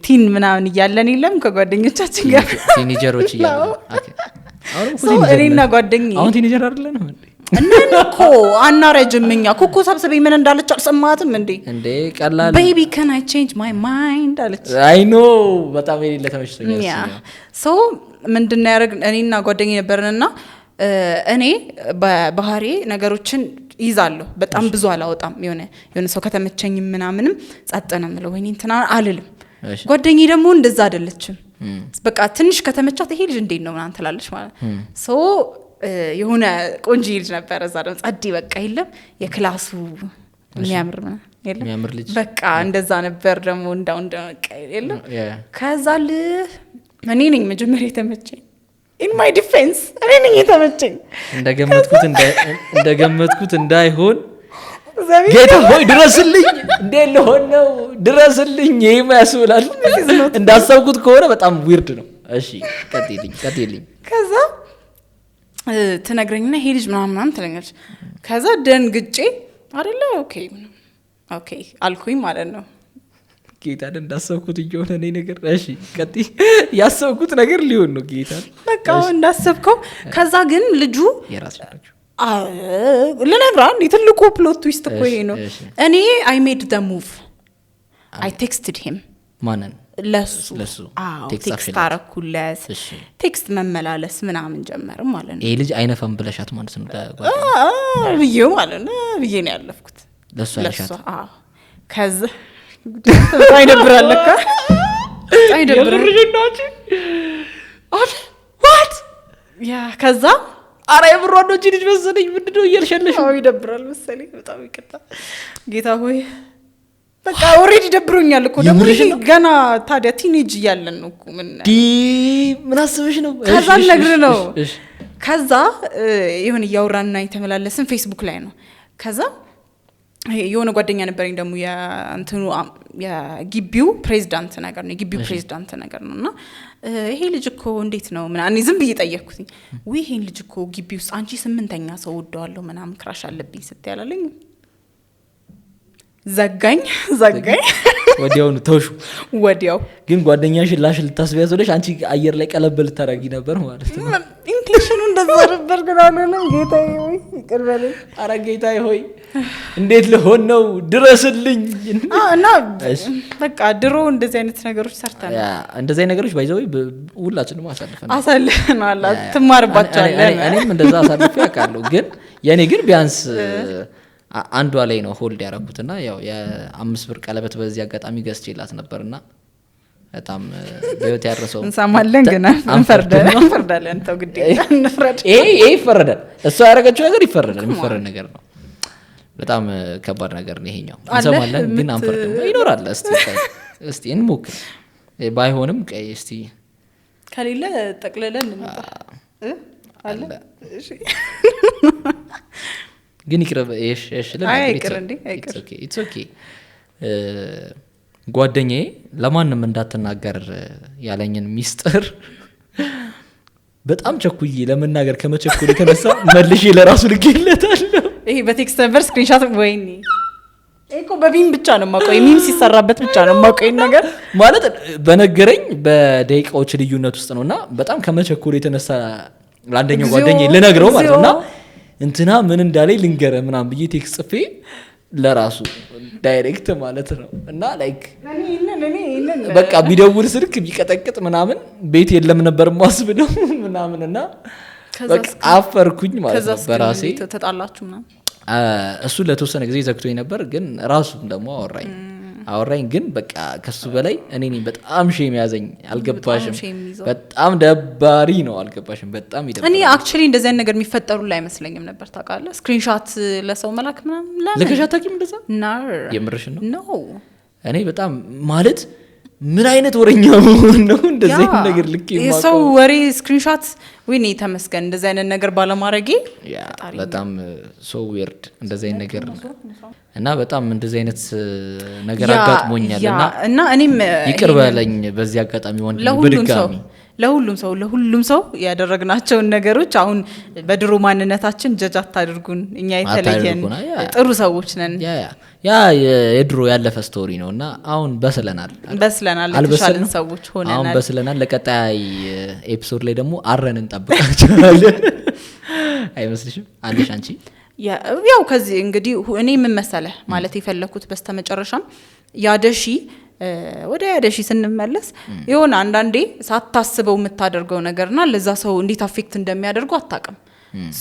[SPEAKER 1] teen ምናምን እያለን የለም ከጓደኞቻችን ጋር
[SPEAKER 2] Teenager ኦች እያለ። Okay። አሁንም እኮ
[SPEAKER 1] So
[SPEAKER 2] teenager
[SPEAKER 1] እኔና
[SPEAKER 2] ነን።
[SPEAKER 1] ጓደኛዬ
[SPEAKER 2] አሁን teenager አይደለንም እንዴ?
[SPEAKER 1] እነን እኮ አናረጅም እኛ። ኩኩ ሰብስቤ ምን እንዳለች አልሰማትም እንዴ?
[SPEAKER 2] እንዴ ቀላል
[SPEAKER 1] "Baby, can I change my mind?" አለች።
[SPEAKER 2] I know፣ በጣም የሌለ ተመችቶኛል
[SPEAKER 1] Yeah.
[SPEAKER 2] እሱኛው።
[SPEAKER 1] So ምንድን ነው ያደረግ፣ እኔና ጓደኛዬ ነበርንና እኔ በባህሬ ነገሮችን ይዛለሁ፣ በጣም ብዙ አላወጣም። የሆነ ሰው ከተመቸኝም ምናምንም ጸጥ ነው የምለው፣ ወይኔ እንትና አልልም። ጓደኛዬ ደግሞ እንደዛ አይደለችም። በቃ ትንሽ ከተመቻት ይሄ ልጅ እንዴት ነው ምናምን ትላለች ማለት። So የሆነ ቆንጆ ልጅ ነበረ እዛ ደግሞ ጸዴ፣ በቃ የለም የ class ኡ የሚያምር ምናምን የለም
[SPEAKER 2] የሚያምር ልጅ።
[SPEAKER 1] በቃ እንደዛ ነበር ደግሞ እንዳው እንደ በቃ የለም። ከዛ እኔ ነኝ መጀመሪያ የተመቸኝ። In my defense እኔ ነኝ የተመቸኝ።
[SPEAKER 2] እንደገመትኩት እንዳይሆን።
[SPEAKER 1] እግዚአብሔር
[SPEAKER 2] ጌታ ሆይ ድረስልኝ፣ እንዴት ልሆን ነው? ድረስልኝ። ይሄማ ያስብላል። እንዳሰብኩት ከሆነ በጣም weird ነው። እሺ ቀጥይልኝ፣ ቀጥይልኝ።
[SPEAKER 1] ከዛ ትነግረኝና ይሄ ልጅ ምናምን ምናምን ትለኛለች። ከዛ ደንግጬ አይደለ okay አልኩኝ ማለት ነው።
[SPEAKER 2] ጌታን እንዳሰብኩት እየሆነ እኔ ነገር። እሺ ቀጥይ። ያሰብኩት ነገር ሊሆን ነው ጌታን።
[SPEAKER 1] በቃ እንዳሰብከው። ከዛ ግን ልጁ
[SPEAKER 2] የራስሽ ናቸው።
[SPEAKER 1] ልነግርህ አንዴ፣ ትልቁ plot twist እኮ ይሄ ነው። እኔ I made the move, I texted him.
[SPEAKER 2] ማንን?
[SPEAKER 1] ለሱ።
[SPEAKER 2] ለሱ
[SPEAKER 1] አዎ።
[SPEAKER 2] Text
[SPEAKER 1] Text
[SPEAKER 2] ጻፍሽለት?
[SPEAKER 1] አረኩለት። Text መመላለስ ምናምን ጀመርም ማለት ነው።
[SPEAKER 2] ይሄ ልጅ አይነፋም ብለሻት ማለት ነው ለጓደኛ?
[SPEAKER 1] ብዬው ማለት ነው፣ ብዬ ነው ያለፍኩት።
[SPEAKER 2] ለእሷ ያልሻት?
[SPEAKER 1] ለእሷ፣ አዎ። ከዛ በጣም ይደብራል ለካ፣ በጣም ይደብራል።
[SPEAKER 2] የምርሽን ነው አንቺ? What?
[SPEAKER 1] Yeah፣ ከዛ
[SPEAKER 2] ኧረ የምሯን ነው እንጂ ልጅ መሰለኝ። ምንድን ነው እያልሸለሽ?
[SPEAKER 1] አዎ፣ ይደብራል መሰለኝ። በጣም ይቅርታ ጌታ ሆይ። በቃ already ደብሮኛል እኮ ደግሞ።
[SPEAKER 2] የምርሽን
[SPEAKER 1] ይሄ
[SPEAKER 2] ነው?
[SPEAKER 1] ገና ታዲያ teenage እያለን ነው እኮ ምን
[SPEAKER 2] ዲ ምን አስበሽ ነው?
[SPEAKER 1] ከዛ ልነግርህ ነው።
[SPEAKER 2] እሺ።
[SPEAKER 1] ከዛ የሆነ እያወራንና የተመላለስን ፌስቡክ ላይ ነው። ከዛ ይሄ የሆነ ጓደኛ ነበረኝ ደግሞ የእንትኑ የግቢው ፕሬዚዳንት ነገር ነው፣ የግቢው ፕሬዚዳንት ነገር ነው። እና ይሄ ልጅ እኮ እንዴት ነው ምናምን እኔ ዝም ብዬ ጠየቅኩትኝ። ውይ፣ ይሄን ልጅ እኮ ግቢ ውስጥ አንቺ ስምንተኛ ሰው ወደዋለሁ ምናምን crush አለብኝ ስትይ አላለኝ። ዘጋኝ ዘጋኝ።
[SPEAKER 2] ወዲያውኑ ተውሹ?
[SPEAKER 1] ወዲያው።
[SPEAKER 2] ግን ጓደኛሽን ላሽ ልታስቢያዝ ብለሽ አንቺ አየር ላይ ቀለበት ልታደርጊ ነበር ማለት ነው።
[SPEAKER 1] Intention ኑ እንደዛ ነበር ግን አልሆነም። ጌታዬ ወይ ይቅር በለኝ።
[SPEAKER 2] አረ ጌታዬ ሆይ፣ እንዴት ልሆን ነው? ድረስልኝ።
[SPEAKER 1] እና
[SPEAKER 2] እሺ።
[SPEAKER 1] በቃ ድሮ እንደዚህ አይነት ነገሮች ሰርተናል።
[SPEAKER 2] Yeah፣ እንደዚህ አይነት ነገሮች by the way ሁላችንም አሳልፈናል።
[SPEAKER 1] አሳልፈናል። ትማርባቸዋለህ።
[SPEAKER 2] እኔም እንደዛ አሳልፌ አውቃለሁ። ግን የእኔ ግን ቢያንስ አንዷ ላይ ነው hold ያደረኩትና ያው የ5 ብር ቀለበት በዚህ አጋጣሚ ገዝቼላት ነበርና በጣም በህይወት ያረሰው
[SPEAKER 1] እንሰማለን ግን እንፈርዳለን። ተው ግድ የለም እንፍረድ።
[SPEAKER 2] ይሄ ይፈረዳል። እሷ ያደረገችው ነገር ይፈረዳል። የሚፈረድ ነገር ነው። በጣም ከባድ ነገር ነው ይሄኛው።
[SPEAKER 1] አለ
[SPEAKER 2] እንሰማለን ግን አንፈርድም። ይኖራል። እስቲ ቆይ፣ እስቲ እንሞክር። ባይሆንም ቆይ እስቲ።
[SPEAKER 1] ከሌለ ጠቅልለን እንምጣ እ? አለ?
[SPEAKER 2] አለ።
[SPEAKER 1] እሺ።
[SPEAKER 2] ግን ይቅርብ። እሺ እሺ ልናገር፣
[SPEAKER 1] አይ፣
[SPEAKER 2] it's
[SPEAKER 1] አይቅር እንዴ፣ አይቅር።
[SPEAKER 2] It's okay, it's okay። ጓደኛዬ ለማንም እንዳትናገር ያለኝን ሚስጥር በጣም ቸኩዬ ለመናገር ከመቸኮል የተነሳ መልሼ ለራሱ ልኬለታለሁ።
[SPEAKER 1] ይሄ በ text ነበር screenshot። ወይኔ፣ ይሄ እኮ በ meme ብቻ ነው የማውቀው። Meme ሲሰራበት ብቻ ነው የማውቀው ይሄን ነገር።
[SPEAKER 2] ማለት በነገረኝ በደቂቃዎች ልዩነት ውስጥ ነው እና በጣም ከመቸኮል የተነሳ ለአንደኛው
[SPEAKER 1] እግዚኦ፣
[SPEAKER 2] ጓደኛዬ ልነግረው ማለት ነው እና
[SPEAKER 1] እግዚኦ።
[SPEAKER 2] እንትና ምን እንዳለኝ ልንገርህ ምናምን ብዬ text ጽፌ ለራሱ direct ማለት ነው እና like
[SPEAKER 1] እኔ ይሄንን እኔ ይሄንን
[SPEAKER 2] በቃ ቢደውል ስልክ ቢቀጠቅጥ ምናምን ቤት የለም ነበር ማስብለው ምናምን እና
[SPEAKER 1] ከዛ
[SPEAKER 2] በቃ አፈርኩኝ ማለት ነው
[SPEAKER 1] ከዛ
[SPEAKER 2] በራሴ።
[SPEAKER 1] ተጣላችሁ ምናምን?
[SPEAKER 2] እሱ ለተወሰነ ጊዜ ዘግቶኝ ነበር፣ ግን ራሱም ደግሞ አወራኝ አወራኝ። ግን በቃ ከሱ በላይ እኔ ነኝ በጣም shame ያዘኝ። አልገባሽም?
[SPEAKER 1] Shame ይዘው።
[SPEAKER 2] በጣም ደባሪ ነው። አልገባሽም? በጣም
[SPEAKER 1] እኔ
[SPEAKER 2] ይደብራል።
[SPEAKER 1] Actually እንደዚህ አይነት ነገር የሚፈጠሩ ላይ አይመስለኝም ነበር ታውቃለህ። Screenshot ለሰው መላክ ምናምን ለምን?
[SPEAKER 2] ልከሽ አታውቂም እንደዛ?
[SPEAKER 1] ናር።
[SPEAKER 2] የምርሽን ነው?
[SPEAKER 1] No.
[SPEAKER 2] እኔ በጣም ማለት ምን አይነት ወረኛ መሆን ነው እንደዚህ አይነት ነገር ልክ
[SPEAKER 1] የሰው ወሬ screenshot፣ ወይኔ ተመስገን እንደዚህ አይነት ነገር ባለማድረጌ።
[SPEAKER 2] Yeah፣ በጣም so weird እንደዚህ አይነት ነገር እና በጣም እንደዚህ አይነት ነገር አጋጥሞኛል እና
[SPEAKER 1] እና እኔም
[SPEAKER 2] ይቅር
[SPEAKER 1] ይሄንን
[SPEAKER 2] በለኝ በዚህ አጋጣሚ ወንድሜ።
[SPEAKER 1] ለሁሉም ሰው
[SPEAKER 2] በድጋሚ።
[SPEAKER 1] ለሁሉም ሰው ያደረግናቸውን ነገሮች አሁን በድሮ ማንነታችን judge አታድርጉን። እኛ የተለየን
[SPEAKER 2] አታድርጉን፣ yeah።
[SPEAKER 1] ጥሩ ሰዎች ነን።
[SPEAKER 2] Yeah፣ የድሮ ያለፈ story ነው እና አሁን በስለናል።
[SPEAKER 1] በስለናል፣ የተሻለን
[SPEAKER 2] አልበሰልንም?
[SPEAKER 1] ሰዎች
[SPEAKER 2] አሁን
[SPEAKER 1] ሆነናል።
[SPEAKER 2] በስለናል። ለቀጣይ episode ላይ ደግሞ አረን እንጠብቃቸዋለን። አይመስልሽም? አለሽ አንቺ?
[SPEAKER 1] ያው ከዚህ እንግዲህ እኔ ምን መሰለህ ማለት የፈለኩት፣ በስተመጨረሻም ያደሺ ወደ ያደሺ ስንመለስ የሆነ አንዳንዴ ሳታስበው የምታደርገው ነገርና ለዛ ሰው እንዴት affect እንደሚያደርገው አታውቅም።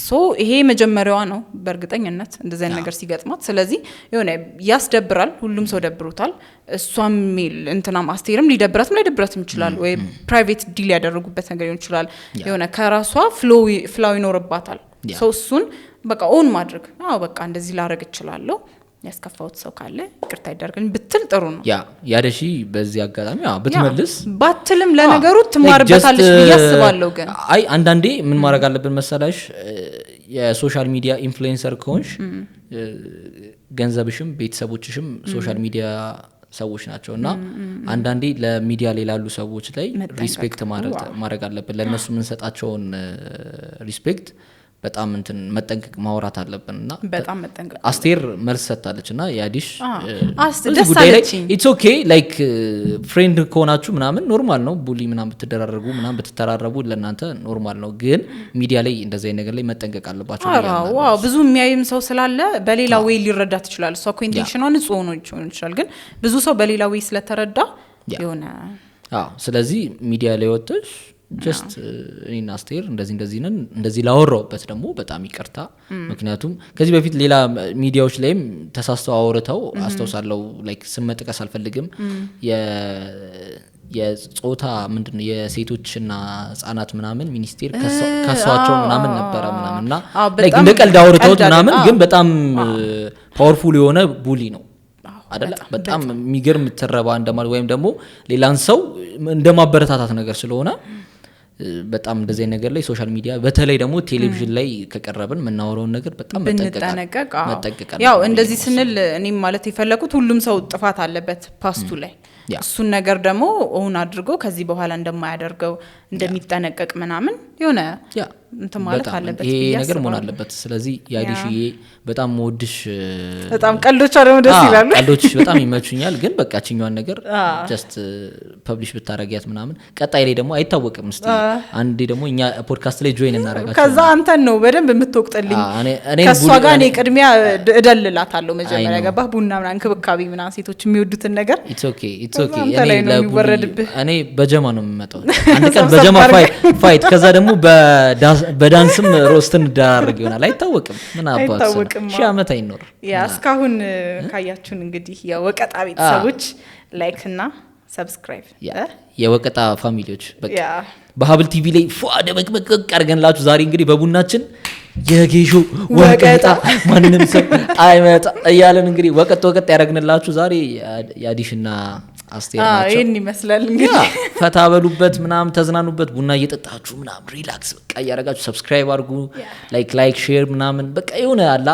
[SPEAKER 1] So ይሄ መጀመሪያዋ ነው በእርግጠኝነት እንደዚህ አይነት ነገር ሲገጥማት። ስለዚህ የሆነ ያስደብራል፣ ሁሉም ሰው ደብሮታል። እሷም እንትናም አስቴርም ሊደብራትም ላይደብራትም ይችላል። ወይ private deal ያደረጉበት ነገር ሊሆን ይችላል። የሆነ ከራሷ flaw ይኖርባታል። So እሱን በቃ own ማድረግ፣ አዎ በቃ እንደዚህ ላረግ እችላለሁ፣ ያስከፋሁት ሰው ካለ ይቅርታ ይደረግልኝ ብትል ጥሩ ነው።
[SPEAKER 2] Yeah፣ ያደሺ በዚህ አጋጣሚ አዎ፣ ብትመልስ
[SPEAKER 1] ባትልም ለነገሩ ትማርበታለች ብዬ አስባለሁ። ግን
[SPEAKER 2] አይ፣ አንዳንዴ ምን ማድረግ አለብን መሰላሽ? የ social media influencer ከሆንሽ ገንዘብሽም ቤተሰቦችሽም social media ሰዎች ናቸው እና አንዳንዴ ለሚዲያ ላይ ላሉ ሰዎች ላይ
[SPEAKER 1] መጠንቀቅ።
[SPEAKER 2] Respect ማድረግ አለብን። ለእነሱ የምንሰጣቸውን respect በጣም እንትን መጠንቀቅ ማውራት አለብን እና
[SPEAKER 1] በጣም መጠንቀቅ።
[SPEAKER 2] አስቴር መልስ ሰጥታለች እና ያዲሽ በዚህ
[SPEAKER 1] ደስ
[SPEAKER 2] ጉዳይ ላይ
[SPEAKER 1] አለችኝ።
[SPEAKER 2] It's okay፣ like friend ከሆናችሁ ምናምን normal ነው። Bully ምናምን ብትደራረጉ ምናምን ብትተራረቡ ለእናንተ normal ነው። ግን ሚዲያ ላይ እንደዚህ አይነት ነገር ላይ መጠንቀቅ አለባቸው ብዬ
[SPEAKER 1] ኧረ
[SPEAKER 2] አምናለሁ።
[SPEAKER 1] Wow፣ ብዙ የሚያይም ሰው ስላለ በሌላ way ሊረዳት ይችላል። እሷ እኮ intention ኗ ንጹህ ሆኖ ሊሆን ይችላል፣ ግን ብዙ ሰው በሌላ way ስለተረዳ የሆነ
[SPEAKER 2] አዎ፣ ስለዚህ ሚዲያ ላይ ወጥተሽ Just እኔና አስቴር እንደዚህ እንደዚህ ነን፣ እንደዚህ ላወራውበት ደግሞ በጣም ይቅርታ። ምክንያቱም ከዚህ በፊት ሌላ ሚዲያዎች ላይም ተሳስተው አውርተው አስታውሳለሁ። Like ስም መጥቀስ አልፈልግም። የጾታ ምንድን ነው የሴቶችና ህጻናት ምናምን ሚኒስቴር ከሷቸው ምናምን ነበረ ምናምን እና like እንደ ቀልድ አውርተውት
[SPEAKER 1] ቀልድ
[SPEAKER 2] ምናምን
[SPEAKER 1] አይደል?
[SPEAKER 2] ግን በጣም powerful የሆነ bully ነው አደለ? በጣም የሚገርም ትረባ እንደማለት ወይም ደግሞ ሌላን ሰው እንደማበረታታት ነገር ስለሆነ በጣም እንደዚህ አይነት ነገር ላይ social media በተለይ ደግሞ ቴሌቪዥን ላይ ከቀረብን የምናወራውን ነገር በጣም
[SPEAKER 1] ብንጠነቀቅ አዎ።
[SPEAKER 2] መጠንቀቅ
[SPEAKER 1] ያው
[SPEAKER 2] አለብን
[SPEAKER 1] እንደዚህ
[SPEAKER 2] ብዬ ነው።
[SPEAKER 1] ስንል እኔም ማለት የፈለኩት ሁሉም ሰው ጥፋት አለበት past ኡ ላይ። እሱን ነገር ደግሞ own አድርጎ ከዚህ በኋላ እንደማያደርገው እንደሚጠነቀቅ ምናምን የሆነ እንትን ማለት
[SPEAKER 2] በጣም
[SPEAKER 1] አለበት
[SPEAKER 2] ይሄ
[SPEAKER 1] ብዬ
[SPEAKER 2] ነገር መሆን
[SPEAKER 1] አስባለሁ።
[SPEAKER 2] አለበት። ስለዚህ የአዲሽዬ በጣም መወድሽ።
[SPEAKER 1] በጣም ቀልዶቿ ደግሞ ደስ ይላሉ።
[SPEAKER 2] ቀልዶች በጣም ይመቹኛል። ግን በቃ ችኛዋን ነገር just publish ብታረጊያት ምናምን ቀጣይ ላይ ደግሞ አይታወቅም። እስቲ አንዴ ደግሞ እኛ ፖድካስት ላይ join እናረጋቸው።
[SPEAKER 1] ከዛ አንተን ነው በደንብ የምትወቅጥልኝ።
[SPEAKER 2] እኔን
[SPEAKER 1] ከእሷ
[SPEAKER 2] bully
[SPEAKER 1] ጋር እኔ ቅድሚያ እደልላታለሁ መጀመሪያ።
[SPEAKER 2] አይ ነው።
[SPEAKER 1] ገባህ? ቡና ምናምን እንክብካቤ ምናምን ሴቶች የሚወዱትን ነገር
[SPEAKER 2] It's okay, it's
[SPEAKER 1] ከዛ
[SPEAKER 2] okay።
[SPEAKER 1] አንተ ላይ ነው የሚወረድብህ።
[SPEAKER 2] እኔ በጀማ ነው የምመጣው። አንድ ቀን
[SPEAKER 1] ሰብሰብ
[SPEAKER 2] በጀማ
[SPEAKER 1] አድርገህ።
[SPEAKER 2] fight ከዛ ደግሞ በዳንስም roast እንደራረግ ይሆናል። አይታወቅም። ምን አባቱ ስራ።
[SPEAKER 1] አይታወቅም።
[SPEAKER 2] 1000 ዓመት አይኖር።
[SPEAKER 1] Yeah፣ እስካሁን ካያችሁን እንግዲህ የወቀጣ ቤተሰቦች like እና subscribe።
[SPEAKER 2] Yeah፣ የወቀጣ family ዎች በቃ በሀብል ቲቪ ላይ ፏ ደመቅመቅ አድርገንላችሁ ዛሬ እንግዲህ በቡናችን የጌሾ ወቀጣ ማንም ሰው አይመጣ እያለን እንግዲህ ወቀጥ ወቀጥ ያደረግንላችሁ ዛሬ የአዲሽና አስቴር ናቸው።
[SPEAKER 1] ይህን ይመስላል እንግዲህ።
[SPEAKER 2] Yeah፣ ፈታ በሉበት ምናምን ተዝናኑበት፣ ቡና እየጠጣችሁ ምናምን relax በቃ እያደረጋችሁ subscribe አድርጉ፣ like share ምናምን በቃ የሆነ አላ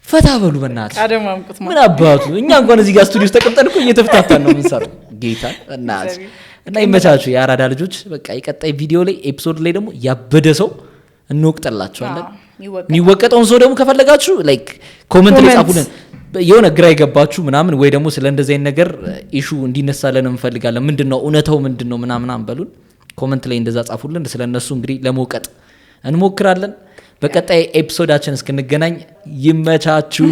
[SPEAKER 2] ፈታ በሉ በእናትህ።
[SPEAKER 1] አደማምቁት።
[SPEAKER 2] ምን አባቱ እኛ እንኳን እዚህ ጋር ስቱዲዮ ውስጥ ተቀምጠን እኮ እየተፍታታን ነው የምንሰራው። ጌታ እናት እና ይመቻችሁ የአራዳ ልጆች። በቃ የቀጣይ ቪዲዮ ላይ episode ላይ ደግሞ ያበደ ሰው እንወቅጥላቸዋለን።
[SPEAKER 1] ይወቀጣል።
[SPEAKER 2] የሚወቀጠውን ሰው ደግሞ ከፈለጋችሁ like comment ላይ
[SPEAKER 1] comment።
[SPEAKER 2] ጻፉልን። የሆነ ግራ የገባችሁ ምናምን ወይ ደግሞ ስለ እንደዚህ አይነት ነገር issue እንዲነሳለን እንፈልጋለን፣ ምንድን ነው እውነታው ምንድን ነው ምናምናም በሉን። Comment ላይ እንደዛ ጻፉልን። ስለ እነሱ እንግዲህ ለመውቀጥ እንሞክራለን። በቀጣይ episode ኣችን እስክንገናኝ ይመቻችሁ።